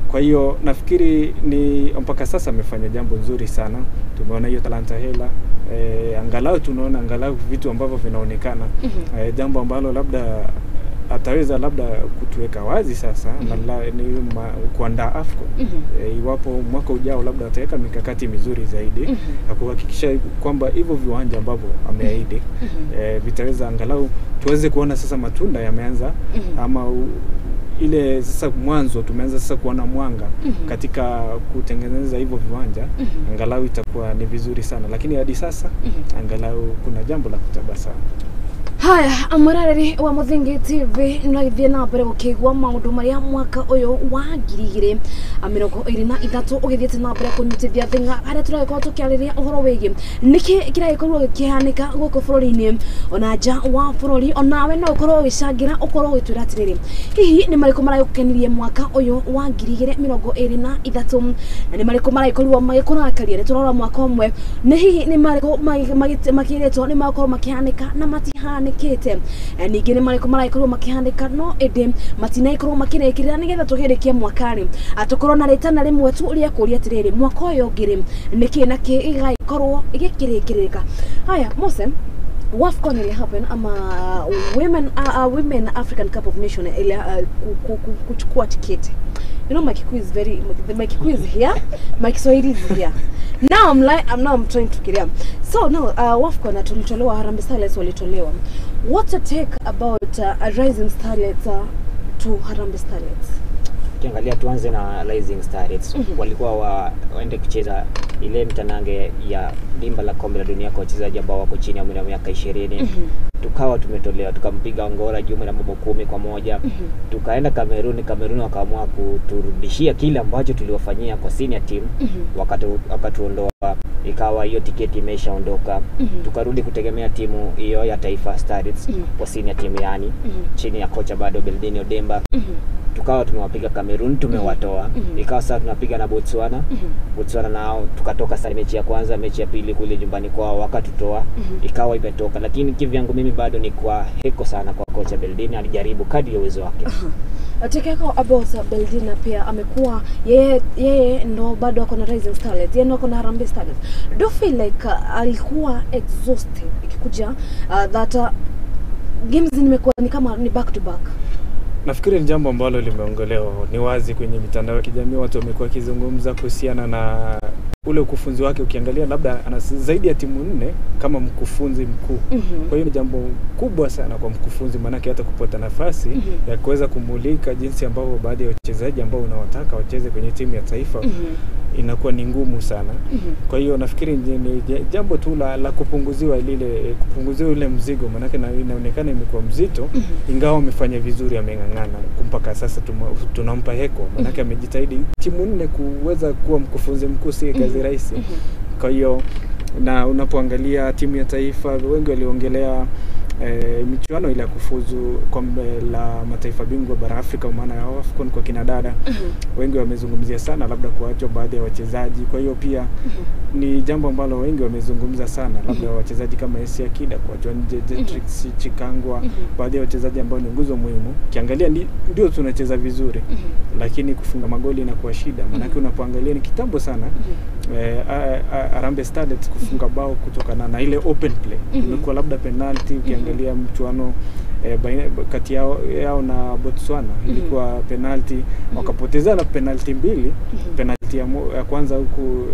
Kwa hiyo nafikiri ni mpaka sasa amefanya jambo nzuri sana. Tumeona hiyo Talanta Hela, angalau tunaona angalau vitu ambavyo vinaonekana. Jambo ambalo labda ataweza labda kutuweka wazi sasa na ni kuandaa AFCON. Iwapo mwaka ujao labda ataweka mikakati mizuri zaidi ya kuhakikisha kwamba hivyo viwanja ambavyo ameahidi vitaweza angalau tuweze kuona sasa matunda yameanza, ama ile sasa mwanzo tumeanza sasa kuona mwanga katika kutengeneza hivyo viwanja. Angalau itakuwa ni vizuri sana, lakini hadi sasa angalau kuna jambo la kutabasamu. Haya, amurareri wa Muthingi TV nĩragĩthiĩ na mbere gũkĩigua maũndũ marĩa mwaka ũyũ wa 2023 ũgĩthiĩte na mbere kũnyitithia thing'a harĩa tũragĩkorwo tũkĩarĩrĩria ũhoro wĩgiĩ nĩkĩ kĩragĩkorwo gĩkĩhanĩka gũkũ bũrũri-inĩ ona nja wa bũrũri. Onawe no ũkorwo ũgĩcangĩra ũkorwo ũgĩtwĩra atĩrĩrĩ, hihi nĩ marĩkũ maragĩkũkenirie mwaka ũyũ wa 2023 na nĩ marĩkũ maragĩkorirwo magĩkũrakaria? Nĩ tũrarora mwaka ũmwe, nĩ hihi nĩ marĩkũ makĩrĩtwo nĩ makorwo makĩhanĩka na matihanĩkĩte, ningĩ nĩ marĩkũ maragĩkorwo makĩhanĩka no ĩndĩ matinagĩkorwo makĩrĩkĩrĩra, nĩgetha tũgĩrĩkie mwaka-rĩ tũkorwo na rĩtana rĩmwe tu rĩa kũũria atĩrĩrĩ, mwaka ũyũ ũngĩ-rĩ nĩkĩ na kĩ gĩgagĩkorwo gĩkĩrĩkĩrĩka. Haya, Mose, WAFCON ili happen ama Women African Cup of Nation ili kuchukua tiketi. You know, my Kikuyu is very, my Kikuyu is here, my Kiswahili is here. Now I'm trying to get. So now WAFCON tulitolewa, Harambee Starlets walitolewa. What's your take about Rising Starlets to Harambee Starlets? Ukiangalia tuanze na Rising Starlets. Walikuwa waende kucheza ile mtanange ya dimba la kombe la dunia kwa wachezaji ambao wako chini ya umri wa miaka 20. Tukawa tumetolewa, tukampiga Angola jumla mabao 10-1. Tukaenda Kameruni wakaamua kuturudishia kile ambacho tuliwafanyia kwa senior team. Wakatuondoa, ikawa hiyo tiketi imeshaondoka. Tukarudi kutegemea timu hiyo ya Taifa Starlets kwa senior team, yani chini ya kocha bado Beldini Odemba. Tukawa tumewapiga Cameroon, tumewatoa. Ikawa sasa tunapiga na Botswana. Botswana nao tukatoka sare mechi ya kwanza, mechi ya pili kule nyumbani kwao wakatutoa. Ikawa imetoka, lakini kivyangu mimi bado ni kwa heko sana kwa kocha Beldini, alijaribu kadri ya uwezo wake. Take yako about Beldina pia amekuwa yeye ndo bado ako na Rising Starlets, yeye ndo ako na Harambee Starlets. Do you feel like alikuwa exhausted ikikuja that games nimekuwa ni kama ni back to back? Nafikiri ni jambo ambalo limeongelewa, ni wazi kwenye mitandao ya kijamii, watu wamekuwa wakizungumza kuhusiana na ule ukufunzi wake. Ukiangalia labda ana zaidi ya timu 4 kama mkufunzi mkuu. Kwa hiyo ni jambo kubwa sana kwa mkufunzi, manake hata kupata nafasi ya kuweza kumulika jinsi ambavyo baadhi ya wachezaji ambao unawataka wacheze kwenye timu ya taifa inakuwa ni ngumu sana. Kwa hiyo nafikiri ni jambo tu la kupunguziwa lile, kupunguziwa ile mzigo, manake inaonekana imekuwa mzito. Ingawa amefanya vizuri, ameng'ang'ana mpaka sasa, tunampa heko manake amejitahidi. Timu 4 kuweza kuwa mkufunzi mkuu si kazi rahisi. Kwa hiyo na unapoangalia timu ya taifa, wengi waliongelea michuano ile ya kufuzu kombe la mataifa bingwa bara Afrika, maana ya AFCON kwa kina dada. Wengi wamezungumzia sana labda kuachwa baadhi ya wachezaji. Kwa hiyo pia ni jambo ambalo wengi wamezungumza sana, labda wachezaji kama Esi Akida kuachwa nje, Jetrix Chikangwa, baadhi ya wachezaji ambao ni nguzo muhimu. Kiangalia ndio tunacheza vizuri, lakini kufunga magoli inakuwa shida, maana unapoangalia ni kitambo sana Harambee Starlets kufunga bao kutokana na ile open play. Imekuwa labda penalty. Ukiangalia mchuano kati yao na Botswana ilikuwa penalty, wakapotezana penalty 2. Penalty ya kwanza huku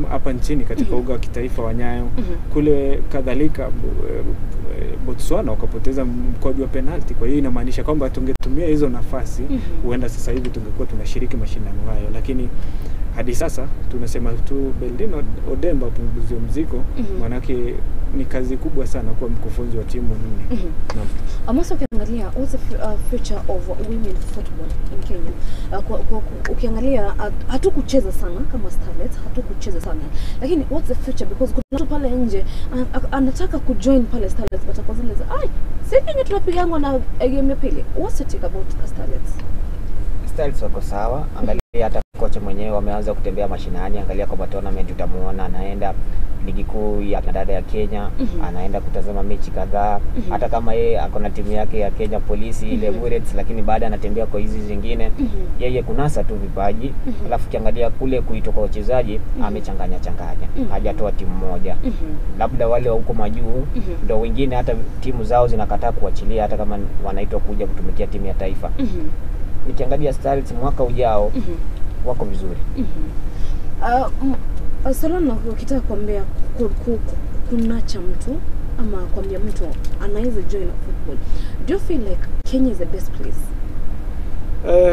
hapa nchini katika uga wa kitaifa wa Nyayo, kule kadhalika Botswana wakapoteza mkwaju wa penalty. Kwa hiyo inamaanisha kwamba tungetumia hizo nafasi, huenda sasa hivi tungekuwa tunashiriki mashindano hayo, lakini hadi sasa tunasema tu Beldini Odemba punguzie mzigo, manake ni kazi kubwa sana kuwa mkufunzi wa timu 4. Naam. Amosa, ukiangalia what's the future of women football in Kenya? Ukiangalia hatukucheza sana kama Starlets, hatukucheza sana. Lakini what's the future, because kuna mtu pale nje anataka kujoin pale Starlets but kwa zile ai sisi yenyewe tunapigana na game ya pili. What's your take about Starlets? Starlets wako sawa, angalia hata kocha mwenyewe wameanza kutembea mashinani, angalia kwa tournament utamuona anaenda ligi kuu ya dada ya Kenya, anaenda kutazama mechi kadhaa. Hata kama yeye ako na timu yake ya Kenya Polisi ile Bullets, lakini baada anatembea kwa hizi zingine. Yeye kunasa tu vipaji. Alafu kiangalia kule kuitoka wachezaji amechanganya changanya, hajatoa timu moja. Labda wale wa huko majuu ndio wengine hata timu zao zinakataa kuachilia hata kama wanaitwa kuja kutumikia timu ya taifa. Nikiangalia Starlets mwaka ujao wako vizuri. Salona, ukitaka kuambia kunacha mtu ama kuambia mtu anaweza join football, do you feel like Kenya is the best place?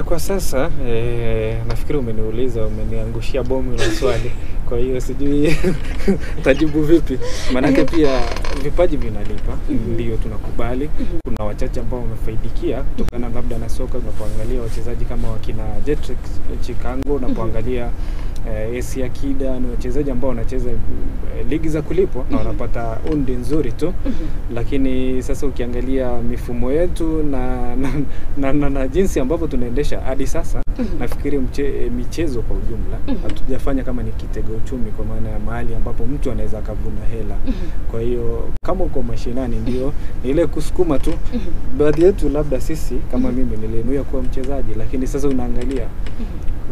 Kwa sasa nafikiri umeniuliza, umeniangushia bomu la swali. Kwa hiyo sijui tajibu vipi. Manake pia vipaji vinalipa, ndio tunakubali. Kuna wachache ambao wamefaidikia kutokana labda na soka. Unapoangalia wachezaji kama wakina Jetrix Chikango, unapoangalia Esi Akida, ni wachezaji ambao wanacheza ligi za kulipwa na wanapata undi nzuri tu. Lakini sasa ukiangalia mifumo yetu na jinsi ambavyo tunaendesha hadi sasa, nafikiri michezo kwa ujumla hatujafanya kama ni kitega uchumi, kwa maana ya mahali ambapo mtu anaweza akavuna hela. Kwa hiyo kama uko mashinani ndio ni ile kusukuma tu. Baadhi yetu labda sisi kama mimi nilinuia kuwa mchezaji, lakini sasa unaangalia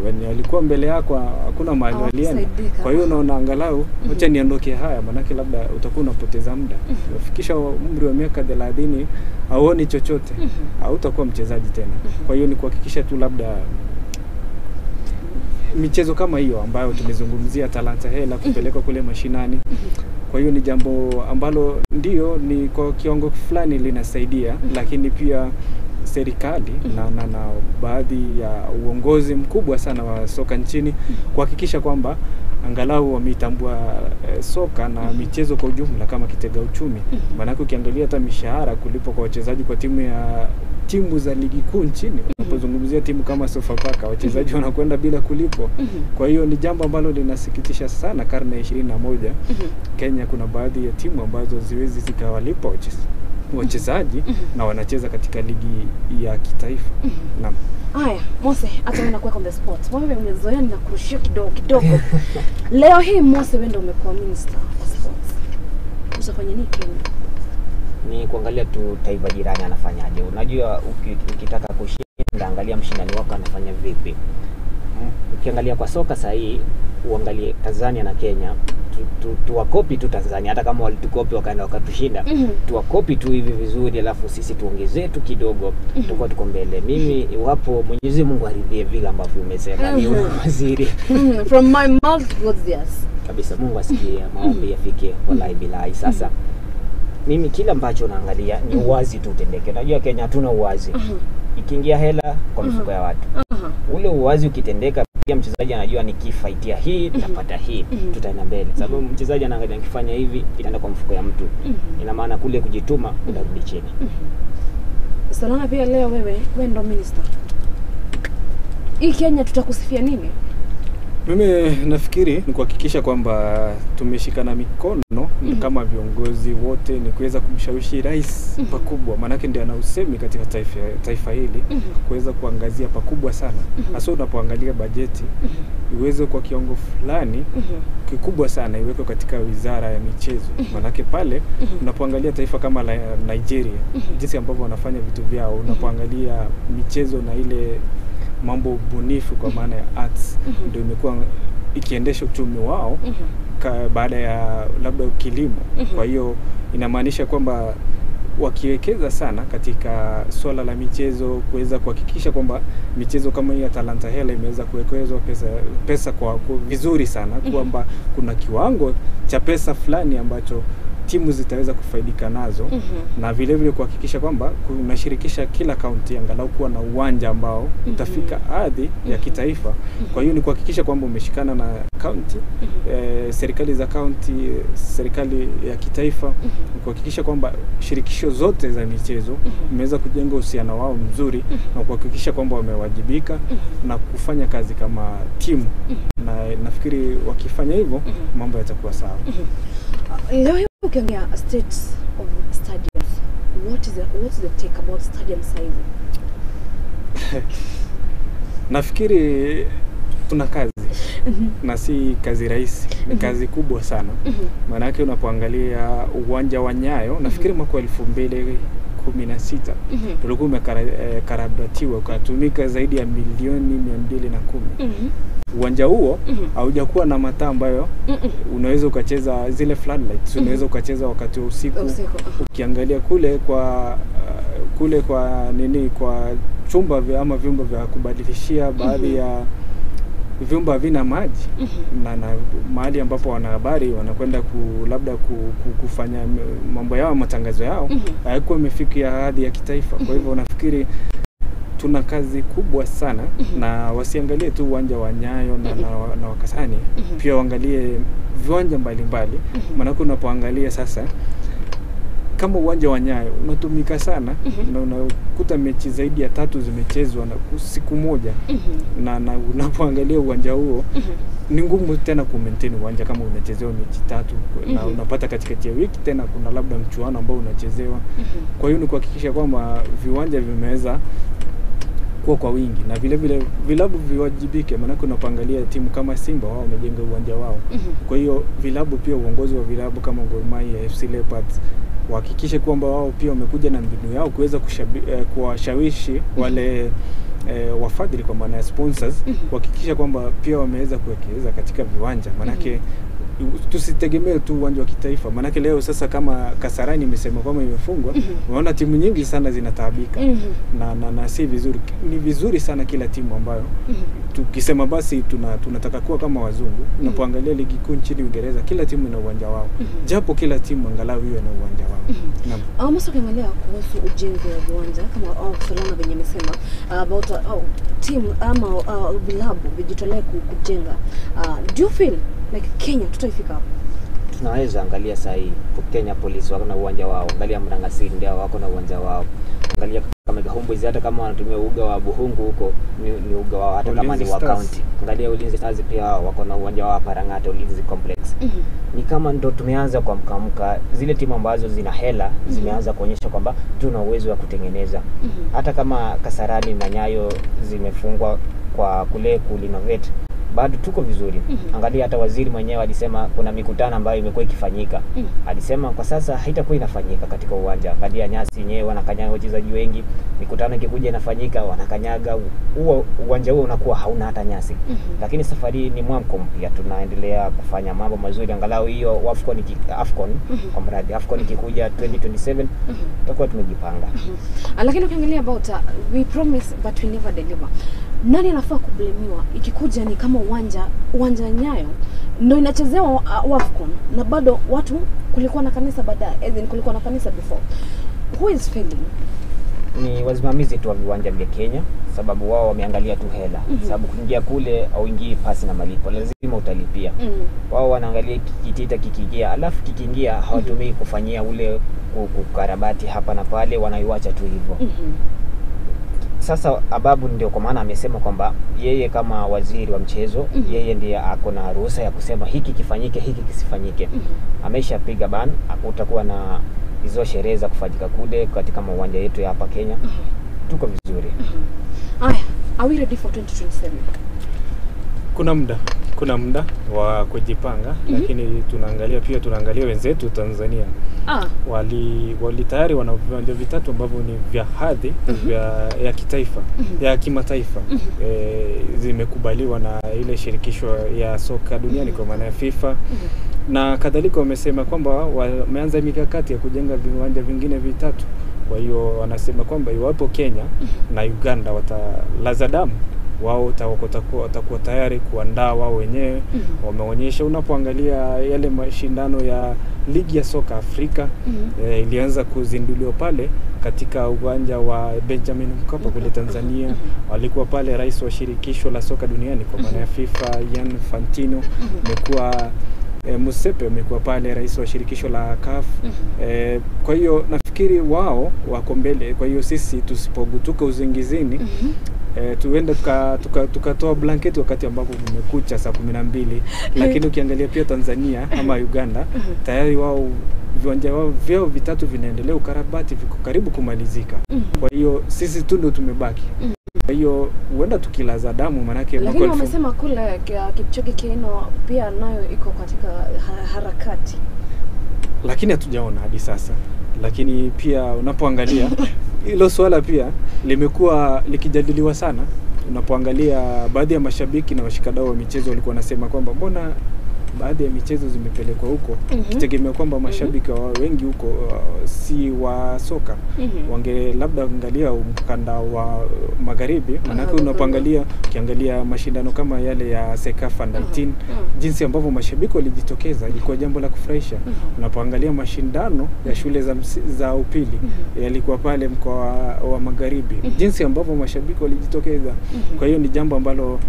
wenye walikuwa mbele yako hakuna mahali walienda. Kwa hiyo unaona angalau acha niondoke haya, manake labda utakuwa unapoteza muda. Ufikisha umri wa miaka 30 hauoni chochote, hautakuwa mchezaji tena. Kwa hiyo ni kuhakikisha tu labda michezo kama hiyo ambayo tumezungumzia, talanta hela kupelekwa kule mashinani. Kwa hiyo ni jambo ambalo ndio ni kwa kiwango fulani linasaidia, lakini pia serikali na baadhi ya uongozi mkubwa sana wa soka nchini kuhakikisha kwamba angalau wameitambua soka na michezo kwa ujumla kama kitega uchumi. Maanake ukiangalia hata mishahara kulipo kwa wachezaji kwa timu za ligi kuu nchini, unapozungumzia timu kama Sofapaka, wachezaji wanakwenda bila kulipwa. Kwa hiyo ni jambo ambalo linasikitisha sana. Karne ya 21 Kenya kuna baadhi ya timu ambazo ziwezi zikawalipa wachezaji na wanacheza katika ligi ya kitaifa. Naam. Haya, Mose, hata mimi nakuweka on the spot. Wewe umezoea ninakurushia kidogo kidogo. Leo hii Mose, wewe ndio umekuwa minister of sports. Usafanya nini Kenya? Ni kuangalia tu taifa jirani anafanyaje. Unajua ukitaka kushinda, angalia mshindani wako anafanya vipi. Ukiangalia kwa soka sasa hii, uangalie Tanzania na Kenya, tuwakopi tu Tanzania, hata kama walitukopi wakaenda wakatushinda, tuwakopi tu hivi vizuri, alafu sisi tuongezee tu kidogo, tutakuwa tuko mbele. Mimi iwapo Mwenyezi Mungu aridhie vile ambavyo umesema, ni waziri. From my mouth to God's ears. Kabisa, Mungu asikie maombi yafikie, wallahi bilahi. Sasa mimi kila ambacho naangalia ni uwazi tu utendeke. Unajua Kenya hatuna uwazi. Ikiingia hela kwa mifuko ya watu. Ule uwazi ukitendeka, pia mchezaji anajua nikifaitia hii nitapata hii, tutaenda mbele. Sababu mchezaji anaangalia nikifanya hivi itaenda kwa mfuko ya mtu. Ina maana kule kujituma utarudi chini. Salama pia leo wewe ndo minister. Hii Kenya tutakusifia nini? Mimi nafikiri ni kuhakikisha kwamba tumeshikana mikono kama viongozi wote, ni kuweza kumshawishi rais pakubwa, maanake ndiye ana usemi katika taifa hili, kuweza kuangazia pakubwa sana. Hasa unapoangalia bajeti iweze kwa kiwango fulani kikubwa sana iwekwe katika wizara ya michezo. Maanake pale unapoangalia taifa kama la Nigeria, jinsi ambavyo wanafanya vitu vyao, unapoangalia michezo na ile mambo bunifu kwa maana ya arts, ndio imekuwa ikiendesha uchumi wao baada ya labda kilimo. Kwa hiyo inamaanisha kwamba wakiwekeza sana katika swala la michezo, kuweza kuhakikisha kwamba michezo kama hii ya Talanta Hela imeweza kuwekezwa pesa kwa vizuri sana, kwamba kuna kiwango cha pesa fulani ambacho timu zitaweza kufaidika nazo, na vile vile kuhakikisha kwamba kunashirikisha kila kaunti angalau kuwa na uwanja ambao utafika hadhi ya kitaifa. Kwa hiyo ni kuhakikisha kwamba umeshikana na kaunti, serikali za kaunti, serikali ya kitaifa, kuhakikisha kwamba shirikisho zote za michezo imeweza kujenga uhusiano wao mzuri na kuhakikisha kwamba wamewajibika na kufanya kazi kama timu. Na nafikiri wakifanya hivyo mambo yatakuwa sawa. Leo ukiongea state of stadiums, what is the take about stadium size? Nafikiri tuna kazi na si kazi rahisi, ni kazi kubwa sana. Maana yake unapoangalia uwanja wa Nyayo, nafikiri mwaka 2016 ulikuwa umekarabatiwa ukatumika zaidi ya milioni 210. Uwanja huo haujakuwa na mataa ambayo unaweza ukacheza zile floodlights, unaweza ukacheza wakati wa usiku. Ukiangalia kule kwa nini, kwa chumba vya ama vyumba vya kubadilishia, baadhi ya vyumba vina maji na mahali ambapo wanahabari wanakwenda labda kufanya mambo yao, matangazo yao, hayakuwa imefikia hadhi ya kitaifa. Kwa hivyo nafikiri Tuna kazi kubwa sana na wasiangalie tu uwanja wa Nyayo na Wakasani, pia waangalie viwanja mbalimbali. Maana unapoangalia sasa kama uwanja wa Nyayo unatumika sana na unakuta mechi zaidi ya 3 zimechezwa na siku moja. Na unapoangalia uwanja huo ni ngumu tena ku maintain uwanja kama unachezewa mechi 3 na unapata katikati ya wiki tena kuna labda mchuano ambao unachezewa. Kwa hiyo ni kuhakikisha kwamba viwanja vimeweza kuwa kwa wingi na vile vile vilabu viwajibike, maana unapoangalia timu kama Simba wao wamejenga uwanja wao. Kwa hiyo vilabu pia, uongozi wa vilabu kama Gor Mahia, FC Leopards wahakikishe kwamba wao pia wamekuja na mbinu yao kuweza kuwashawishi wale wafadhili kwa maana ya sponsors, kuhakikisha kwamba pia wameweza kuwekeza katika viwanja. Manake tusitegemee tu uwanja wa kitaifa, manake leo sasa kama Kasarani imesema kwamba imefungwa, unaona timu nyingi sana zinataabika. Na si vizuri. Ni vizuri sana kila timu ambayo tukisema basi tunataka kuwa kama wazungu. Unapoangalia ligi kuu nchini Uingereza kila timu ina uwanja wao. Japo kila timu angalau iwe na uwanja wao. Naam. Msa ukiangalia kuhusu ujenzi wa viwanja kama Solana venye imesema about team ama vilabu vijitolee kujenga, do you feel like Kenya tutaifika hapo? Tunaweza angalia saa hii Kenya Police wako na uwanja wao, angalia Mrangasini ndio wako na uwanja wao, angalia kama Homeboyz hata kama wanatumia uga wa Buhungu huko ni uga wao, hata kama ni wa county. Angalia Ulinzi Stars pia wako na uwanja wao Parangata Ulinzi Complex. Ni kama ndo tumeanza kwa mkamka, zile timu ambazo zina hela zimeanza kuonyesha kwamba tuna uwezo wa kutengeneza. Hata kama Kasarani na Nyayo zimefungwa kwa kule kulinovate, bado tuko vizuri. Angalia hata waziri mwenyewe alisema kuna mikutano ambayo imekuwa ikifanyika. Alisema kwa sasa haitakuwa inafanyika katika uwanja. Angalia nyasi yenyewe wanakanyaga wachezaji wengi, mikutano ikikuja inafanyika wanakanyaga, huo uwanja huo unakuwa hauna hata nyasi. Lakini safari ni mwamko mpya, tunaendelea kufanya mambo mazuri. Angalau hiyo AFCON kwa mradi AFCON ikikuja 2027 tutakuwa tumejipanga. Lakini ukiangalia about we promise but we never deliver. Nani anafaa kublemiwa ikikuja ni kama uwanja Nyayo ndio inachezewa AFCON na bado watu kulikuwa na kanisa baadaye, as in kulikuwa na kanisa before. Who is failing? Ni wasimamizi tu wa viwanja vya Kenya, sababu wao wameangalia tu hela. Sababu kuingia kule au ingii pasi na malipo, lazima utalipia. Wao wanaangalia kitita kikiingia, alafu kikiingia hawatumii kufanyia ule kukarabati hapa na pale, wanaiacha tu hivyo. Sasa Ababu ndio kwa maana amesema kwamba yeye kama waziri wa mchezo, yeye ndiye ako na ruhusa ya kusema hiki kifanyike, hiki kisifanyike. Ameshapiga ban, hakutakuwa na hizo sherehe za kufanyika kule katika mawanja yetu ya hapa Kenya. Tuko vizuri. Aya, are we ready for 2027? Kuna muda wa kujipanga, lakini tunaangalia wenzetu Tanzania. Wali tayari wana viwanja vitatu ambavyo ni vya hadhi ya kitaifa, ya kimataifa. Zimekubaliwa na ile shirikisho ya soka duniani kwa maana ya FIFA. Na kadhalika wamesema kwamba wameanza mikakati ya kujenga viwanja vingine vitatu. Kwa hiyo wanasema kwamba iwapo Kenya na Uganda watalaza damu, wao watakuwa tayari kuandaa wao wenyewe. Wameonyesha, unapoangalia yale mashindano ya ligi ya soka Afrika ilianza kuzinduliwa pale katika uwanja wa Benjamin Mkapa kule Tanzania. Walikuwa pale rais wa shirikisho la soka duniani kwa maana ya FIFA Gianni Infantino, amekuwa Musepe amekuwa pale rais wa shirikisho la CAF. Kwa hiyo nafikiri wao wako mbele. Kwa hiyo sisi tusipogutuka uzingizini, tuende tukatoa blanketi wakati ambapo kumekucha saa 12. Lakini ukiangalia pia Tanzania ama Uganda, tayari wao viwanja vyao vitatu vinaendelea ukarabati, viko karibu kumalizika. Kwa hiyo sisi tu ndio tumebaki. Kwa hiyo huenda tukilaza damu, manake. Lakini wamesema kule Kipchoge Keino pia nayo iko katika harakati, lakini hatujaona hadi sasa. Lakini pia unapoangalia hilo swala pia limekuwa likijadiliwa sana. Unapoangalia baadhi ya mashabiki na washikadau wa michezo walikuwa wanasema kwamba mbona baadhi ya michezo zimepelekwa huko, kitegemea kwamba mashabiki wengi huko si wa soka. Wange labda angalia ukanda wa magharibi, manake unapoangalia ukiangalia mashindano kama yale ya CECAFA 19, jinsi ambavyo mashabiki walijitokeza ilikuwa jambo la kufurahisha. Unapoangalia mashindano ya shule za upili yalikuwa pale mkoa wa magharibi, jinsi ambavyo mashabiki walijitokeza. Kwa hiyo ni jambo ambalo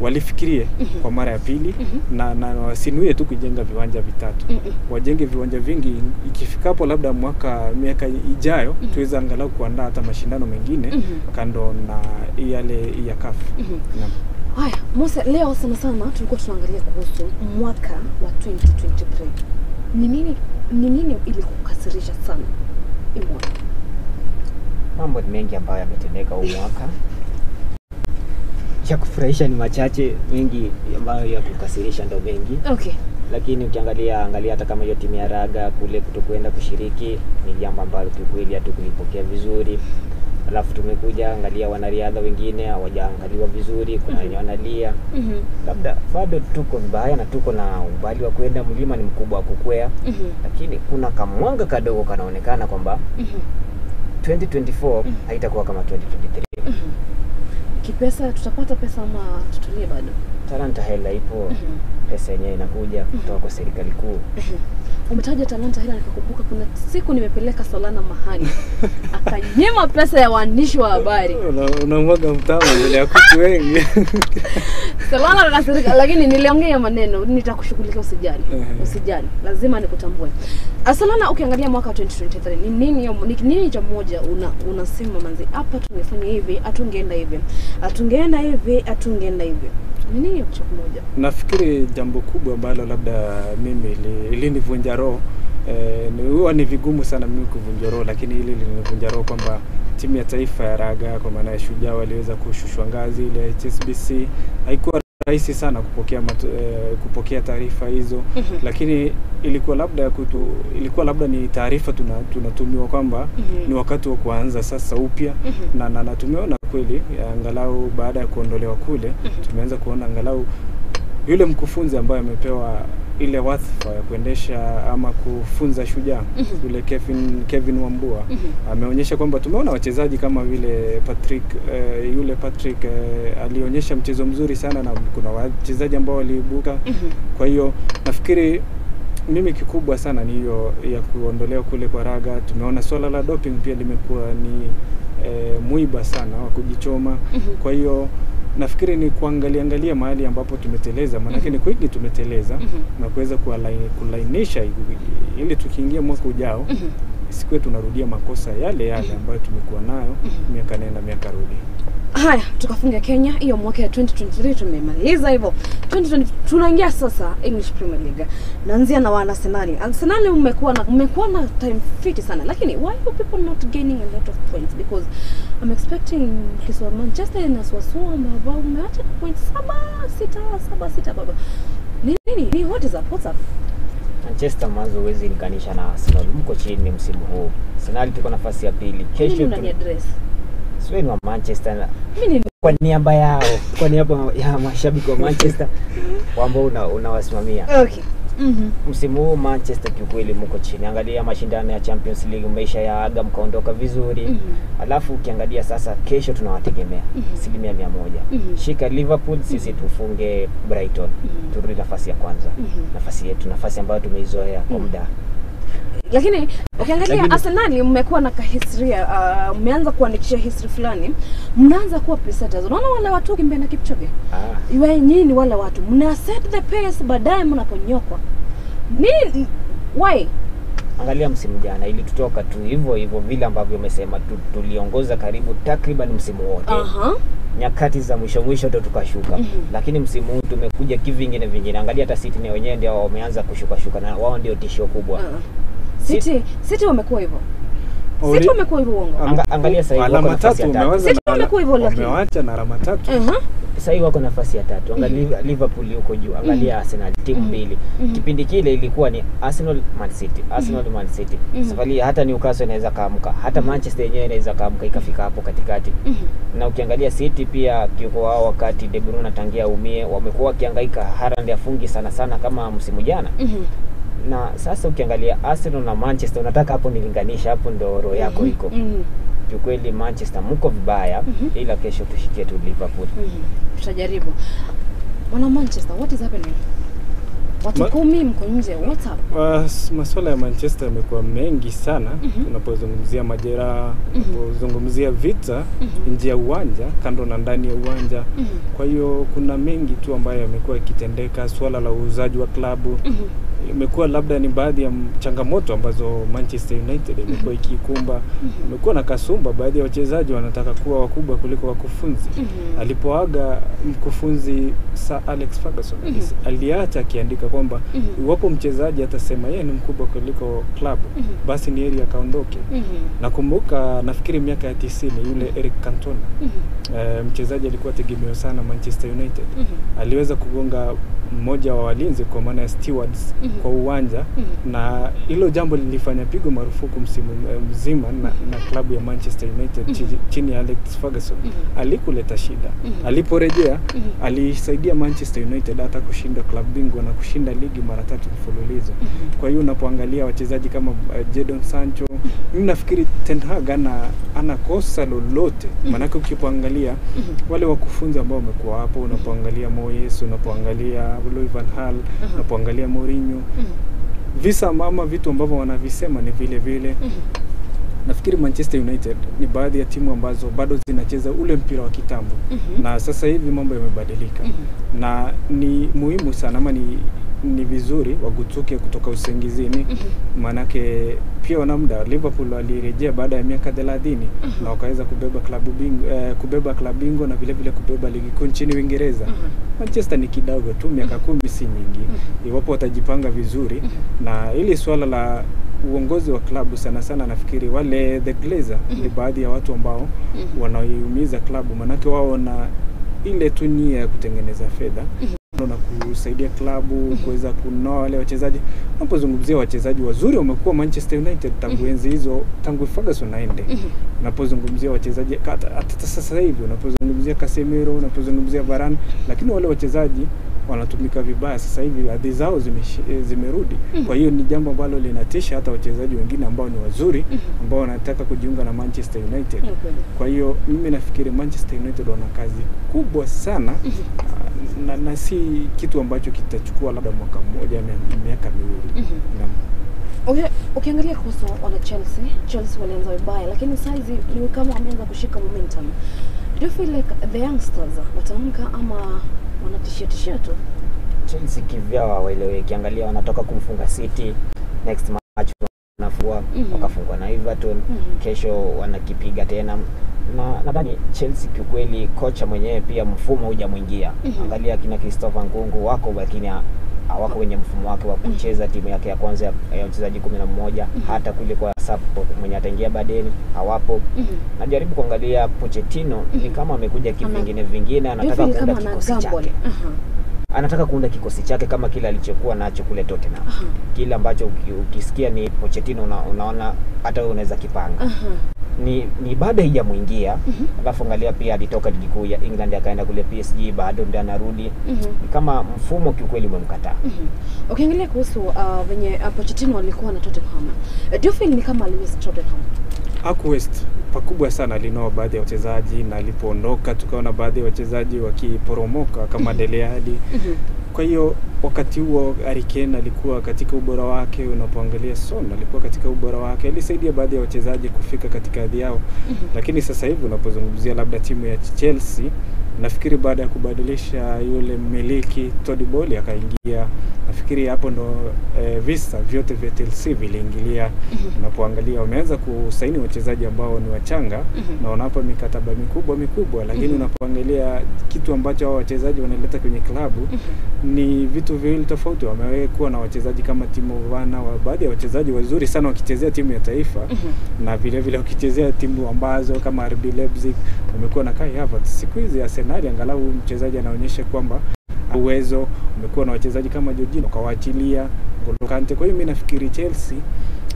walifikirie kwa mara ya pili, na wasinuie tu kujenga viwanja vitatu. Wajenge viwanja vingi, ikifikapo labda miaka ijayo tuweze angalau kuandaa hata mashindano mengine kando na yale ya CAF. Haya, Musa, leo sana sana tulikuwa tunaangalia kuhusu mwaka wa 2023. Ni nini ilikukasirisha sana hii mwaka? Mambo mengi ambayo yametendeka huu mwaka. Ya kufurahisha ni machache, mengi ambayo ya kukasirisha ndo mengi. Okay. Lakini ukiangalia angalia hata kama hiyo timu ya raga kule kutokwenda kushiriki ni jambo ambalo kiukweli hatukulipokea vizuri. Alafu tumekuja angalia wanariadha wengine hawajaangaliwa vizuri, kuna wenye wanalia. Labda bado tuko vibaya na tuko na umbali wa kwenda, mlima ni mkubwa wa kukwea. Lakini kuna kamwanga kadogo kanaonekana kwamba 2024 haitakuwa kama 2023. Kipesa tutapata pesa ama tutulie bado? Talanta hela ipo. Pesa yenyewe inakuja kutoka kwa serikali kuu. Umetaja talanta hela nikakumbuka kuna siku nimepeleka Solana mahali akanyima pesa ya waandishi wa habari. Unamwaga mtama mbele ya kuku wengi. Solana akasirika, lakini niliongea maneno, nitakushughulikia usijali. Usijali, lazima nikutambue. Solana, ukiangalia mwaka 2023 ni nini cha moja unasema manzi hapa tungefanya hivi, hatungeenda hivi. Hatungeenda hivi, hatungeenda hivi. Ni nini cha moja? Nafikiri jambo kubwa ambalo labda mimi ilinivunja roho, huwa ni vigumu sana mimi kuvunja roho, lakini hili lilinivunja roho kwamba timu ya taifa ya raga kwa maana ya Shujaa waliweza kushushwa ngazi ile HSBC. Haikuwa rahisi sana kupokea taarifa hizo, lakini ilikuwa labda ni taarifa tunatumiwa kwamba ni wakati wa kuanza sasa upya. Na tumeona kweli angalau baada ya kuondolewa kule tumeanza kuona angalau yule mkufunzi ambaye amepewa ile wadhifa ya kuendesha ama kufunza Shujaa, yule Kevin Wambua, ameonyesha kwamba tumeona wachezaji kama vile Patrick, yule Patrick alionyesha mchezo mzuri sana na kuna wachezaji ambao waliibuka. Kwa hiyo nafikiri mimi kikubwa sana ni hiyo ya kuondolewa kule kwa raga. Tumeona swala la doping pia limekuwa ni muiba sana wa kujichoma. Kwa hiyo nafikiri ni kuangalia mahali ambapo tumeteleza, maana ni kwingi tumeteleza, na kuweza kulainisha ili tukiingia mwaka ujao isikuwe tunarudia makosa yale yale ambayo tumekuwa nayo miaka nenda miaka rudi. Haya, tukafunga Kenya hiyo mwaka ya 2023 tumemaliza hivyo. 2020 tunaingia sasa English Premier League. Naanzia na wana Arsenal. Arsenal mmekuwa na time fit sana, lakini why are people not gaining a lot of points? Because I'm expecting kiswa Manchester na swaswa mabao mmeacha point 7 6 7 6 baba. Nini what is up? What's up? Manchester mwanzo huwezi linganisha na Arsenal. Mko chini msimu huu. Arsenal tuko nafasi ya pili. Kesho tunani address. Sio ni wa Manchester. Mimi kwa niaba yao, kwa niaba ya mashabiki wa Manchester ambao unawasimamia. Okay. Msimu huu Manchester kiukweli mko chini. Angalia mashindano ya Champions League maisha ya aga mkaondoka vizuri. Alafu ukiangalia sasa kesho tunawategemea 100%. Shika Liverpool, sisi tufunge Brighton. Turudi nafasi ya kwanza. Nafasi yetu, nafasi ambayo tumeizoea kwa muda. Lakini ukiangalia Arsenal mmekuwa na historia, mmeanza kuandikisha history fulani, mnaanza kuwa pacesetters. Unaona wale watu kimbia na Kipchoge? Iwe nyinyi wale watu mna set the pace, baadaye mnaponyokwa. Nini why? Angalia msimu jana ilitutoka tu hivyo hivyo vile ambavyo umesema, tuliongoza karibu takriban msimu wote. Nyakati za mwisho mwisho ndio tukashuka. Lakini msimu huu tumekuja kivingine vingine. Angalia hata City na wenyewe ndio wameanza kushuka shuka na wao ndio tishio kubwa. City wamekuwa hivyo. City wamekuwa hivyo uongo. Angalia sasa hivi alama tatu umeweza, City wamekuwa hivyo, lakini wameacha na alama tatu. Sasa hivi wako nafasi ya 3. Angalia Liverpool yuko juu, angalia Arsenal timu mbili. Kipindi kile ilikuwa ni Arsenal Man City, Arsenal Man City. Safari hata Newcastle inaweza kaamka, hata Manchester yenyewe inaweza kaamka ikafika hapo katikati. Na ukiangalia City pia kiuko wao wakati De Bruyne tangia umie wamekuwa wakihangaika, Haaland afungi sana sana kama msimu jana. Na sasa ukiangalia Arsenal na Manchester, unataka hapo nilinganisha, hapo ndio roho yako iko. Kiukweli Manchester mko vibaya, ila kesho tushikie tu Liverpool. Tutajaribu. Wana Manchester, what is happening? Watu 10 mko nje, what's up? Masuala ya Manchester yamekuwa mengi sana. Unapozungumzia majeraha, unapozungumzia vita nje ya uwanja, kando na ndani ya uwanja. Kwa hiyo kuna mengi tu ambayo yamekuwa yakitendeka. Swala la uuzaji wa klabu imekuwa labda ni baadhi ya changamoto ambazo Manchester United imekuwa ikikumba. Imekuwa na kasumba, baadhi ya wachezaji wanataka kuwa wakubwa kuliko wakufunzi. Alipoaga mkufunzi Sir Alex Ferguson aliacha akiandika kwamba iwapo mchezaji atasema yeye ni mkubwa kuliko klabu, basi ni heri akaondoke. Nakumbuka nafikiri miaka ya 90 yule Eric Cantona, mchezaji alikuwa tegemeo sana Manchester United. Aliweza kugonga mmoja wa walinzi kwa maana ya stewards kwa uwanja, na hilo jambo lilifanya pigo marufuku msimu mzima na klabu ya Manchester United chini ya Alex Ferguson. Alikuleta shida. Aliporejea alisaidia Manchester United hata kushinda klabu bingwa na kushinda ligi mara 3 mfululizo. Kwa hiyo unapoangalia wachezaji kama Jadon Sancho, mimi nafikiri Ten Hag ana kosa lolote. Maana ukipoangalia wale wakufunzi ambao wamekuwa hapo, unapoangalia Moyes, unapoangalia Louis van Gaal, unapoangalia Mourinho, visa mama vitu ambavyo wanavisema ni vile vile. Nafikiri Manchester United ni baadhi ya timu ambazo bado zinacheza ule mpira wa kitambo. Na sasa hivi mambo yamebadilika. Na ni muhimu sana ama ni vizuri wagutuke kutoka usingizini. Manake pia wana muda. Liverpool walirejea baada ya miaka 30 na wakaweza kubeba klabu bingwa, kubeba klabu bingwa na vile vile kubeba ligi kuu nchini Uingereza. Manchester ni kidogo tu, miaka 10 si nyingi. Iwapo watajipanga vizuri. Na ili swala la uongozi wa klabu sana sana nafikiri wale the Glazer ni baadhi ya watu ambao wanaiumiza klabu, manake wao na ile tu nia ya kutengeneza fedha na kusaidia klabu kuweza kunoa wale wachezaji. Unapozungumzia wachezaji wazuri wamekuwa Manchester United tangu enzi hizo, tangu Ferguson aende. Unapozungumzia wachezaji hata sasa hivi, unapozungumzia Casemiro, unapozungumzia Varane, lakini wale wachezaji wanatumika vibaya sasa hivi, hadhi zao zimerudi. Kwa hiyo ni jambo ambalo linatisha hata wachezaji wengine ambao ni wazuri, ambao wanataka kujiunga na Manchester United. Kwa hiyo mimi nafikiri Manchester United wana kazi kubwa sana, na si kitu ambacho kitachukua labda mwaka mmoja, miaka miwili. Ukiangalia kuhusu wana Chelsea, Chelsea walianza vibaya, lakini saizi ni kama wameanza kushika momentum. Do you feel like the youngsters wataamka ama wanatishia tishia tu? Chelsea kivyao hawaeleweki. Angalia wanatoka kumfunga City, next match wanafua, wakafungwa na Everton, kesho wanakipiga tena. Na nadhani Chelsea kiukweli kocha mwenyewe pia mfumo hujamuingia. Angalia kina Christopher Nkunku wako, lakini hawako kwenye mfumo wake wa kucheza timu yake ya kwanza ya wachezaji 11. Hata kule kwa support mwenye ataingia baadaye hawapo. Najaribu kuangalia Pochettino ni kama amekuja kivingine vingine, anataka kuunda kikosi chake. Anataka kuunda kikosi chake kama kile alichokuwa nacho kule Tottenham. Kile ambacho ukisikia ni Pochettino unaona hata wewe unaweza kipanga. Ni bado haijamuingia. Alafu angalia pia alitoka ligi kuu ya England akaenda kule PSG, bado ndio anarudi. Ni kama mfumo kiukweli umemkataa. Ukiangalia kuhusu venye Pochettino alikuwa na Tottenham, do you feel ni kama aliwaste Tottenham? Hakuwaste pakubwa sana, alinoa baadhi ya wachezaji na alipoondoka tukaona baadhi ya wachezaji wakiporomoka kama Dele Alli. Kwa hiyo wakati huo Harry Kane alikuwa katika ubora wake, unapoangalia Son alikuwa katika ubora wake, alisaidia baadhi ya wachezaji kufika katika hadhi yao. Lakini sasa hivi unapozungumzia labda timu ya Chelsea, nafikiri baada ya kubadilisha yule mmiliki Todd Boehly akaingia, nafikiri hapo ndo visa vyote vya Chelsea viliingilia. Unapoangalia wameanza kusaini wachezaji ambao ni wachanga na wanapa mikataba mikubwa mikubwa, lakini unapoangalia unapoangalia kitu ambacho hao wachezaji wanaleta kwenye klabu ni vitu viwili tofauti. Wamekuwa na wachezaji kama Timo Werner, baadhi ya wachezaji wazuri sana wakichezea timu ya taifa na vile vile wakichezea timu ambazo kama RB Leipzig. Wamekuwa na Kai Havertz. Siku hizi Arsenal angalau mchezaji anaonyesha kwamba uwezo. Umekuwa na wachezaji kama Jorginho kawaachilia, N'Golo Kante. Kwa hiyo mimi nafikiri Chelsea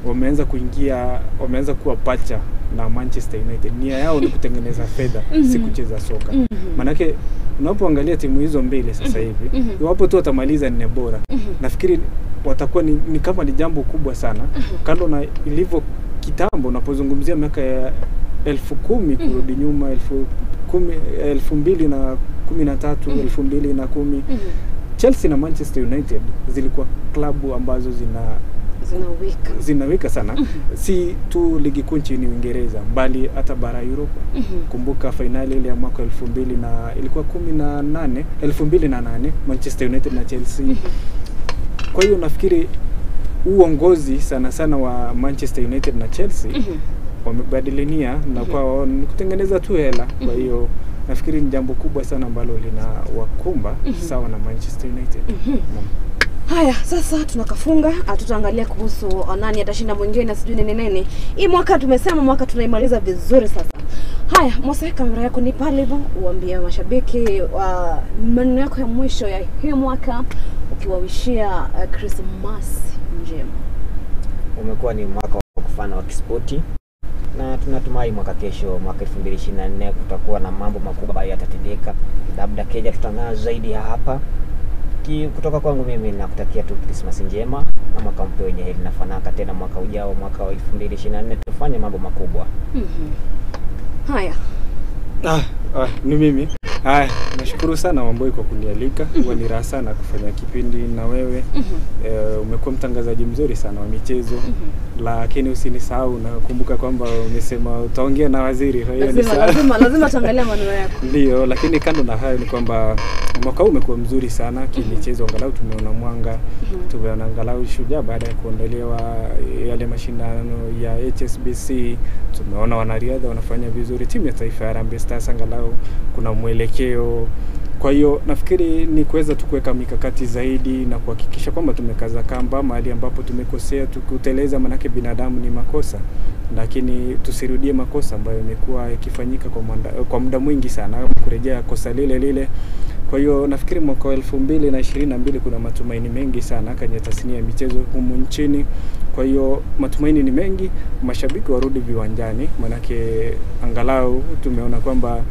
wameanza kuingia, wameanza kuwa pacha na Manchester United. Nia yao ni kutengeneza fedha, si kucheza soka. Manake unapoangalia timu hizo mbili sasa hivi, iwapo tu watamaliza nne bora, nafikiri watakuwa ni kama ni jambo kubwa sana. Kando na ilivyo kitambo, unapozungumzia miaka ya 10,000 kurudi nyuma, 2013, 2010, Chelsea na Manchester United zilikuwa klabu ambazo zinawika sana. Si tu ligi kuu nchini Uingereza bali hata bara Europa. Kumbuka finali ile ya mwaka 2000 na ilikuwa 18, 2008 Manchester United na Chelsea. Kwa hiyo nafikiri uongozi sana sana wa Manchester United na Chelsea wamebadilinia na kwa kutengeneza tu hela. Kwa hiyo nafikiri ni jambo kubwa sana ambalo linawakumba sawa na Manchester United. Haya, sasa tunakafunga, tutaangalia kuhusu nani atashinda mwingine na sijui nini nini. Hii mwaka tumesema mwaka tunaimaliza vizuri sasa. Haya, Mose, kamera yako ni pale hivyo, uambie mashabiki maneno yako ya mwisho ya hii mwaka ukiwawishia Christmas njema. Umekuwa ni mwaka wa kufana wa kispoti, na tunatumai mwaka kesho, mwaka 2024 kutakuwa na mambo makubwa ambayo yatatendeka. Labda Kenya tutang'aa zaidi ya hapa. Kutoka kwangu mimi nakutakia tu Christmas njema na mwaka mpya wenye heri na fanaka. Tena mwaka ujao, mwaka wa 2024 tufanye mambo makubwa. Haya. Ni mimi. Haya, nashukuru sana Wamboi kwa kunialika. Huwa ni raha sana kufanya kipindi na wewe. Umekuwa mtangazaji mzuri sana wa michezo. Lakini usinisahau, nakumbuka kwamba umesema utaongea na waziri. Kwa hiyo lazima tuangalie maneno yako. Ndio, lakini kando na hayo ni kwamba mwaka huu umekuwa mzuri sana kimichezo, angalau tumeona mwanga, tumeona angalau Shujaa baada ya kuondolewa yale mashindano ya HSBC, tumeona wanariadha wanafanya vizuri, timu ya taifa ya Harambee Stars angalau kuna mwelekeo. Kwa hiyo nafikiri ni kuweza tu kuweka mikakati zaidi na kuhakikisha kwamba tumekaza kamba mahali ambapo tumekosea, tukuteleza, manake binadamu ni makosa, lakini tusirudie makosa ambayo yamekuwa yakifanyika kwa muda mwingi sana, kurejea kosa lile lile. Kwa hiyo nafikiri mwaka 2022 kuna matumaini mengi sana kwenye tasnia ya michezo humu nchini. Kwa hiyo matumaini ni mengi, mashabiki warudi viwanjani, manake angalau tumeona kwamba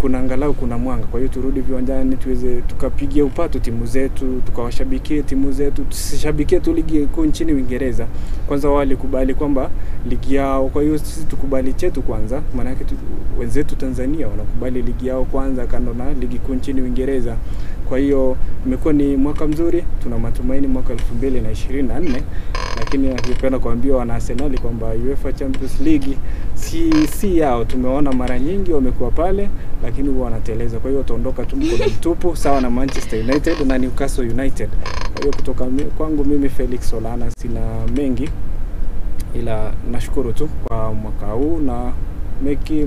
kuna angalau kuna mwanga. Kwa hiyo turudi viwanjani, tuweze tukapigia upato timu zetu, tukawashabikie timu zetu, tusishabikie tu ligi kuu nchini Uingereza. Kwanza wao walikubali kwamba ligi yao, kwa hiyo sisi tukubali chetu kwanza, maana yake wenzetu Tanzania wanakubali ligi yao kwanza kando na ligi kuu nchini Uingereza. Kwa hiyo imekuwa ni mwaka mzuri, tuna matumaini mwaka 2024, lakini ningependa kuambia wana Arsenal kwamba UEFA Champions League si yao. Tumeona mara nyingi wamekuwa pale lakini huwa wanateleza. Kwa hiyo wataondoka tu mkono mtupu sawa na Manchester United na Newcastle United. Kwa hiyo kutoka kwangu mimi Felix Olana sina mengi, ila nashukuru tu kwa mwaka huu na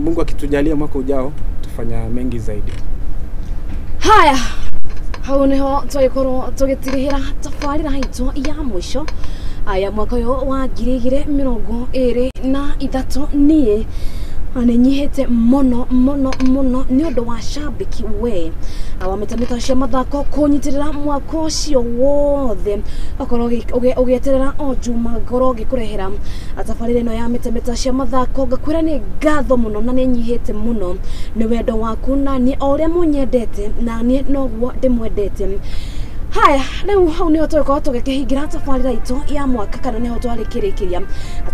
Mungu akitujalia mwaka ujao tufanya mengi zaidi. Haya, hau niho twagikorwo tugitirihira tabarira itu ya mwisho ya mwaka uyu wa 2023. Nie nĩnyihĩte mũno mũno mũno nĩ ũndũ wa shabiki we wa mĩtamĩta cia mathako kũnyitĩrĩra mwaka ũcio wothe, ũkorwo ũgĩeterera o juma ngorwo ngĩkũrehera tabarĩra ĩno ya mĩtamĩta cia mathako. Ngakwĩra nĩ ngatho mũno na nĩ nyihĩte mũno nĩ wendo waku, na nĩ o ũrĩa mũnyendete na niĩ noguo ndĩmwendete. Haya, rĩu hau nĩho tũgĩkorwo tũgĩkĩhingĩra tabarĩra itũ ya mwaka, kana nĩho twarĩkĩrĩkĩria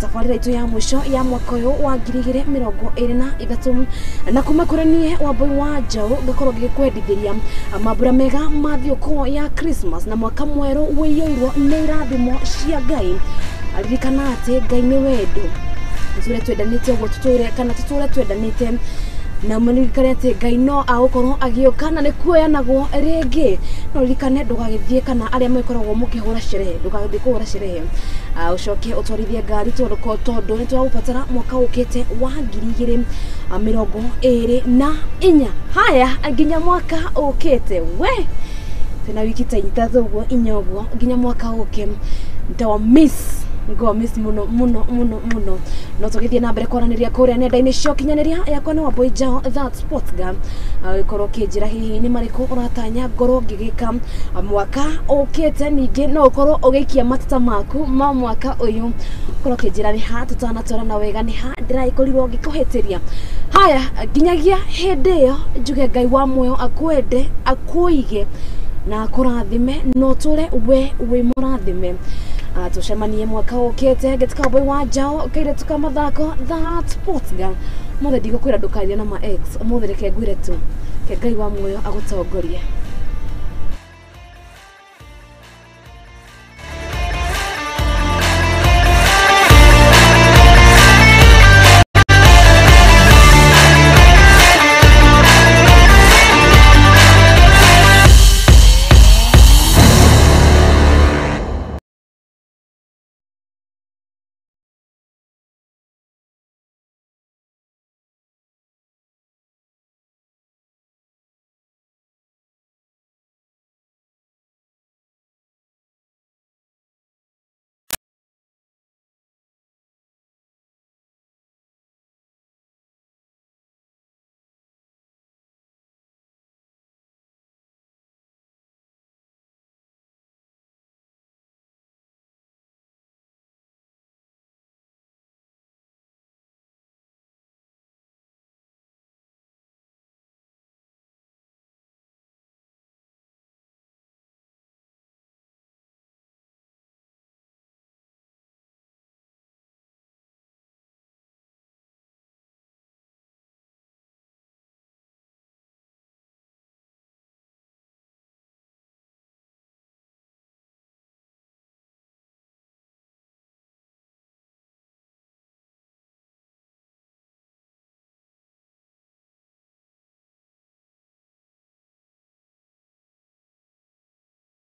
tabarĩra itũ ya mũico ya mwaka ũyũ wa 2023. Na kuma kũrĩ niĩ Wambui wa Njaũ ngakorwo ngĩkwendithĩria mambura mega ma thigũkũ ya Christmas na mwaka mwerũ ũiyũirwo nĩ irathimo cia Ngai. Ririkana atĩ Ngai nĩ wendo, tũtũre twendanĩte ũguo tũtũre, kana tũtũre twendanĩte. Na mũririkane atĩ Ngai no agũkorwo agĩũka na nĩ kuoyanagwo rĩngĩ. No ririkane ndũgagĩthiĩ kana arĩa magĩkoragwo mũkĩhũra sherehe, ndũgagĩthiĩ kũhũra sherehe ũcoke ũtwarithie ngari tondũ nĩ tũragũbatara mwaka ũkĩte wa 2024. Haya, nginya mwaka ũkĩte we tena wiki ta ithatũ ũguo inya ũguo nginya mwaka ũke nitawa miss ngo miss muno muno muno muno. No tũgĩthiĩ na mbere kwaranĩria kũrĩa nenda-inĩ cia ũkinyanĩria yakwa nĩ Wambui Njao that sports girl. Ũgĩkorwo ũkĩnjĩra hihi nĩ marĩkũ ũratanya ngorwo ngĩgĩka mwaka ũkĩte. Ningĩ no ũkorwo ũgĩikia mateta maku ma mwaka ũyũ, ũkorwo ũkĩnjĩra nĩ ha tũtanatwarana wega, nĩ ha ndĩragĩkorirwo ngĩkũhĩtĩria. Haya, nginyagia hĩndĩ ĩyo njuge Ngai wa muoyo akwende, akũige na akũrathime, na ũtũre we wĩ mũrathime. Tucemanie mwaka ũkĩte. Ngĩtuka Wambui wa Njao kairĩtu ka mathako that sports girl. Mothe ndigũkwĩra ndũkaria na ma ex ũmũthĩ, reke ngwĩre tu ke Ngai wa muoyo agũtongorie.